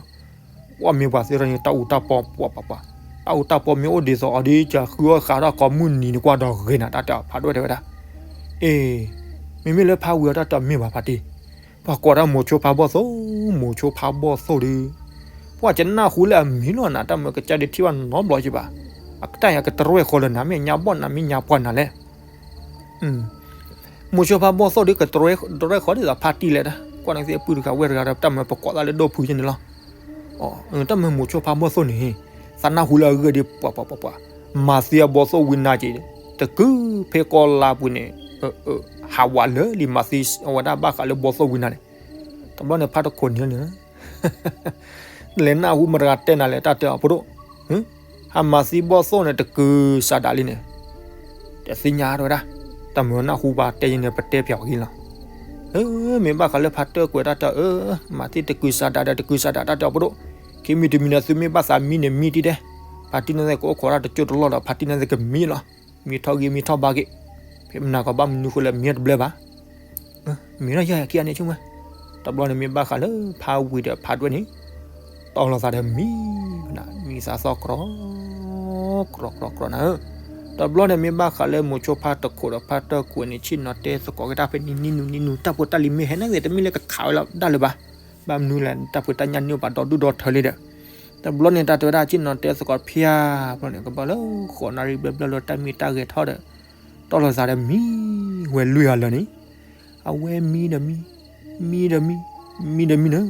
ကွၢ်မ့ၢ်ပှၤသ့ၣ်တဖၣ်န့ၣ် တၢ်အူတၢ်ပီပှၤပှၤပှၤ, တၢ်အူတၢ်ပီမ့ၢ်အိၣ်ဒ်သိးအီၤဒ် ကဃုအီၣ်ဃးထီၣ်ကိးမုၢ်နံၤန့ၣ် ကွၢ်ဒီးဂ့ၤနၤ တၢ်တဲအီၤဖးဒိၣ်တဲဝဲဒၣ်, အ့ မ့မ့ၢ်လၢဖါဝံၤအတၢ်တဲအီၤမ့ၢ်ဘၣ်ဖါတံၢ်, ပှၤကိးဒၣ်မိၤဆိဖါဘီသိၣ်, မိၤဆိဖါဘီသိၣ်ဒီး ပှၤကနၢ်ဟူလၢအမံၤလီၤနၤ တၢ်မၢကစၢ်ဒုးထံၣ်ဘၣ်နီတဘျီက့ဘၣ်, အကတၢ်အံၤကတရဲၣ်ဃီလၢနၤ မ့ၢ်ညါဘီၣ်နၤ မ့ၢ်ညါပှၢ်နၤလဲၣ် မိၤဆိဖါဘီသိၣ်ဒီး ကတရဲၣ်ဃီဒ်သိးဖါတံၢ်လဲၣ်, ကွၢ်န့ၣ်သ့ၣ်ပုၢ်တဂၤဝဲၢ်တဂၤဒီး တၢ်မၢပကိးသးလၢဒိၣ်ဖုယဲန့ၣ်လီၤ. တၢ်မၢမိၤဆိဖါဘီသိၣ်န့ၣ် သးနၢ်ဟူလၢအဂ့ၢ်ဒ်ပှၤပှၤပှၤပှၤ, မၤသံအဘီသိၣ်ဝံနၤက့ၤ, တကုၤဖဲကီၢ်လါပူၤန့ၣ်, ဟးဝးလၢာ်လံ မၤသံအဝဲဒၣ်ဘၣ်ဃးလၢဘီသိၣ်ဝံနၤန့ၣ်, တဘျီန့ၣ်ဖါတခိးန့ၣ်န့ၣ် နလဲၤနၢ်ဟူမတၤတဂၤတဲနၤလဲၣ် တၢ်တဲအီၤဖိဒိၣ်, ဟးမၤသံဘီၣ်သိၣ်န့ၣ် တကုၤစးဒးလံန့ၣ်, တသ့ၣ်ညါတဲဝဲဒၣ်, တၢ်မၢနၢ်ဟူပှၤတဲယဲန့ၣ် ပတဲပၠးဝဲက့ၤလီၤ. မ့ၢ်ဘၣ်ဃးလၢဖါတၢၢ်ကွဲးတၢ်တဲအီၤ, မၤသံတကုၤစးဒးဒီး တကုၤစးဒး တၢ်တဲအီၤဖိဒိၣ်, ခံမံၤတမံၤန့ၣ် သုမ့ၢ်ဘၣ်သးမံန့ၣ်မံတံၢ်ဒဲး, ဖါတံၢ်န့ၣ်ကအိၣ်ခိးတၢ်တကၠိတလီၢ်ဒီး ဖါတံၢ်န့ၣ်ကမံလီၤ, မံထီၣ်ဂ့ၤမံထီၣ်ဘါက့ၤ, ဖဲမနၤကီးဘၣ်မနုၤဃိလၢမံတဘျဲဘၣ် မ့ၢ်ထီၣ်ယဲၢ်ခံဂၤန့ၣ်ဆိကမိၣ်, တဘျီန့ၣ်မ့ၢ်ဘၣ်ဃးလၢဖါဝံၤဒီးဖါဒွဲၣ်န့ၣ်, တီၢ်လိာ်သးဒီးမံ, မံသးသီၣ်ကြီ, ကြီကြီကြီနၤဧၢ, တဘျီန့ၣ်မ့ၢ်ဘၣ်ဃးလၢမိၤဆိဖါတခိးဒီးဖါတၢၢ်ကွဲးန့ၣ် ဆ့ၣ်နီၤတဲသကိးက့ၤတၢ်ဖဲန့ၣ် နံၤနူၤနံၤနူၤ တၢ်ဖိတၢ်လံၤမ့ၢ်ဟဲန့ၣ်သ့ၣ် တမ့ၢ်လၢကခးဝဲလီၤဒၣ်လၢၤဘၣ်, ဘၣ်မနုၤလဲၣ် တၢ်ဖိတၢ်ညၣ်န့ၢ်အိၣ်ပာ်ဒီဒူၣ်ဒီထၢလံဒီး တဘျီန့ၣ်တၢ်တဲဝဲဒၣ် ဆ့ၣ်နီၤတဲသကိးဖၠါ, ဘျီန့ၣ် ကဘၣ်လၢဃိးနၣ်ရံၣ်ဘျဲၣ်ဘျဲၣ်လၢတၢ်မံတၢ်ဂဲၤထီၣ်ဒီး တီၢ်လိာ်သးဒီးမံဝဲလွံၢ်ဂၤလၢာ်န့ၣ်, အဝဲမံဒီးမံ, မံဒီးမံ, မံဒီးမံန့ၣ်,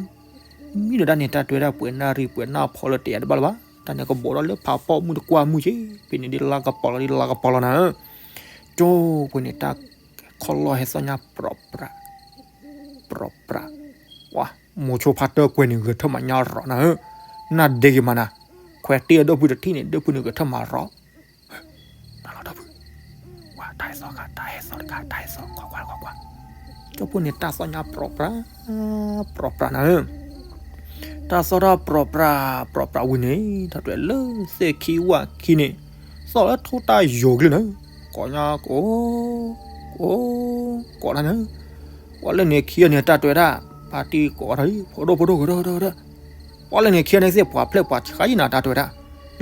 မံဒီးဒၣ်န့ၣ် တၢ်တဲဝဲဒၣ်ပှဲၤနၣ်ရံၣ်ပှဲၤနၣ်ဖီလၢတယၤတဘၣ်လၢၤဘၣ်, တၢ်န့ၣ်ကဘီးထီၣ်လၢဖးဖီမုၢ်တကွၢ်မုၢ်က့, ဖဲန့ၣ်ဒ်လါကပီၤလီၤဒ်လါကပီၤလီၤနၤဧၢ, ကၠိဖိန့ၣ်တၢ်ခီၣ်လီၢ်ဟဲသီၣ်ညါပြီၣ်ပြး ပြီၣ်ပြး, ဝါ, မိၤဆိဖါတၢၢ်ကွဲးန့ၣ် ဂဲၤထၢၣ်မးညါရီၤနၤဧၢ, နၢ်ဒ့ဂ့ၤမးနၤ, ခွဲးတ့ၢ်အဒိၣ်ဖုတထံၣ်န့ၣ် ဒိၣ်ဖုန့ၣ်ဂဲၤထၢၣ်မးရီၤ, တၢ်လီၤဒိၣ်ဖု, ဝါ, တၢ်ဟဲသီၣ်ခါ, တၢ်ဟဲသီၣ်တခါ, တၢ်ဟဲသီၣ် ကွၢ်ကွၢ်ကွၢ်ကွၢ်, ကၠိဖိန့ၣ်တၢ်သီၣ်ညါပြီၣ်ပြး, ပြီၣ်ပြးနၤဧၢ တၢ်သီၣ်ထီၣ်ပြီၣ်ပြး, ပြီၣ်ပြးဝံၤန့ၣ် တၢ်တဲလၢသ့ၣ်ခံဝၣ်ခံန့ၣ်, သီၣ်လၢထိၣ်တၢ်ယိာ်ကလုၢ်န့ၣ်, ကိးညါကိး, ကိး, ကိးတၢ်န့ၣ်, ပှၤလၢန့ၣ်ခံဂၤန့ၣ် တၢ်တဲဝဲဒၣ်, ဖါတံၢ်ကိးတၢ်, ဖိဒိၣ်ဖိဒိၣ်ဂဲၤထၢၣ်ဂဲၤထၢၣ်ဂဲၤထၢၣ်, ပှၤလၢန့ၣ်ခံဂၤန့ၣ်သ့ၣ် ပှၤဖျဲၣ်ပှၤဆါယံၤနၤ တၢ်တဲဝဲဒၣ်,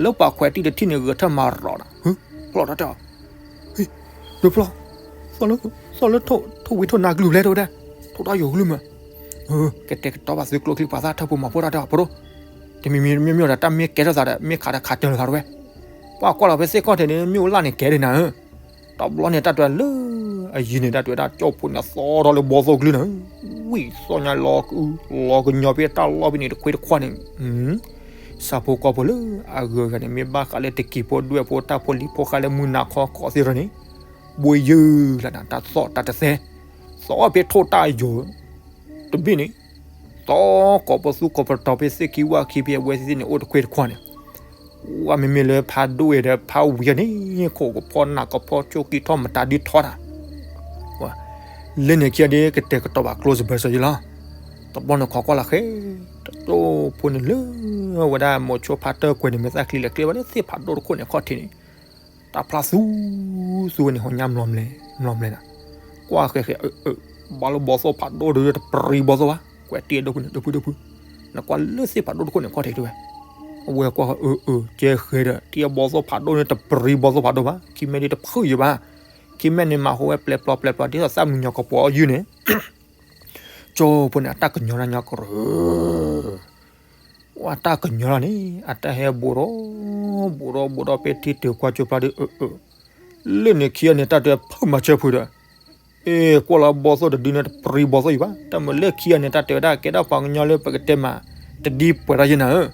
လၢပှၤခွဲးတံၢ်တထံၣ်န့ၣ် ဂဲၤထၢၣ်မးရီၤနၤ, ဟၢ, ဖျီၣ်တၢ်တဲအီၤ ဒုးဖျီၣ်, သီၣ်လၢ, သီၣ်လၢထိၣ်ဝံၤထိၣ်နါကလုၢ်လဲၣ်တဲဝဲဒၣ်, ထိၣ်တၢ်ယိာ်ကလုၢ်မး, ကတဲာ်ကတီၤဘၣ်သုကျိချံပှၤသၣ်ထၢၣ်ဖိမၤဖိတၢ်တဲအီၤဖိဒိၣ်, တမံၤမံၤမ့ၢ်မ့ၢ်ဒီးတၢ်မ့ၢ်ကဲထီၣ်သးဒီး မ့ၢ်ခးဒီးခးတၢၢ်လိာ်သးတဝဲ, ပှၤကွၢ်လီၤဖဲသ့ၣ်ခီၣ်ထံးန့ၣ် မ့ၢ်အိၣ်လၢ်န့ၣ်ကဲဒၣ်နၤဧၢ, တဘျီန့ၣ်တၢ်တဲလၢ, အယံၤန့ၣ်တၢ်တဲဝဲဒၣ် ကၠိဖိန့ၣ်သီၣ်ထီၣ်လၢဘီသိၣ်ကလုၢ်နၤဧၢ, ဝံၣ်သီၣ်ညါလီၤ, လီၤကညီဖဲတၢ်လီၢ်ဖဲန့ၣ်တခွ့တခွါန့ၣ် ဆၣ်ဖိကီၢ်ဖိလၢအဂုၤအဂၤန့ၣ် မ့ၢ်ဘၣ်ဃးလၢတကံၤဖိဒွဲၣ်ဖိတၢ်ဖိလံၤဖိဃါလၢမုၢ်နၤခီကီးသ့ၣ်တဖၣ်န့ၣ်, ဘိယုၢ်လၢနၤ တၢ်သီၣ်တၢ်တသဲ, သီၣ်ဖဲထိၣ်တၢ်ယိာ်, တဘ့ၣ်န့ၣ်, သီၣ်ကိးပသူကိးပတီၤဖဲသ့ၣ်ခံဝၣ်ခံဖဲအဝဲသ့ၣ်န့ၣ်အိၣ်တခွ့တခွါန့ၣ်, ဝဲမ့မ့ၢ်လၢဖးဒိၣ်ဝဲဒီးဖးဝံၤန့ၣ် ခိၣ်ကဖီနၢ်ကဖီကၠိကံထီၣ်မတၤဒုထီတၢ် လၢန့ၣ်ခံဂၤဒ်ကတဲာ်ကတီၤဘၣ်ကျိစၢၤဘၢစၢၤယံၤလီၤ. တဘျီန့ၣ်ခိးကွၢ်လၢဃဲ, တၢ်ကၠိဖိန့ၣ်လၢဝဲဒၣ်မိၤဆိဖါတၢၢ်ကွဲးန့ၣ် မဲာ်သၣ်ချံလဲၤကျဲဘၣ်လၢသ့ၣ်ဖးဒိၣ်တခိၣ်န့ၣ်ခီၣ်ထံးန့ၣ်, တၢ်ဖျါသူ, သူဝဲန့ၣ်ဟီညါမျီမျီနၤ, ကွၢ်ဃဲဃဲ, ဘၣ်လၢဘီသိၣ်ဖးဒိၣ်ဒုးတပြံဘီသိၣ်ဘၣ်, ကွဲးတ့ၢ်ဒိၣ်ဖုန့ၣ် ဒိၣ်ဖုဒိၣ်ဖု, နကွၢ်လၢသ့ၣ်ဖးဒိၣ်တခိၣ်န့ၣ်ခီၣ်ထံးတဲဝဲ, အဝဲကွၢ်အၢအၢ ကဲဃဲဒီး ထံအဘီသိၣ်ဖးဒိၣ်န့ၣ်တပြံဘီသိၣ်ဖးဒိၣ်ဘၣ်, ခံမဲဒ်တဖုယံၤဘၣ်, ခံမဲန့ၣ်မၤဟိဝဲပျဲပျီပျဲပျီ ဒ်သိးသၣ်မုၢ်ညီၤကပီၤအယုၢ်န့ၣ် ကၠိဖိန့ၣ် အတၢ်ကညီၤတၢ်ညီကရၢ, ဝဲတၢ်ကညီၤလီၤန့ၣ် အတၢ်ဟဲဘူးဒီး ဘူးဒီးဘူးဒီး ဖဲထံတုၤကွၢ်ကၠိဖျါဒီး အၢအၢ, လၢန့ၣ်ခံဂၤန့ၣ် တၢ်တဲဖုမၤဆၢဖုဒီး, အ့ ကွၢ်လီၤဘီသိၣ်တဒုန့ၣ် တပြံဘီသိၣ်ယံၤဘၣ်, တၢ်မုၢ်လၢခံဂၤန့ၣ် တၢ်တဲဝဲဒၣ် ကဲဒၣ်ပှၤကညီလၢပကတဲမး တဒ်ပှဲၤထီၣ်ယဲနၤဧၢ,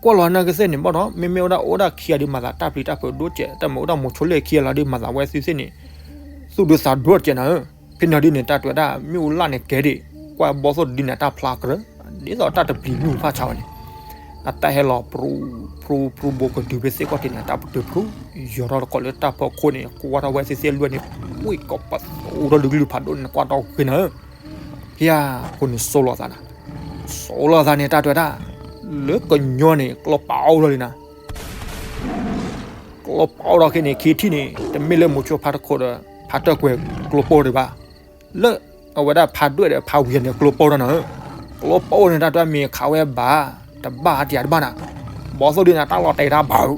ကွၢ်လီၤနာ်က့သ့ၣ်န့ၣ်ဘၣ်ဒီး မ့မ့ၢ်ဝဲဒၣ်အိၣ်ဒၣ်ခံဂၤဒုးမၤသးတၢ်ပျံၤတၢ်ဖုးဒိၣ်စဲး, တၢ်မ့ၢ်အိၣ်ဒၣ်မိၤဆိလၢခံဂၤလီၤဒုးမၤသးဝဲသ့ၣ်န့ၣ် သူၣ်ဒုးသးဒိၣ်တကဲနၤဧၢ, ဖဲန့ၣ်ဒ်န့ၣ် တၢ်တဲဝဲဒၣ် မ့ၣ်အူလၣ်န့ၣ်ကဲဒံး, ကွၢ်ဘီသိၣ်တဒုန့ၣ် တၢ်ဖျါကရၢ, ဒ်သိးတၢ်တပျံၤမုၢ်ဖးဆါဝဲန့ၣ်, အတၢ်ဟဲလီၤ ဖြူဖြူဘိကဒုဖဲသ့ၣ်ခီၣ်ထံးန့ၣ် တၢ်ပတုာ်ဖျိ, ယီၤထီၣ်တကိးလၢတၢ်ဖီခိၣ်န့ၣ် ကွၢ်ထီၣ်ဝဲသ့ၣ်သ့ၣ်လွဲၢ်န့ၣ်, ဝ့ၢ်ကိးပသူထီၣ်လၢကလုၢ်ဖးဒိၣ်န့ၣ် နကွၢ်ထီၣ်ဃ့နၤဧၢ, ဖဲအဃိန့ၣ် စိလီၤသးနၤ, စိလီၤသးန့ၣ် တၢ်တဲဝဲဒၣ်, လၢကညီန့ၣ် ကျီပာ်အိၣ်ထီၣ်လံနၤ ကျီပာ်အိၣ်ထီၣ်ခဲန့ၣ် ခံထံၣ်န့ၣ် တမ့ၢ်လၢမိၤဆိဖါတခိၣ်ဒီး ဖါတၢၢ်ကွဲၤကျီပာ်အိၣ်ဒံးဘၣ်, လၢအဝဲဒၣ်ဖါဒွဲၣ်ဒီးဖါဝံၤန့ၣ် ကျီပာ်အိၣ်ထီၣ်နၤဧၢ, ကျီပာ်အိၣ်န့ၣ် တၢ်တဲမ့ၢ်ခးဝဲဘၣ်, တဘၣ်တယၤတဘၣ်နၤ, ဘီသိၣ်ဒုန့ၣ် တၢ်လီၤတဲာ်တၢ်ဘၣ်ဧၢ,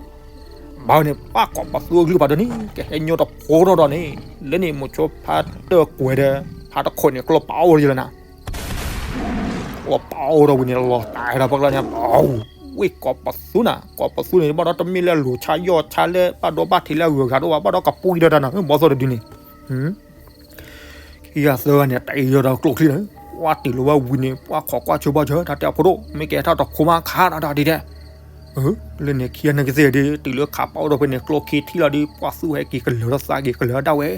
ဘၣ်န့ၣ် ပှၤကိးပသူအကလုၢ်ဖးဒိၣ်န့ၣ် ကဟဲညိတဖိထီၣ်ဒီးန့ၣ်, လၢန့ၣ်မိၤဆိဖါတၢၢ်ကွဲၤဒီး ဖါတခိၣ်န့ၣ် ကျီပာ်အိၣ်ထီၣ်လံနၤ ကျီပာ်အိၣ်ထီၣ်ဝံၤန့ၣ် လီၤတဲာ်ဒီးပှၤကျီန့ၣ် ပဝူ, ဝ့ၢ်ကိးပသူနၤ, ကိးပသူန့ၣ် ဘၣ်ဒီးတမ့ၢ်လၢလူၤဆါယီၢ်ဆါလၢ ဘၣ်ဒိဘၣ်ထံးလၢအဂုၤအဂၤတအိၣ်ဘၣ်, ဘၣ်ဒီးကပှံဒီးတၢ်နၤဧၢ, ဘီသိၣ်တဒုန့ၣ်, ခံဂၤသၢဂၤန့ၣ် တဲအံၤဒီးကျိချံန့ၣ်, ကွၢ်တုၤလီၤဝဲဝံၤန့ၣ် ပှၤခိးကွၢ်ဆိဘၣ်စၢၤ တၢ်တဲအဖိဒိၣ် မ့ၢ်ကဲထီၣ်တခိမးခးဒီးဒ်ဒဲး, လၢန့ၣ်ခံဂၤန့ၣ်ကသ့ၣ်ဒုး တုၤလၢခးပာ်အိၣ်ဒီးဖဲန့ၣ် ကျိခံထံၣ်လီၤဒုး ပှၤသူၣ်ဟဲက့ၤကလၢၤဒီးသးက့ၤကလၢၤဒၣ်ဝဲ,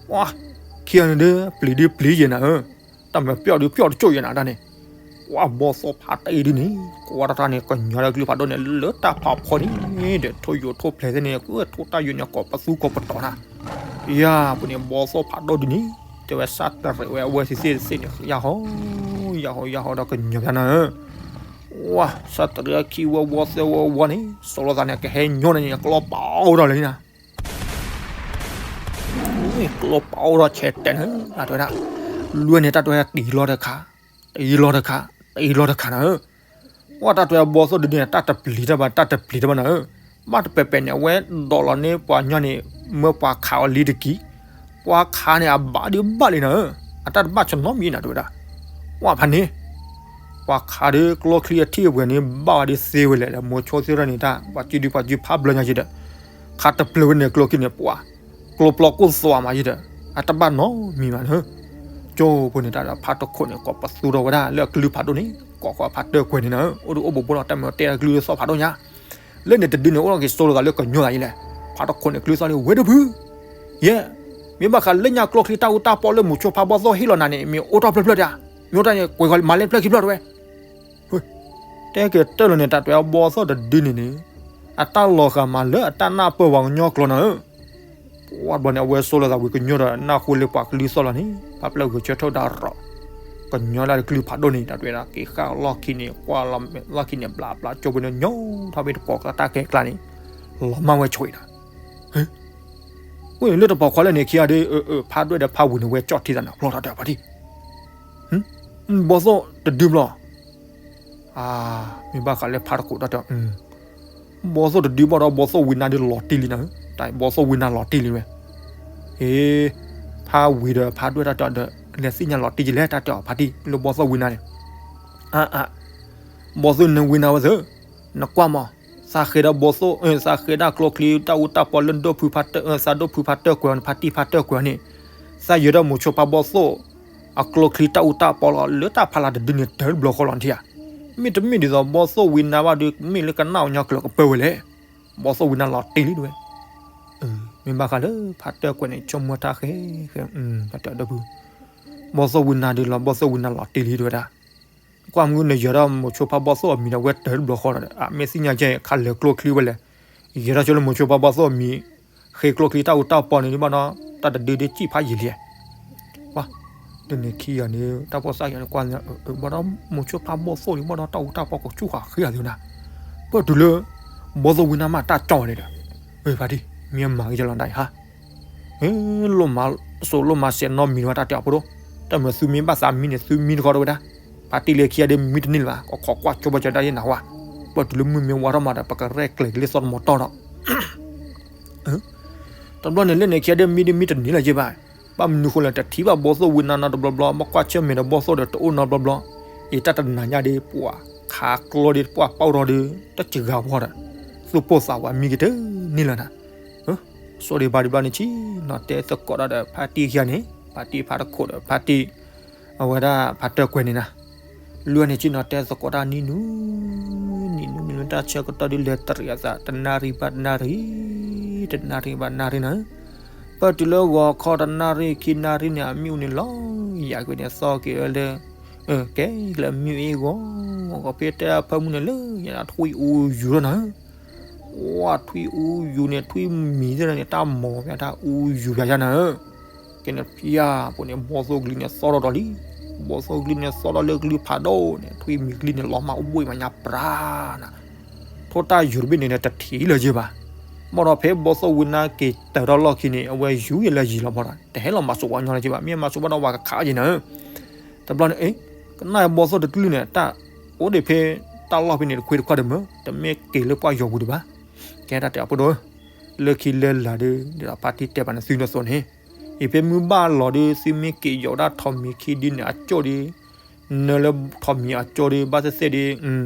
ပှၤ, ခံဂၤန့ၣ်ဒုး ပျံၤဒုးပျံၤယဲနၤဧၢ, တၢ်မၤပျီၢ်ဒုးပျီၢ်တကၠိၢ်ယဲနၤတၢ်န့ၣ်, ပှၤဘီသိၣ်ဖးတဲအံၤဒုးန့ၣ် ကွၢ်တၢ်တၢ်န့ၣ် ကညီဒီးကလုၢ်ဖးဒိၣ်န့ၣ် လၢတၢ်ဖးဖီန့ၣ်ဒီး ထိၣ်ယိာ်ထိၣ်ဖျဲးသ့ၣ်န့ၣ် ထိၣ်တၢ်ယိာ်န့ၣ် ကိးပသူကိးပတီၤနၤ, ယၤပူၤန့ၣ် ဘီသိၣ်ဖးဒိၣ်ဒုးန့ၣ် တဲဝဲစၢ်တရံးဝဲအဝဲသ့ၣ်သ့ၣ်န့ၣ် ယၤဟီ, ယၤဟီယၤဟီဒီးကညီဖျါနၤဧၢ, ဝါ, စၢ်တရံးခံဝီဝီသၢဝီဝီန့ၣ် စိလီၤသးန့ၣ် ကဟဲညိန့ၣ် ကျီပာ်အိၣ်ထီၣ်လံနၤ ကျီပာ်အိၣ်ထီၣ်ဆဲးတဲာ်န့ၣ် တၢ်တဲဝဲဒၣ်, လွဲၢ်န့ၣ် တၢ်တဲဝဲတံၤလီၤတခါ, တံၤလီၤတခါ, တံၤလီၤတခါနၤဧၢ, ပှၤတၢ်တဲဝဲဘီသိၣ်ဒုးန့ၣ် တၢ်တပျံၤတၢ်ဘၣ် တၢ်တပျံၤတၢ်ဘၣ်နၤဧၢ, ဘၣ်တပဲာ်ပဲာ်န့ၣ် အဝဲဒိးလီၤန့ၢ်ပှၤညီန့ၣ် မၢပှၤခးအီၤလံတက့ၢ်, ပှၤခးန့ၣ် အဘၣ်ဒုးဘၣ်လံနၤဧၢ, အတၢ်တဘၣ်ဆနီမံၤနၤတဲဝဲဒၣ်, ပှၤဖးန့ၣ် ပှၤခးဒုးကျိချံအထံၣ်အပှဲၤန့ၣ် ဘၣ်ဝဲဒုးသ့ဝဲလဲၣ်ဒီး မိၤဆိသ့ၣ်ထီၣ်န့ၣ်တၢ် ပှၤစုဒုးပှၤစုဖးဘျီညါယံၤဒီး ခးတပျၢၤဝဲန့ၣ်ကျိချံန့ၣ် ပှၤ ကျိပျီကိၢ်သွးမးယံၤဒီး အတဘၣ်နီတမံၤဘၣ်နၤဧၢ, ကၠိဖိန့ၣ်တၢ်ဒီးဖါတခိၣ်န့ၣ် ကိးပသူထီၣ်ဝဲဒၣ်လၢအကလုၢ်ဖးဒိၣ်န့ၣ် ကိးဃီဖါတၢၢ်ကွဲၤန့ၣ်နၤဧၢ, အိၣ်ဒုးအိၣ်ဘူးဘူးလီၤ တၢ်မ့ၢ်တဲအကလုၢ်သီၣ်ဖးဒိၣ်ညါ လၢန့ၣ်တဒုန့ၣ် အိၣ်လီၤက့ၤစိလိာ်သးလၢကညီသးယံၤလဲၣ်, ဖါတခိၣ်န့ၣ် ကျုသီၣ်လံဝဲဒၣ်ဖု, ယဲ, မ့ၢ်ဘၣ်ဃးလၢညါကျိချံတၢ်အူတၢ်ပီလၢမိၤဆိဖါဘီသိၣ်ဟ့ၣ်လီၤနၤန့ၣ် မ့ၢ်အိၣ်ထီၣ်ဖျၢၣ်ဖျၢၣ်တၢ်, မ့ၢ်အိၣ်တၢ်န့ၣ် ကွဲးဃီမၤလဲၣ်ဖျၢၣ်ခံဖျၢၣ်တဝဲ, တဲက့ၤတၢ်လီၤန့ၣ် တၢ်တဲအဘီသိၣ်တဒုန့ၣ်န့ၣ်, အတၢ်လီၤဂာ်မးလၢအတၢ်နၢ်ပၢၢ်ပှၤကညီကျိနၤဧၢ, ပှၤဘျီန့ၣ် အဝဲစိလိာ်သးဝံၤကညီဒီး နၢ်ဟူလၢပှၤကလုၢ်သီၣ်လီၤန့ၣ် ပှၤပျဲဂုၤဆၢထၢၣ်ဒၣ်ရီး, ကညီဒၣ်တကလုၢ်ဖးဒိၣ်န့ၣ် တၢ်တဲဒၣ်က့ၤဃၣ်လီၢ်ခံန့ၣ် ကွၢ်လီၢ်ခံန့ၣ် ဘျးဘျးကၠိဖိန့ၣ် ညီထီၣ်ဘ့ၣ်တပိာ်ကျါတၢ်ကဲကျါန့ၣ်, လီၤမၢ်ဝဲဆိဒီး, ဝဲလၢတပိာ်ခွါလၢန့ၣ်ခံဂၤဒီး ဖးဒွဲၣ်ဒီးဖးဝံၤန့ၣ် ဝဲကၠီၣ်ထံသးန့ၣ် ဖျီထီၣ်တၢ်ဖးထံ, ဘီသိၣ်တဒုဘျီ မ့ၢ်ဘၣ်ဃးလၢဖးတခိၣ်တၢ်တဲ, ဘီသိၣ်တဒုဘၣ်ဒီး ဘီသိၣ်ဝံနါဒီးလီၤတံၢ်လံနၤ, တၢ်ဘီသိၣ်ဝံနါလီၤတံၢ်လံဝဲ, အ့, ဖးဝံၤဒီးဖးဒွဲၣ်တၢ်တဲဒီး လဲၤသ့ၣ်ညါလီၤတံၢ်ယလဲၣ် တၢ်တဲအီၤဖးတံၢ်လၢဘီသိၣ်ဝံနါန့ၣ်, အါအါ, ဘီသိၣ်နဝံနါဝဲသၢ, နကွၢ်မး, သးဃဲဒီးဘီသိၣ်, သးဃဲဒၣ်ကျိချံတၢ်အူတၢ်ပီလၢဒိၣ်ဖုဖးတၢၢ်, သးဒိၣ်ဖုဖးတၢၢ်ကွဲးအီၤန့ၣ် ဖးတံၢ်ဖးတၢၢ်ကွဲးအီၤန့ၣ်, သးယၢၤဒီးမိၤဆိဖးဘီသိၣ် အကျိချံတၢ်အူတၢ်ပီလီၤ လၢတၢ်ဖးလၢ်တဒုန့ၣ် တၢ်တဘျီဃီလီၤနထံၣ်ဧါ, မ့တမ့ၢ်ဒ်သိးဘီသိၣ်ဝံနါဘၣ်ဒီး မ့ၢ်လၢကနၣ်အီၤညီကျၢၤကပၢဝဲလဲၣ်, ဘီသိၣ်ဝံနါလီၤတံၢ်လံတဝဲ, မ့ၢ်ဘၣ်ဃးလၢဖးတၢၢ်ကွဲးန့ၣ် ဆိကမိၣ်တၢ်ဃဲ, တၢ်တဲအီၤဒိၣ်ဖု, ဘီသိၣ်ဝံနါဒီးလီၤ ဘီသိၣ်ဝံနါလီၤတံၢ်လံတဝဲဒၣ် ကွၢ်မုၢ်နယၢၤဒီးမိၤဆိဖးဘီသိၣ်အမံၤဒီး ဝဲတၢ်တဘျီဃီဒီး အမ့ၢ်သ့ၣ်ညါကဲခးလၢာ်ကျိချံဝဲလဲၣ်, ယၢၤထီၣ်ဆိလၢမိၤဆိဖးဘီသိၣ်အမံၤ, ဃ့ကျိချံတၢ်အူတၢ်ပီန့ၣ်ဘၣ်ဒီး တၢ်တဒုဒ်စံၣ်ဖးယံာ်လံ, ပှၤ, ဒ်န့ၣ်ခံဂၤန့ၣ် တၢ်ဖိသၣ်ယၤန့ၣ်ကွၢ်, ဘၣ်ဒီးမိၤဆိဖးဘီသိၣ်န့ၣ် ဘၣ်ဒီးတၢ်အူတၢ်ပီကဆူၣ်ဃာ်ဃ့အီၤသ့နၤ, ပၢၢ်တုၤလၢ ဘီသိၣ်ဝံနါမးတၢ်ကၠီဝဲန့ၣ်ဒီး, ဖးတံၢ်, မ့ၢ်မၤဂ့ၤယလီၤဒၣ်အံၤဟါ ဟ့, လိၣ်မၤစိၤလိၣ်မၤစဲးနီတမံၤဝဲတၢ်တဲအီၤဖိဒိၣ်, တၢ်မၤသုမံဘၣ်သးမံန့ၣ် သုမံတခီတဝဲဒၣ်, ဖါတံၢ်လၢခံဂၤဒီးမံတန့ၢ်လၢၤဘၣ်, ကီးခိးကွၢ်ကၠီဘၣ်ကၠီဒၣ်ယဲၢ်နၤဝဲ, ပၢၢ်တုၤလၢမုၢ်မ့ၢ်ဝါထီၣ်မးဒီး ပကရဲၣ်ကျဲၤက့ၤလၢစီၤတမီၤတီၢ်ဒီး တဘျီန့ၣ်လၢန့ၣ်ခံဂၤဒီးမံဒ်မံတန့ၢ်လၢၤယဲၢ်ဘၣ်, ဘၣ်မနုၤဃိလဲၣ် တထံၣ်ဘၣ်ဘီသိၣ်ဝံနါနီတဘျီဘျီ, ဘၣ်ကွၢ်ဆၢၣ်မဲာ်ဒီးဘီသိၣ်ဒီးတအိၣ်နီတဘျီဘျီ, ယတၢ်တနၤညါဒီး ပှၤခးကျီဒီးပှၤပီၢ်ထီၣ်ဒီး တၢ်စှၤဝဲဒီး သူၣ်ပိၢ်သးဝးမံကတၢၢ်န့ၣ်လၢၤနၤ, စီၤဒံးဘၣ်ဒံးဘျီန့ၣ်ဆံးနီၤ တဲသကိးတၢ်ဒီးဖါတံၢ်ခံဂၤန့ၣ် ဖါတံၢ်ဖါတခိးဒီးဖါတံၢ် အဝဲဒၣ်ဖါတၢၢ်ကွဲၤန့ၣ်နၤ, လွံၢ်န့ၣ်ဆံးနီၤ တဲသကိးတၢ်နံၤနူၤ နံၤနူၤ နံၤနူၤ တၢ်ဆၢကတီၢ်ဒုးလဲၤတရံးအသး တနၣ်ရံၣ်ဘၣ်တနၣ်ရံၣ်, တနၣ်ရံၣ်ဘၣ်တနၣ်ရံၣ်နၤ, ပၢၢ်တုၤလၢဂီၤခီတနၣ်ရံၣ်ခံနၣ်ရံၣ်န့ၣ် အမ့ၣ်အူန့ၣ်လီၤ ယၤကွံာ်န့ၣ်သီက့ၤဝဲလၢ ကဲလၢမ့ၣ်အူအ့ၣ်ဂီၤဂီၤ ဖဲတဲအဖၢမုၢ်န့ၣ်လၢညါထွံၣ်အူယူၤလီၤနၤ ဝါထွံၣ်အူယူၤန့ၣ် ထွံၣ်မံၤသ့ၣ်န့ၣ် တၢ်မီၤဖဲတၢ်အူယူၤဖဲယါနၤဧၢ, ကဲန့ၣ်ဖျါဖိန့ၣ် ဘီသိၣ်ကလုၢ်န့ၣ်သီၣ်ထီၣ်ဒီးလံ, ဘီသိၣ်ကလုၢ်န့ၣ်သီၣ်ထီၣ်လၢကလုၢ်ဖးဒိၣ်န့ၣ် ထွံၣ်မံၤကလုၢ်န့ၣ် လီၤမၢ်အိၣ်ဘှံးမးညါပြၢ်နၤ, ထိၣ်တၢ်ယူၤတဘ့ၣ်န့ၣ်ဒီးတထံၣ်လၢၤယဲၢ်ဘၣ်, ဘၣ်ဒီးဖဲဘီသိၣ်ဝံနါက့ၤတၢၤထီၣ်လီၢ်ခံန့ၣ် အဝဲယူၤယဲၢ်လၢယံၤလီၤဘၣ်ဒီး တဟဲလီၤမၤစိးပှၤညီလၢၤယဲၢ်ဘၣ်, မ့ၢ်မၤစိးဘၣ်ဒီးဝၤကခးအီၤယဲၢ်နၤဧၢ တဘျီန့ၣ် ကနၣ်ဘီသိၣ်တကလုၢ်န့ၣ် တၢ်အိၣ်ဒံးဖဲတၢ်လီၢ်ဖဲန့ၣ် တခွ့တခွါဒီးမၢ တမ့ၢ်က့ၤလၢပှၢ်ယီၤပူၤဒံးဘၣ်, ကဲတၢ်တဲအီၤဖိဒိၣ်ဧၢ, လၢခံလၢလာ်ဒီး ဒ်သိးဖါတံၢ်တဲပာ်န့ၣ်သုဒ်သိးန့ၣ်, ယဖဲမုၢ်ဘၣ်လီၤဒီး သုမ့ၢ်က့ၤယီၤဒၣ်ထိးမံၤခံဒုန့ၣ် အကၠိၣ်ဒီး နၢလၢထိးမံၤအကၠိၣ်ဒီး ဘၣ်သ့ၣ်သ့ၣ်ဒီး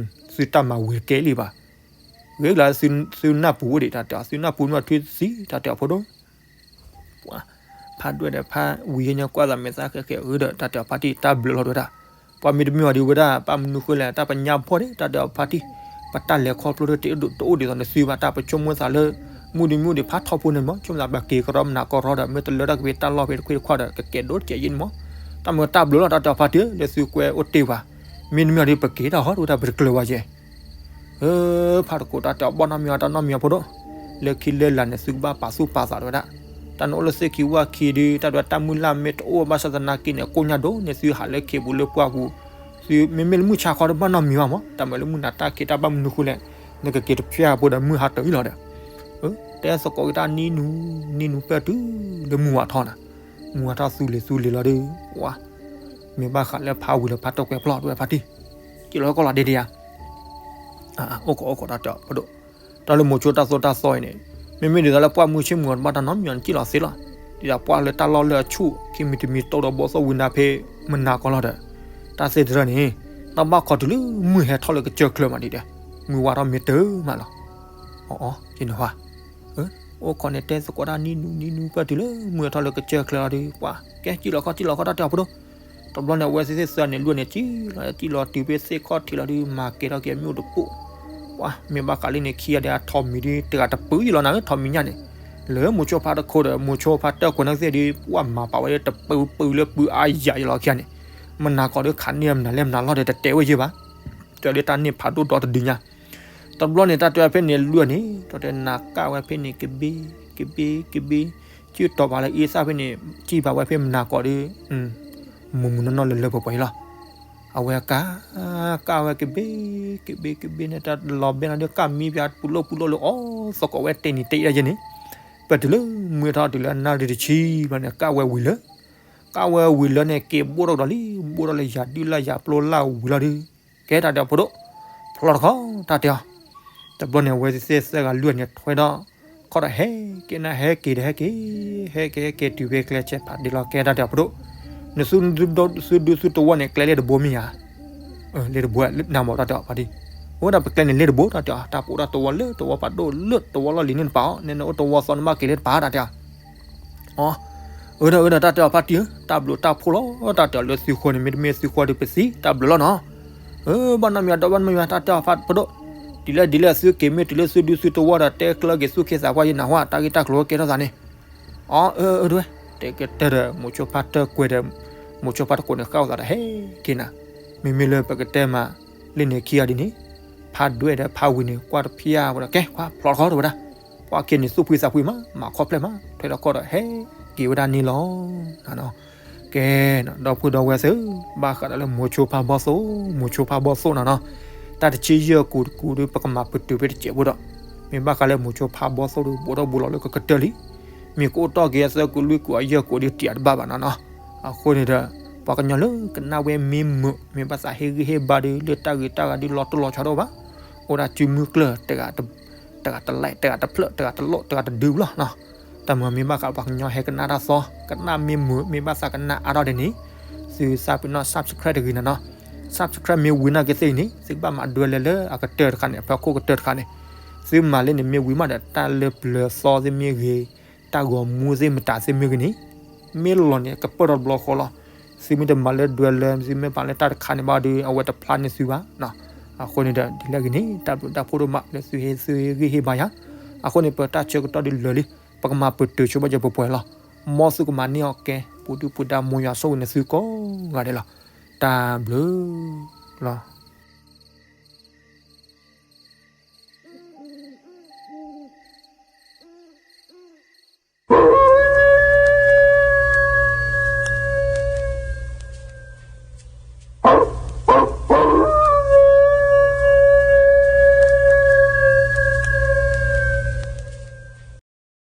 သုတၢ်မၤဝံၤကဲလံဘၣ်, ဂ့ၤကျါ သုနၢ်ပူၤအိၣ်ဒံးတၢ်တဲအီၤ သုနၢ်ပူၤမ့ၢ်ထွံၣ်သံတၢ်တဲအီၤဖိဒိၣ် ပှၤဖးဒွဲၣ်ဒီးဖးဝံၤညါကွၢ်သးမဲာ်သၣ်ဃဲဃဲအၢဒီး တၢ်တဲအီၤဖါတံၢ်တၢ်ဘျုးလီၤဒဝဲဒၣ်, ပှၤမ့တမ့ၢ်အီၤဒံးဝဲဒၣ် ဘၣ်မနုၤဃိလဲၣ် တၢ်ပညါဘီၣ်ဒံး တၢ်တဲအီၤဖါတံၢ်, ပတၢ်လဲၤခီဖျိတအိၣ်ဒံးသိးနသုဘၣ် တၢ်ပဆိကမိၣ်သးလၢ မုၢ်ဒံးမုၢ်ဒံးဖးထီဖိန့ၣ်မး ဆိကမိၣ်သးပက့ၤကရီမနၤကရီဒီး မ့ၢ်တလၢတၢ်က့ၤတၢ်လီၢ်ဖဲတခွ့တခွါဒီး ကကဲဒိၣ်တကဲးယဲၢ်န့ၣ်မး, တၢ်မ့ၢ်တၢ်ဘျုးလီၤ တၢ်တဲအီၤဖါတံၢ် လၢသုကွဲးအိၣ်တ့ၢ်ပှၤ, မ့တမ့ၢ်အီၤဒံးပက့ၤတၢ်ဟီဒဝဲဒၣ် ပတကျၢၤဘၣ်ယဲၢ် ဖးတကိးတၢ်တဲအီၤဘီၣ်နီတမံၤအီၤတၢ်နီတမံၤအီၤဖိဒိၣ်, လၢခံလၢလာ်န့ၣ် သုကဘၣ်ပာ်သူၣ်ပာ်သးတဝဲဒၣ်, တၢ်နအိၣ်လၢသ့ၣ်ခံဝၣ်ခံဒီး တၢ်ဒွဲတၢ်မုၢ်လၢ်မ့ၢ်တအိၣ်ဘၣ်ဆၣ်သနာ်က့န့ၣ် ကိၣ်ညါဒိၣ်န့ၣ် သုဟးလၢခ့ပူၤလၢပှၢ်ပူၤ, သုမ့မ့ၢ်လၢမုၢ်ဆါခီတဘၣ်နီတမံၤဘၣ်မး တၢ်မၤလၢမုၢ်နၤတၢ်ခံးတၢ်ဘၣ်မနုၤဃိလဲၣ်, နကက့ၤတဖျါဖိဒီးမုၢ်ဟါတၢၤအံၤလီၤဒီး, တဲသကိးက့ၤတၢ်နံၤနူၤ နံၤနူၤပၢၢ်တုၤလၢမုၢ်ဝါထီၣ်နၤ, မုၢ်ဝါထီၣ်သူလ့ၤသူလ့ၤလီၤဒီး, ဝါ မ့ၢ်ဘၣ်ဃးလၢဖးဝံၤလၢဖးတၢၢ်ကွဲးဖျီၣ်တဝဲဖါတံၢ်, က့ၤလီၤကီၢ်လီၤဒ့ဒ့ဧါ အိၣ်ကီးအိၣ်ကီးတၢ်တဲအီၤဖိဒိၣ်, တၢ်လၢမိၤဆိတၢ်သိၣ်တၢ်သီအံၤန့ၣ်, မ့မ့ၢ်ဒ်သိးလၢပှၢ်မုၢ်ဆ့ၣ်မုၢ်ဂီၤတဘၣ်တၢ်နီတမံၤအီၤန့ၣ် က့ၤလီၤသ့လီၤ, ဒ်သိးပှၢ်လၢတၢ်လီၢ်လၢအဆူၣ် ခံမံၤတမံၤတိၢ်ဒီးဘီသိၣ်ဝံနါဖဲ မနၤကီၢ်လီၤဒီး, တၢ်သ့ၣ်တဖၣ်န့ၣ်, တၢ်ဘၣ်ခီတုၤလၢမုၢ်ဟဲထီၣ်လၢကစၢၢ်ချၢမးဒ်ဒီး, မုၢ်ဝါထီၣ်မ့ၢ်တၢၤမးလီၤ, အီၤအီၤ ယန့ၣ်ဟါ အိၣ်ခိးန့ၣ်တဲသကိးတၢ်နံၤနူၤနံၤနူၤပၢၢ်တုၤလၢမုၢ်ထီၣ်လၢကစၢၢ်ချၢလီၤဒီး ပှၤကဲ ကံၣ်လီၤခီၣ်ကံၣ်လီၤခီၣ်တၢ်တဲအီၤဖိဒိၣ်, တဘျီန့ၣ် အဝဲသ့ၣ်သ့ၣ်သၢန့ၣ် လွံၢ်န့ၣ် ကံၣ်လီၤကံၣ်လီၤတုၤဖဲသ့ၣ်ခီၣ်ထံးလီၤဒီး မၤကဲထီၣ်က့ၤမ့ၣ်အူတပိၢ်, ပှၤမ့ၢ်ဘၣ်ဃးလံန့ၣ် ခံဂၤဒီးအထိးမံၤဒုး တဂၤတပုၢ်ယံၤလီၤနၤဧၢ ထိးမံၤညါန့ၣ်, လၢမိၤဆိဖးတခိးဒီး မိၤဆိဖးတၢၢ်ကွဲးန့ၣ်သ့ၣ်ဒုး ပှၤမၤပာ်ဝဲဒၣ်တပုၢ်ပုၢ်လၢပုၢ်အါယၤယံၤလီၤခံဂၤန့ၣ်, မနၤကီၢ်ဒီးခးန့ၢ်မနၤလဲၣ်မနၤလီၢ်ဒီးတတဲဝဲယံၤဘၣ် တဲလၢတၢ်န့ၢ်ဖးဒိၣ်ဒီတဒုညါ, တဘျီန့ၣ် တၢ်တဲဖဲန့ၣ်လွံၢ်န့ၣ် တၢ်တဲနၤကၣ်ဝဲဖဲန့ၣ် ကဘ့ ကဘ့ ကဘ့, စုတီၤပာ်လၢအံသၣ်ဖဲန့ၣ် စံၣ်ဘၣ်ဝဲဖဲမနၤကီၢ်ဒီး မုၢ်မုၢ်နီၢ်နီၢ်လၢလၢပှဲၤပှဲၤအံၤလီၤ, အဝဲကၣ် ကၣ်ဝဲကဘ့ ကဘ့ ကဘ့န့ၣ် တၢ်လီၤဘဲလီၤဒီး ကၣ်မံပၠးပူၤလိၣ်ပူၤလိၣ်လၢအီၤသကိးဝဲတဲနံၤတဲအံၤဒ်ယဲၢ်န့ၣ်, ပတုၤလၢမုၢ်ထီၣ်တုၤလၢနၣ်ရံၣ်တဆံဘျီန့ၣ် ကၣ်ဝဲဝံၤလၢ ကၣ်ဝဲဝံၤလၢန့ၣ် က့ၤဘိၣ်ထီၣ်ကဒီးလံ ဘိၣ်ထီၣ်လၢယၤဒုၣ်လၢယၤပျိလၢဝံၤလီၤဒီး ကဲတၢ်တဲအီၤဖိဒိၣ်, ဖျီတခီတၢ်တဲအီၤ, တဘျီန့ၣ် အဝဲသ့ၣ်သၢဂၤလွံၢ်န့ၣ်ထွဲဒီး ခီဒီးဟဲက့ၤနၤ ဟဲက့ၤဒီးဟဲက့ၤ, ဟဲက့ၤဟဲက့ၤတုၤဖဲကျဲဆဲးဖးဒ့လီၤ ကဲတၢ်တဲအီၤဖိဒိၣ်, နသုဒုသုတဝီန့ၣ် ကျဲလ့တဘိမ့ၢ်ဧါ လ့တဘိ နမီၢ်တၢ်တဲအီၤဖါတံၢ်, အိၣ်ဒၣ်ပကျဲန့ၣ်လ့တဘိတၢ်တဲအီၤ တၢ်ပအိၣ်တၢ်တဝီလၢတဝီပာ်ဒိၣ်လၢတဝီလီၢ်လံၤန့ၣ်တပာ်အီၤ နဲနအိၣ်တဝီသီနဘၣ်က့ၤလ့တပာ်တၢ်တဲအီၤ အၢ အၢဒီးအၢဒီးတၢ်တဲအီၤဖါတံၢ်ဧၢ တၢ်ဘျုးတၢ်ဖှိၣ်လီၤ တၢ်တဲအီၤလၢသုဃီန့ၣ် မ့တမ့ၢ်သုဃီဒီးပသံ တၢ်ဘျုးလီၤနီၤ အၢ ဘၣ်နီတမံၤဒီး ဘၣ်နီတမံၤတၢ်တဲအီၤဖါပဒိၣ် တုၤလၢဒ်လဲၣ်သုက့ၤမ့ၢ်တုၤလၢသုဒုသုတဝီဒီး တဲကျၢၤက့ၤသူၣ်က့ၤသးပှၢ်ယနၢ်ဟူတၢ်ဂ့ၢ်တၢ်ကျိၤကဲထီၣ်သးန့ၣ် အၢ အၢ အၢ ဒဝဲ တဲကတၢၢ်ဒီး မိၤဆိဖါတၢၢ်ကွဲၤဒီး မိၤဆိဖါတကိးန့ၣ် ဃၣ်အသးဒီးဟဲက့ၤနၤ မ့မ့ၢ်လၢပကတဲမး လၢန့ၣ်ခံဂၤဒ်န့ၣ် ဖါဒွဲၣ်ဒီးဖါဝံၤန့ၣ် ကွၢ်တဖျါဝဲဒီး ကဲ ခွါဖျိးတခီတဝဲဒၣ် ပှၤက့ၤန့ၣ်သူၣ်ဖှံသးဖှံမး မၤခီဖျိမး ထွဲဒီးခီဒီးဟဲက့ၤဝဲဒၣ်န့ၣ်လီၤ ဒီပုၢ်ဒီဝဲၢ်သ့ၣ် ဘၣ်ဃးဒီးလၢမိၤဆိဖါဘီၣ်သိၣ် မိၤဆိဖါဘီၣ်သိၣ်နီၤနီၤ တၢ်တဆံယဲၢ်ကူာ်တကူာ်ဒီး ပကမၤပတုာ်ဖဲတစဲးဖိဒီး မ့ၢ်ဘၣ်ဃးလၢမိၤဆိဖါဘီၣ်သိၣ်ဒီး ဘူးထီၣ်ဘူးလီၤလၢကကတၢၢ်လံ မ့ၢ်ကအိၣ်တီၢ်က့ၤအသၢကူာ်လွံၢ်ကူာ်အယဲၢ်ကူာ်ဒီးတံာ်အတဘၣ်ဘၣ်နီၤနီၤ အဃိန့ၣ်ဒီး ပှၤကညီလၢကနၣ်ဝဲမ့ၢ်မုာ် မ့ၢ်ဘၣ်သးဟ့ၣ်ဂံၢ်ဟ့ၣ်ဘါဒီး လၢတၢ်ဂ့ၤတၢ်ဂၤဒုးလီၤတိၢ်လီၤဆီတအိၣ်ဘၣ်. အိၣ်ဒၣ်စုမုၢ်ကျၢၢ် တဂၤတ တဂၤတlike တဂၤတဖျၢၣ် တဂၤတလိၣ် တဂၤတဒုလီၤနီၤ. တၢ်မုာ်မ့ၢ်ဘၣ်ဃးပှၤကညီဟဲကနၣ်တၢ်သီ ကနၣ်မ့ၢ်မုာ် မ့ၢ်ဘၣ်သးကနၣ်အါထီၣ်ဒ်န့ၣ် သုသးပ့ၤနီၣ် subscribe တဂ့ၤန့ၣ်နီၤ. subscribe မ့ၢ်ဝံၤနာ်က့သ့ၣ်အံၤန့ၣ် သုကဘၣ်မၤဒွဲလဲၤလၢအကတၢၢ်တခါန့ၣ် အဖီခိၣ်ကတၢၢ်တခါန့ၣ် သုမၤလၢန့ၣ်မ့ၢ်ဝံၤမးဒီး တၢ်လၢပျၢၤသီသ့ၣ်မ့ၢ်ဂ့ၤ တၢ်ဂီၤမူသ့ၣ်မတၤသ့ၣ်မ့ၢ်ဂ့ၤန့ၣ် မ့ၢ်လီၤန့ၣ် ကပၢၢ်ထီၣ်တဘျီဃီလီၤ. သုမ့ၢ်တမၤလၢဒွဲလဲၤ သုမ့ၢ်ပာ်လၢတၢ်တခါန့ၣ်ဘၣ်ဒီး အဝဲတဖျါန့ၢ်သုဘၣ်. အဃိန့ၣ်ဒီး ဒ်လဲၣ်ဂ့ၤန့ၣ် တၢ်ဘျုးတၢ်ဖှိၣ်ဒိၣ်မးလၢသုဟ့ၣ်သုဟ့ၣ်ဂံၢ်ဟ့ၣ်ဘါယၤ. အဃိန့ၣ် ပတၢ်ဆၢကတီၢ်ဒုးလၢာ်လံ ပကမၤပတုာ်ဆိဘၣ်ကၠီၤပှဲၤပှဲၤလီၤ. မ်သုကမၤန့ၢ်အီၤကဲ ပူၤဒုၣ်ပူၤဒါ မ်ယွၤဆိၣ်ဂ့ၤန့ၢ်သုကိးဂၤဒဲးလီၤ. တၢ်ဘျုးလီၤ.